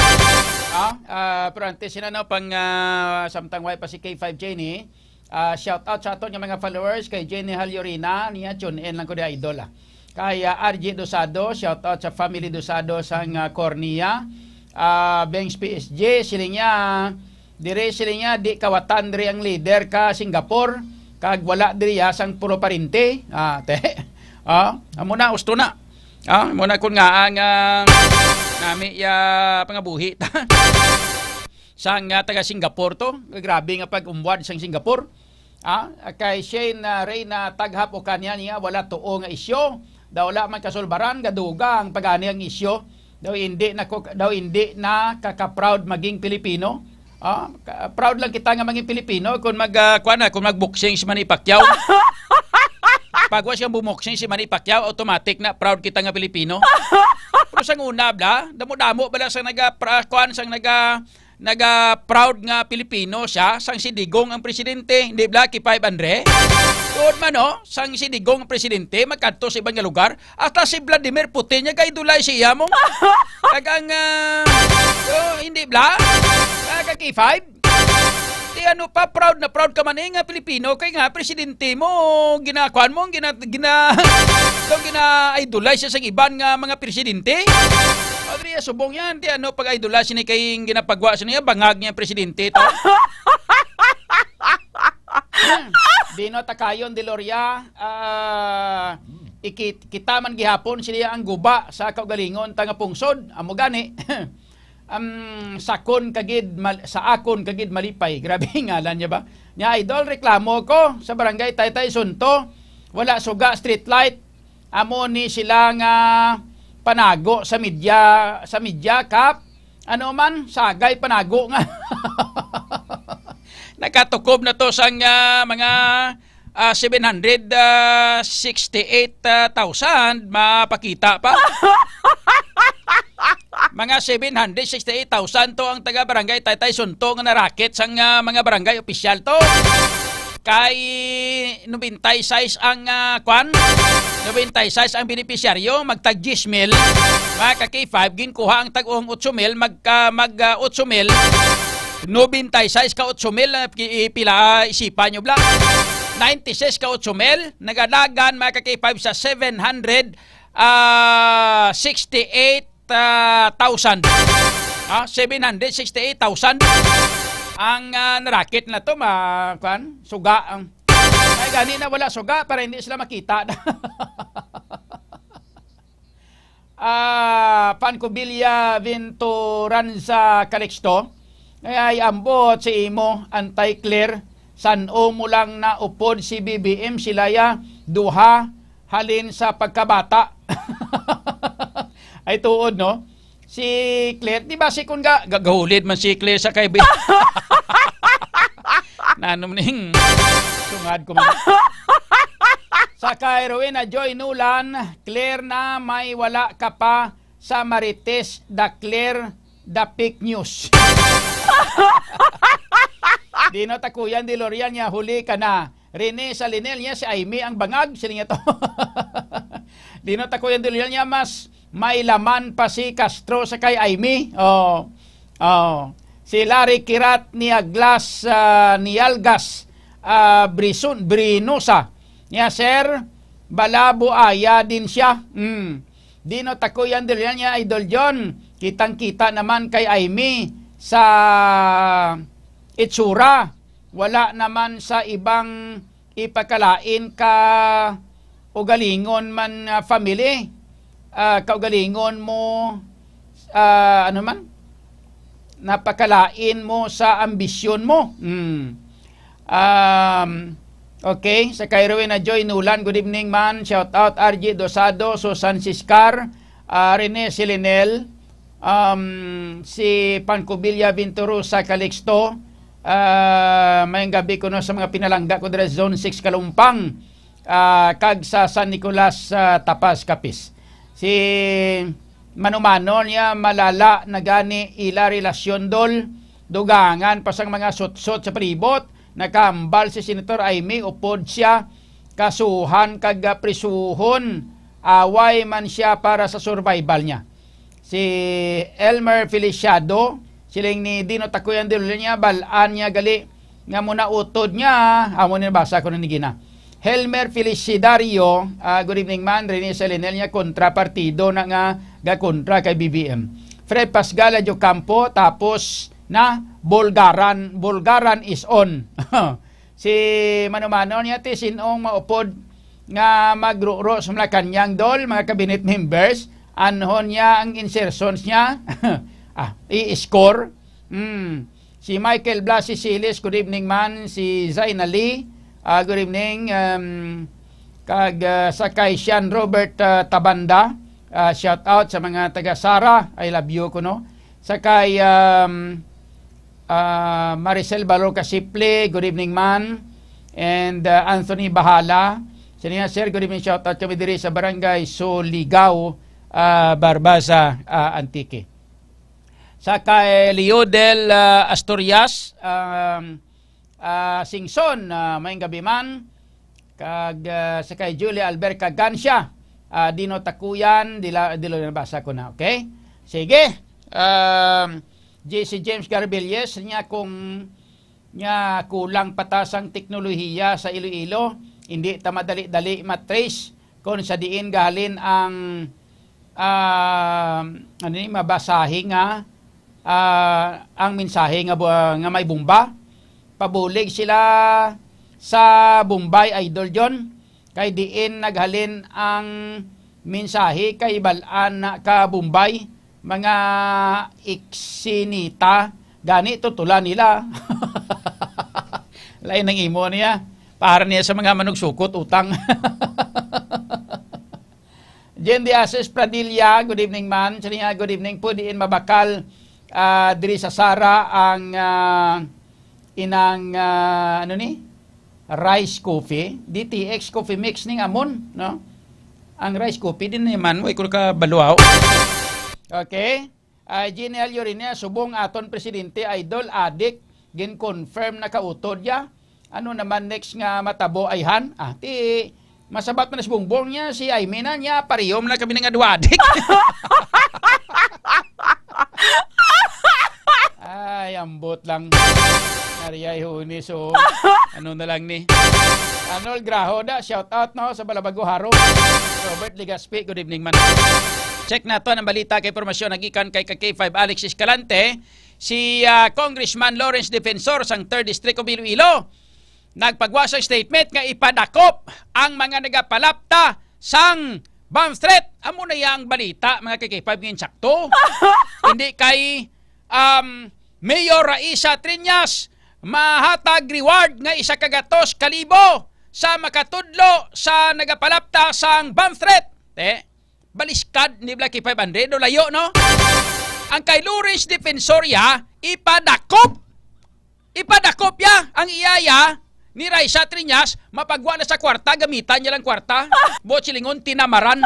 Ah, ah, pero antes sina, no, pang, ah, samtang way pa si K five Jenny, ah, shout out sa aton nga mga followers kay Jenny Halyorina, niya tune in lang ko di, idol, ah. Kay, ah, R J Dosado, shout out sa family Dosado sang, ah, Cornea. Ah, Bengs P S J, siling niya, dire siling niya, di kawatan diri ang leader ka Singapore, kag wala diri ya sang puro parente. Ah, te. Ah, amo na, usto na. Ah, amo na kun nga ang, ah, nami ya pangabuhi ta. Sang, ah, taga Singapore to, grabe nga pag-umwad sang Singapore. Ah, kay Shane, ah, Reyna Taghap o kanya niya, wala tuo nga isyu. Daw wala man kasulbaran, gadugang pagani ang isyu. Daw hindi na ko, daw hindi na kaka-proud maging Pilipino. Ah, ka-, proud lang kita nga maging Pilipino kung mag, ah, kuwan na, kung mag-boxing si Manny Pacquiao. Pag wa siya bumoxing si Manny Pacquiao, automatic na proud kita nga Pilipino. Pero sa una, bla, damo-damo bala sa naga-, pra-, kuwan, sang naga-, naga-proud nga Pilipino siya, sang si Digong ang presidente, hindi bla, K five Andre? Tuod man, no? Sang si Digong ang presidente, magkadto sa iban nga lugar, hasta si Vladimir Putin niya ga-idolize siya mo. Kag ang, ah, oh, hindi bla? Ah, ka K five? Di ano pa, proud na proud ka man eh nga Pilipino, kay nga presidente mo, ginakuan mo, gina, gina, daw gina-idolize siya sa iban nga mga presidente. Adria, subong yan, di ano, pag-idolize ni kay ginapagwa sa niya, bangag niya presidente to. Hmm. Dino Takayon de Loria, ah, ikit-, kita man gihapon sila ang guba sa kaugalingon ta nga pungsod. Amo gani, um, sakon kagid mal-, sa akon kagid malipay. Grabe ngalan niya ba? Nya, idol, reklamo ko sa barangay Taytay Sunto. Wala suga street light. Amo ni sila nga panago sa media, sa media, Kap. Ano man, sagay panago nga. Nakatukob na to sang, ah, mga, ah, seven hundred, ah, sixty-eight thousand, mapakita pa. Mga seven hundred sixty-eight thousand to ang taga Barangay Taytay Sunto nga narakit sang, ah, mga barangay opisyal to. Kay nobenta y seis ang, ah, kwan? Nobenta y seis ang benepisyaryo, magtag diyes mil. Mga ka K five, ginkuha ang tag-uhang otso mil, mag, ah, mag, ah, otso mil. Nobenta y seis ka otso mil, ah, ki-, pila, ah, isipan nyo bla. Ninety-six ka otso mil, nagalagan, mga ka K five, sa seven hundred, ah, sixty-eight ah, thousand. Ah, seven hundred sixty-eight thousand. Ang, ah, narakit na to, ma-, kwan, suga ang, ay, gani na wala suga para hindi sila makita. Ah, Pancubilla Vintoranza Calixto, ay, ambot si imo, Anti-Claire, san-o mo lang naupod si B B M, sila ya, duha, halin sa pagkabata. Ay, tuod, no? Si Claire, di ba si kun ga-, gagahulid man si Claire sa kay Bi-, nanom ning sungad ko man. Sa kay Rowena Joy Nulan, Claire na may wala ka pa sa Marites, the Claire, the fake news. Dino Takuyan de Loria niya, huli ka na. Rene Salinel niya, si Aimee ang bangag, sila niya to. Dino Takuyan de Loria niya, mas may laman pa si Castro sa kay Aimee. Oh. Oh. Si Larry Kirat niya Glass, ah, Nialgas, ah, Brison, Brinosa. Niya, sir, bala buaya din siya. Mm. Dino Takuyan de Loria niya, Idol John, kitang-kita naman kay Aimee sa itsura. Wala naman sa ibang ipakalain ka ugalingon man, ah, family, ah, kaugalingon mo, ah, ano man, napakalain mo sa ambisyon mo. Hmm. Um, okay, sa kay Rowena Joy Nulan, good evening man. Shout out R G Dosado, Susan Siscar, ah, Rene Silinel, um, si Pancubilla Venturosa Calixto, ah, mayong gabi kuno sa mga pinalangga ko dira sa Zone six Kalumpang, ah, kag sa San Nicolas, ah, Tapas, Capiz. Si manumano niya, malala na gani ila relasyon, Dol. Dugangan pa sang mga sutsot sa palibot. Nakahambal si Senator Aimee upod siya kasuhan kag, ah, prisuhon. Away man siya para sa survival niya. Si Elmer Feliciado, siling ni Dino Takuyan de Loria niya, bal-an niya gali nga munautod niya, amo ni nabasa ko na ni Gina. Helmer Felicidario, ah, good evening man, Rene Salinel niya, kontra partido na nga gakontra kay B B M. Fred Pascal Adyo Campo, tapos na, Bulgaran, Bulgaran is on. Si manumano niya ti sin-ong maupod nga magruro sa Malacañang, Dol, mga cabinet members, anhon niya ang insertions niya. Ah, i-score. Hmm. Si Michael Blas Sicilis, good evening man. Si Zaina Lee, ah, good evening. Um, kag, ah, sa kay Sean Robert, ah, Tabanda, ah, shout out sa mga taga Sara, I love you kuno. Sa kay, um, ah, Maricel Balor Casiple, good evening man. And, ah, Anthony Bahala, siya niya, sir, good evening, shout out kami diri sa Barangay Soligao, ah, Barbaza, ah, Antique. Sa kay Leodel, ah, Asturias, um, ah, Singson, ah, mayong gabi man. Kag, ah, sa kay Julie Albert Cagancia, ah, Dino Takuyan, dila, dilo nabasa ko na, okay? Sige. Um, J C James Garbelles niya kung niya kulang pa ta sang teknolohiya sa Iloilo, hindi ta madali-dali matrace kung sa diin gahalin ang, ah, ano ni, mabasahi nga, ah, ang mensahe nga bu-, nga may bomba. Pabulig sila sa Bombay, Idol John, kay diin naghalin ang mensahe kay bal-an na ka Bombay, mga iksinita, gani tutulan nila. Lain ang imo niya. Para niya sa mga manugsukot, utang. Jen de Asis Pradilla, good evening, man. Siya nga, good evening po. Diin mabakal, ah, diri sa Sara ang, ah, inang, ah, ano ni? Rice coffee. D T X coffee mix ning amon, no? Ang rice coffee din ni man, way ko ka baluaw. Okay. Ah, Jean L. Yorina, subong aton presidente, idol, adik, gin-confirm na kautod ya. Ano naman next nga matabo, ayhan? Ah, ti, masabat man si Bongbong niya, si Aimee na niya, parihom na kami nga duwa, adik. Ay, ambot lang. Nariyay huni, so, ano na lang ni. Arnold Grahoda, shout out, no, sa Balabago Harong. Robert Legaspi, good evening, man. Check nato ang balita kay impormasyon nagikan kay ka K five Alex Escalante, si, ah, Congressman Lawrence Defensor sang Third District of Iloilo. Nagpagwa sa statement nga ipadakop ang mga nagapalapta sang bomb threat. Amo na yang balita, mga ka K five, nga insakto. Hindi kay, um, Mayor Raisa Triñas mahatag reward nga isa ka gatos ka libo sa makatudlo sa nagapalapta sang bomb threat. Eh, baliskad ni Blacky five hundred, no? Layo, no? Ang kay Lawrence Defensor ya, ipadakop. Ipadakop ya ang iya ya ni Raisa Triñas, mapagwa na sa kwarta, gamitan niya lang kwarta. Buot silingon, tinamaran.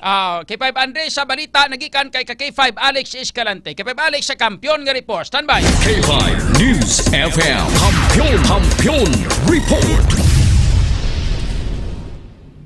Ah, K five Andre sa balita, nagikan kay ka K five Alex Escalante. K five Alex sa Kampiyon nga Report. Standby. K five News F M. Kampiyon, Kampiyon Report.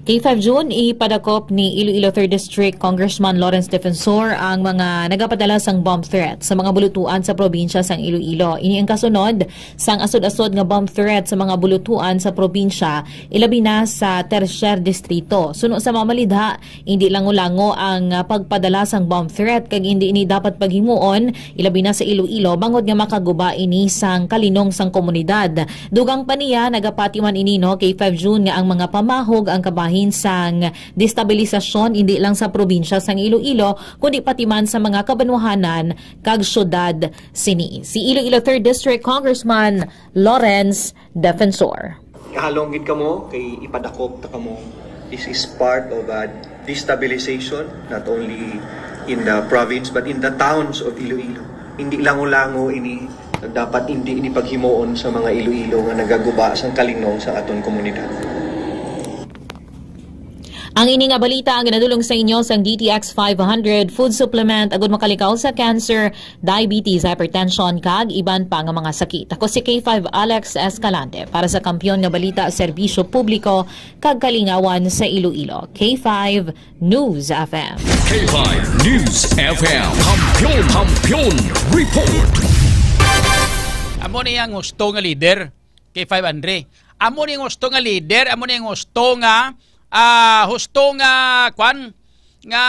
K five June, ipadakop ni Iloilo Third District Congressman Lawrence Defensor ang mga nagapadala sang bomb threat sa mga bulutuan sa probinsya sang Iloilo. Ini ang kasunod sang asod-asod nga bomb threat sa mga bulutuan sa probinsya, ilabi na sa Tercer Distrito. Suno sa mamalidha, indi lango-lango ang, ah, pagpadala sang bomb threat, kag indi ini dapat paghimuon, ilabi na sa Iloilo, bangod nga makaguba ini sang kalinong sang komunidad. Dugang pa niya, nagapati man ini, no, K five June, nga ang mga pamahog ang kabahin sang destabilisasyon, indi lang sa probinsya sang Iloilo, kundi pati man sa mga kabanwahanan kag syudad sini. Si Iloilo Third District Congressman Lawrence Defensor. Halong gid kamo kay ipadakop ta kamo. This is part of a destabilization, not only in the province but in the towns of Iloilo. Hindi lango-lango ini, dapat hindi ini paghimuon sa mga Iloilo nga nagaguba sang kalinong sa aton komunidad. Ang ini nga balita ang ginadulong sa inyo sang D T X five hundred food supplement agud makalikaw sa cancer, diabetes, hypertension, kag iban pa nga mga sakit. Ako si K five Alex Escalante para sa Kampiyon nga Balita, Serbisyo Publiko, kag Kalingawan sa Iloilo. K five News F M. K five News F M. Kampiyon, Kampiyon Report. Amo ni ang husto nga leader, K five Andre. Amo ni ang husto nga leader, amo ni ang husto nga, ah, husto nga, kwan, nga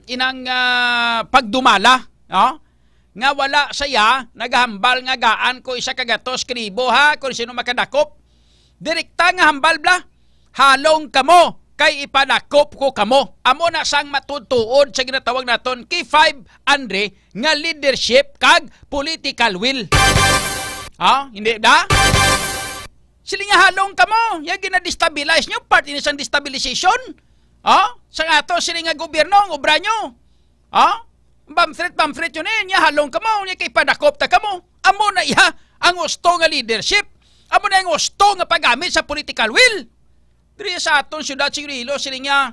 inang, ah, pagdumala, no? Nga wala saya nagahambal nga gaan ko isa ka gatos ka libo, ha, kung sino makadakop. Direkta nga hambal bala, "Halong kamo, kay ipadakop ko kamo." Amo na sang matuod-tuod sa ginatawag naton K five Andre nga leadership kag political will. Ha? Hindi da? Sila nga, "Halong kamo, ya ginadestabilize nyo, part ini sang destabilization." Ha? Sa ato, sila nga gobyerno, ang obra nyo. Ha? Bomb threat, bomb threat yun eh. Nya halong kamo, nya kay padakop ta kamo. Amo na iya ang husto nga leadership. Amo na ang husto nga paggamit sa political will. Diri sa aton siyudad sa Iloilo, sila nga,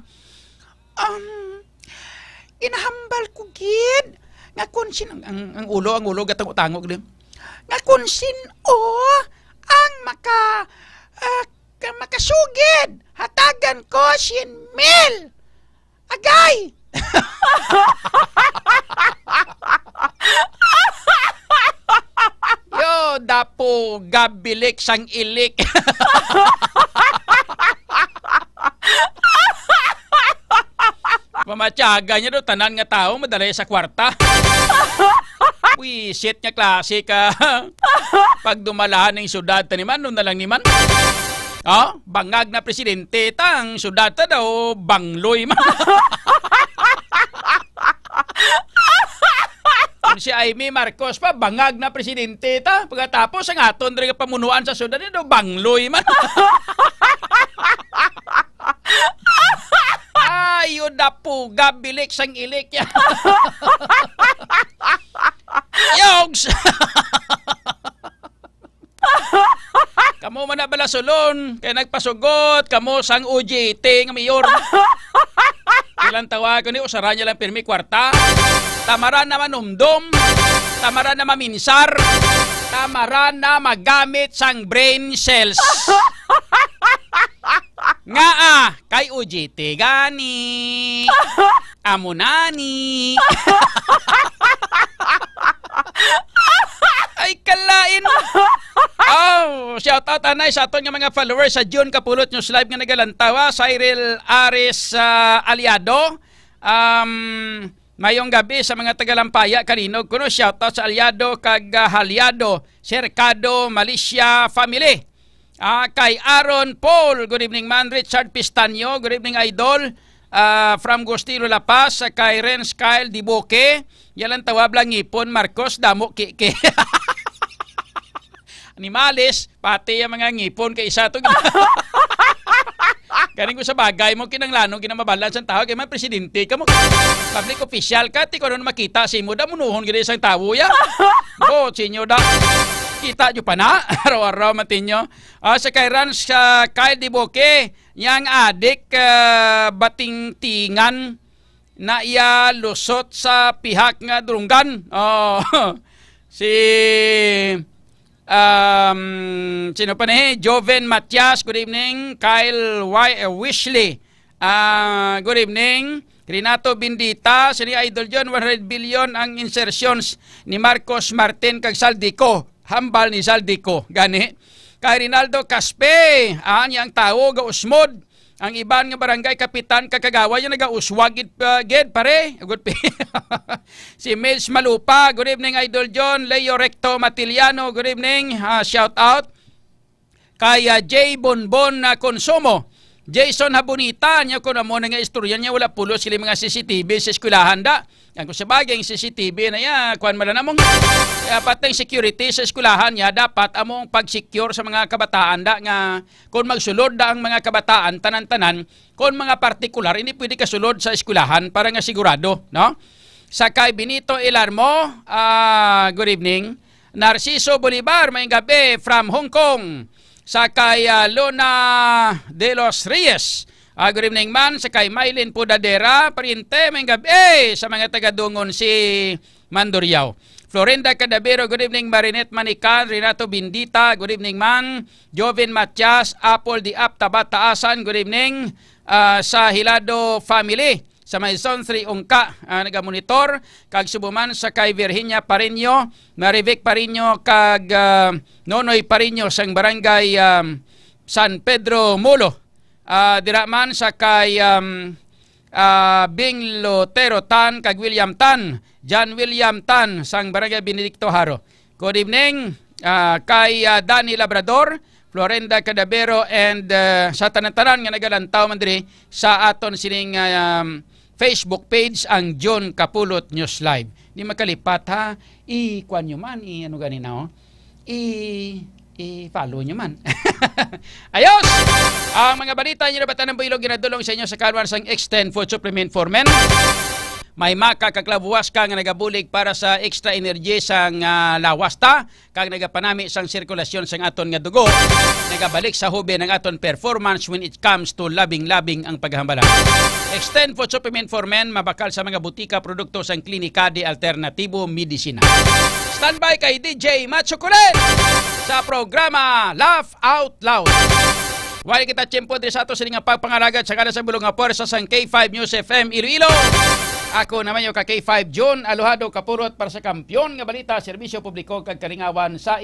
um, ginahambal ko gid nga kung sin-, ang, ang, ang ulo, ang ulo, gatang-utangog din. Nga kung sin-o ang maka, ah, ka makasugid, hatagan ko sien mil. Agay! Yo, dapo, gabilik sang ilik. Mamatyaga niya do, tanan nga tawo madala sa kwarta. Wisit nga klase ka pagdumalahan ning syudad ta ni man, no na lang ni man. Oh, bangag na presidente, tang syudad ta daw bangloy man. Kung si Imee Marcos pa, bangag na presidente ta. Pagkatapos, ang aton diri nga pamunuan sa syudad, daw bangloy man. Ayo, dapo, gabilik sang ilik ya. Yogs! Kamo man na balasulon, kay nagpasugot kamo sang O J T nga mayor. Ilang tawa ko ni, usara niya lang pirmi kwarta. Tamaran na manumdom, tamaran na maminsar, tamaran na magamit sang brain cells. Nga ah, kay O J T gani. Amo na ni. Ay, kalain. Oh, shout out anay sa aton nga mga followers sa June Kapulot News Live nga nagalantaw, ah, Cyril Aris, ah, Aliado. Um, mayong gabi sa mga tagalampaya kalinog kuno. Shout out sa Aliado kag, ah, Haliado, Cercado, Malaysia family. Ah, kay Aaron Paul, good evening man. Richard Pistanyo, good evening, idol. Ah, from Gustilo, La Paz, ah, kay Renz Kyle Dibuque, yalan tawab lang ngipon, Marcos, damo kiki. Animales, pati ang mga ngipon kay isa to. Ganing ko sa bagay mo, kinanglanon, kinamabalan sang tawo, kay man presidente ka mo. Public official ka, ti ko ano makita sa imo, damunuhon gid sang tawo ya. Bo, sinyo da. Kita nyo pa na, araw-araw matinyo. Ah, sa kay Rans, ah, Kyle Diboque, yang adik, ah, batingtingan na iya lusot sa pihak nga Durunggan. Oh, si, um, sino pa ni? Joven Matias, good evening. Kyle Y-, eh, Wishley, ah, good evening. Renato Bendita, sini Idol John, one hundred billion ang insertions ni Marcos Martin kag Zaldy Co. Hambal ni Zaldy Co. Gani. Kay Rinaldo Caspe, ah, niyang tawo gausmod. Ang iban nga barangay kapitan kag kagawad yung nagauswag gid, ah, gid, pare. Good pi-, si Miles Malupa, good evening, Idol John. Leo Recto Matiliano, good evening. Ah, shout out. Kay, ah, J Bonbon na Consumo. Jason Habonita, niya kung amo na nga istorya niya, wala pulos sila mga C C T V sa eskwelahan da. Ang kung sabagay, ang C C T V na ya, kuwan man na namong. Kaya patay security sa eskwelahan niya, dapat among pag-secure sa mga kabataan da nga kung magsulod da ang mga kabataan, tanan-tanan, kung mga partikular, hindi pwede kasulod sa eskwelahan para nga sigurado, no? Sa kay Benito Ilarmo, ah, good evening. Narciso Bolivar, may gabi from Hong Kong. Sa kay, ah, Lona de los Reyes, ah, good evening man. Sa kay Mylene Pudadera, pariente, may gabi sa mga taga Dungon si Manduriao. Florinda Cadabero, good evening. Marinette Manican, Renato Bendita, good evening man. Joven Matias, Apple di Apta Bataasan, good evening, ah, sa Hilado family. Sa may Zone three Ungka, ah, nagamonitor, kag subo man sa kay Virginia Pareño, Marivic Pareño, kag, ah, Nonoy Pareño sang barangay, ah, San Pedro Mulo. Ah, dira man sa kay, um, ah, Bing Lotero Tan kag William Tan, John William Tan sang barangay Benedicto Jaro. Good evening, ah, kay, ah, Danny Labrador, Florenda Cadabero, and, ah, sa tanan-tanan nga nagalantaw man diri sa aton sining, ah, um, Facebook page, ang John Kapulot News Live. Di makalipat, ha? I-kuan nyo man, i-ano gani na, oh? I-, i-follow nyo man. Ayos! Ang mga balita nyo na batan ng Builog ginadulong sa inyo sa kalwan sang Extend Food Supplement for Men. May maka kag lawas ka nga nagabulig para sa extra energy sang, ah, lawas ta, kag nagapanami sang sirkulasyon sang aton nga dugo. Nagabalik sa hubin ang aton performance when it comes to labing-labing ang paghambalan. Extend Food Supplement for Men, mabakal sa mga butika, produkto sang Klinika de Alternatibo Medisina. Standby kay D J Macho Kulit sa programa Laugh Out Loud. Wala kita tiyempo diri sa ato sini nga pagpangalagad sa kada sa bulong nga puwersa sang K five News F M Iloilo. Ako naman yung ka K five June Alojado Kapurot para sa Kampiyon nga Balita, Serbisyo Publiko kag Kalingawan sa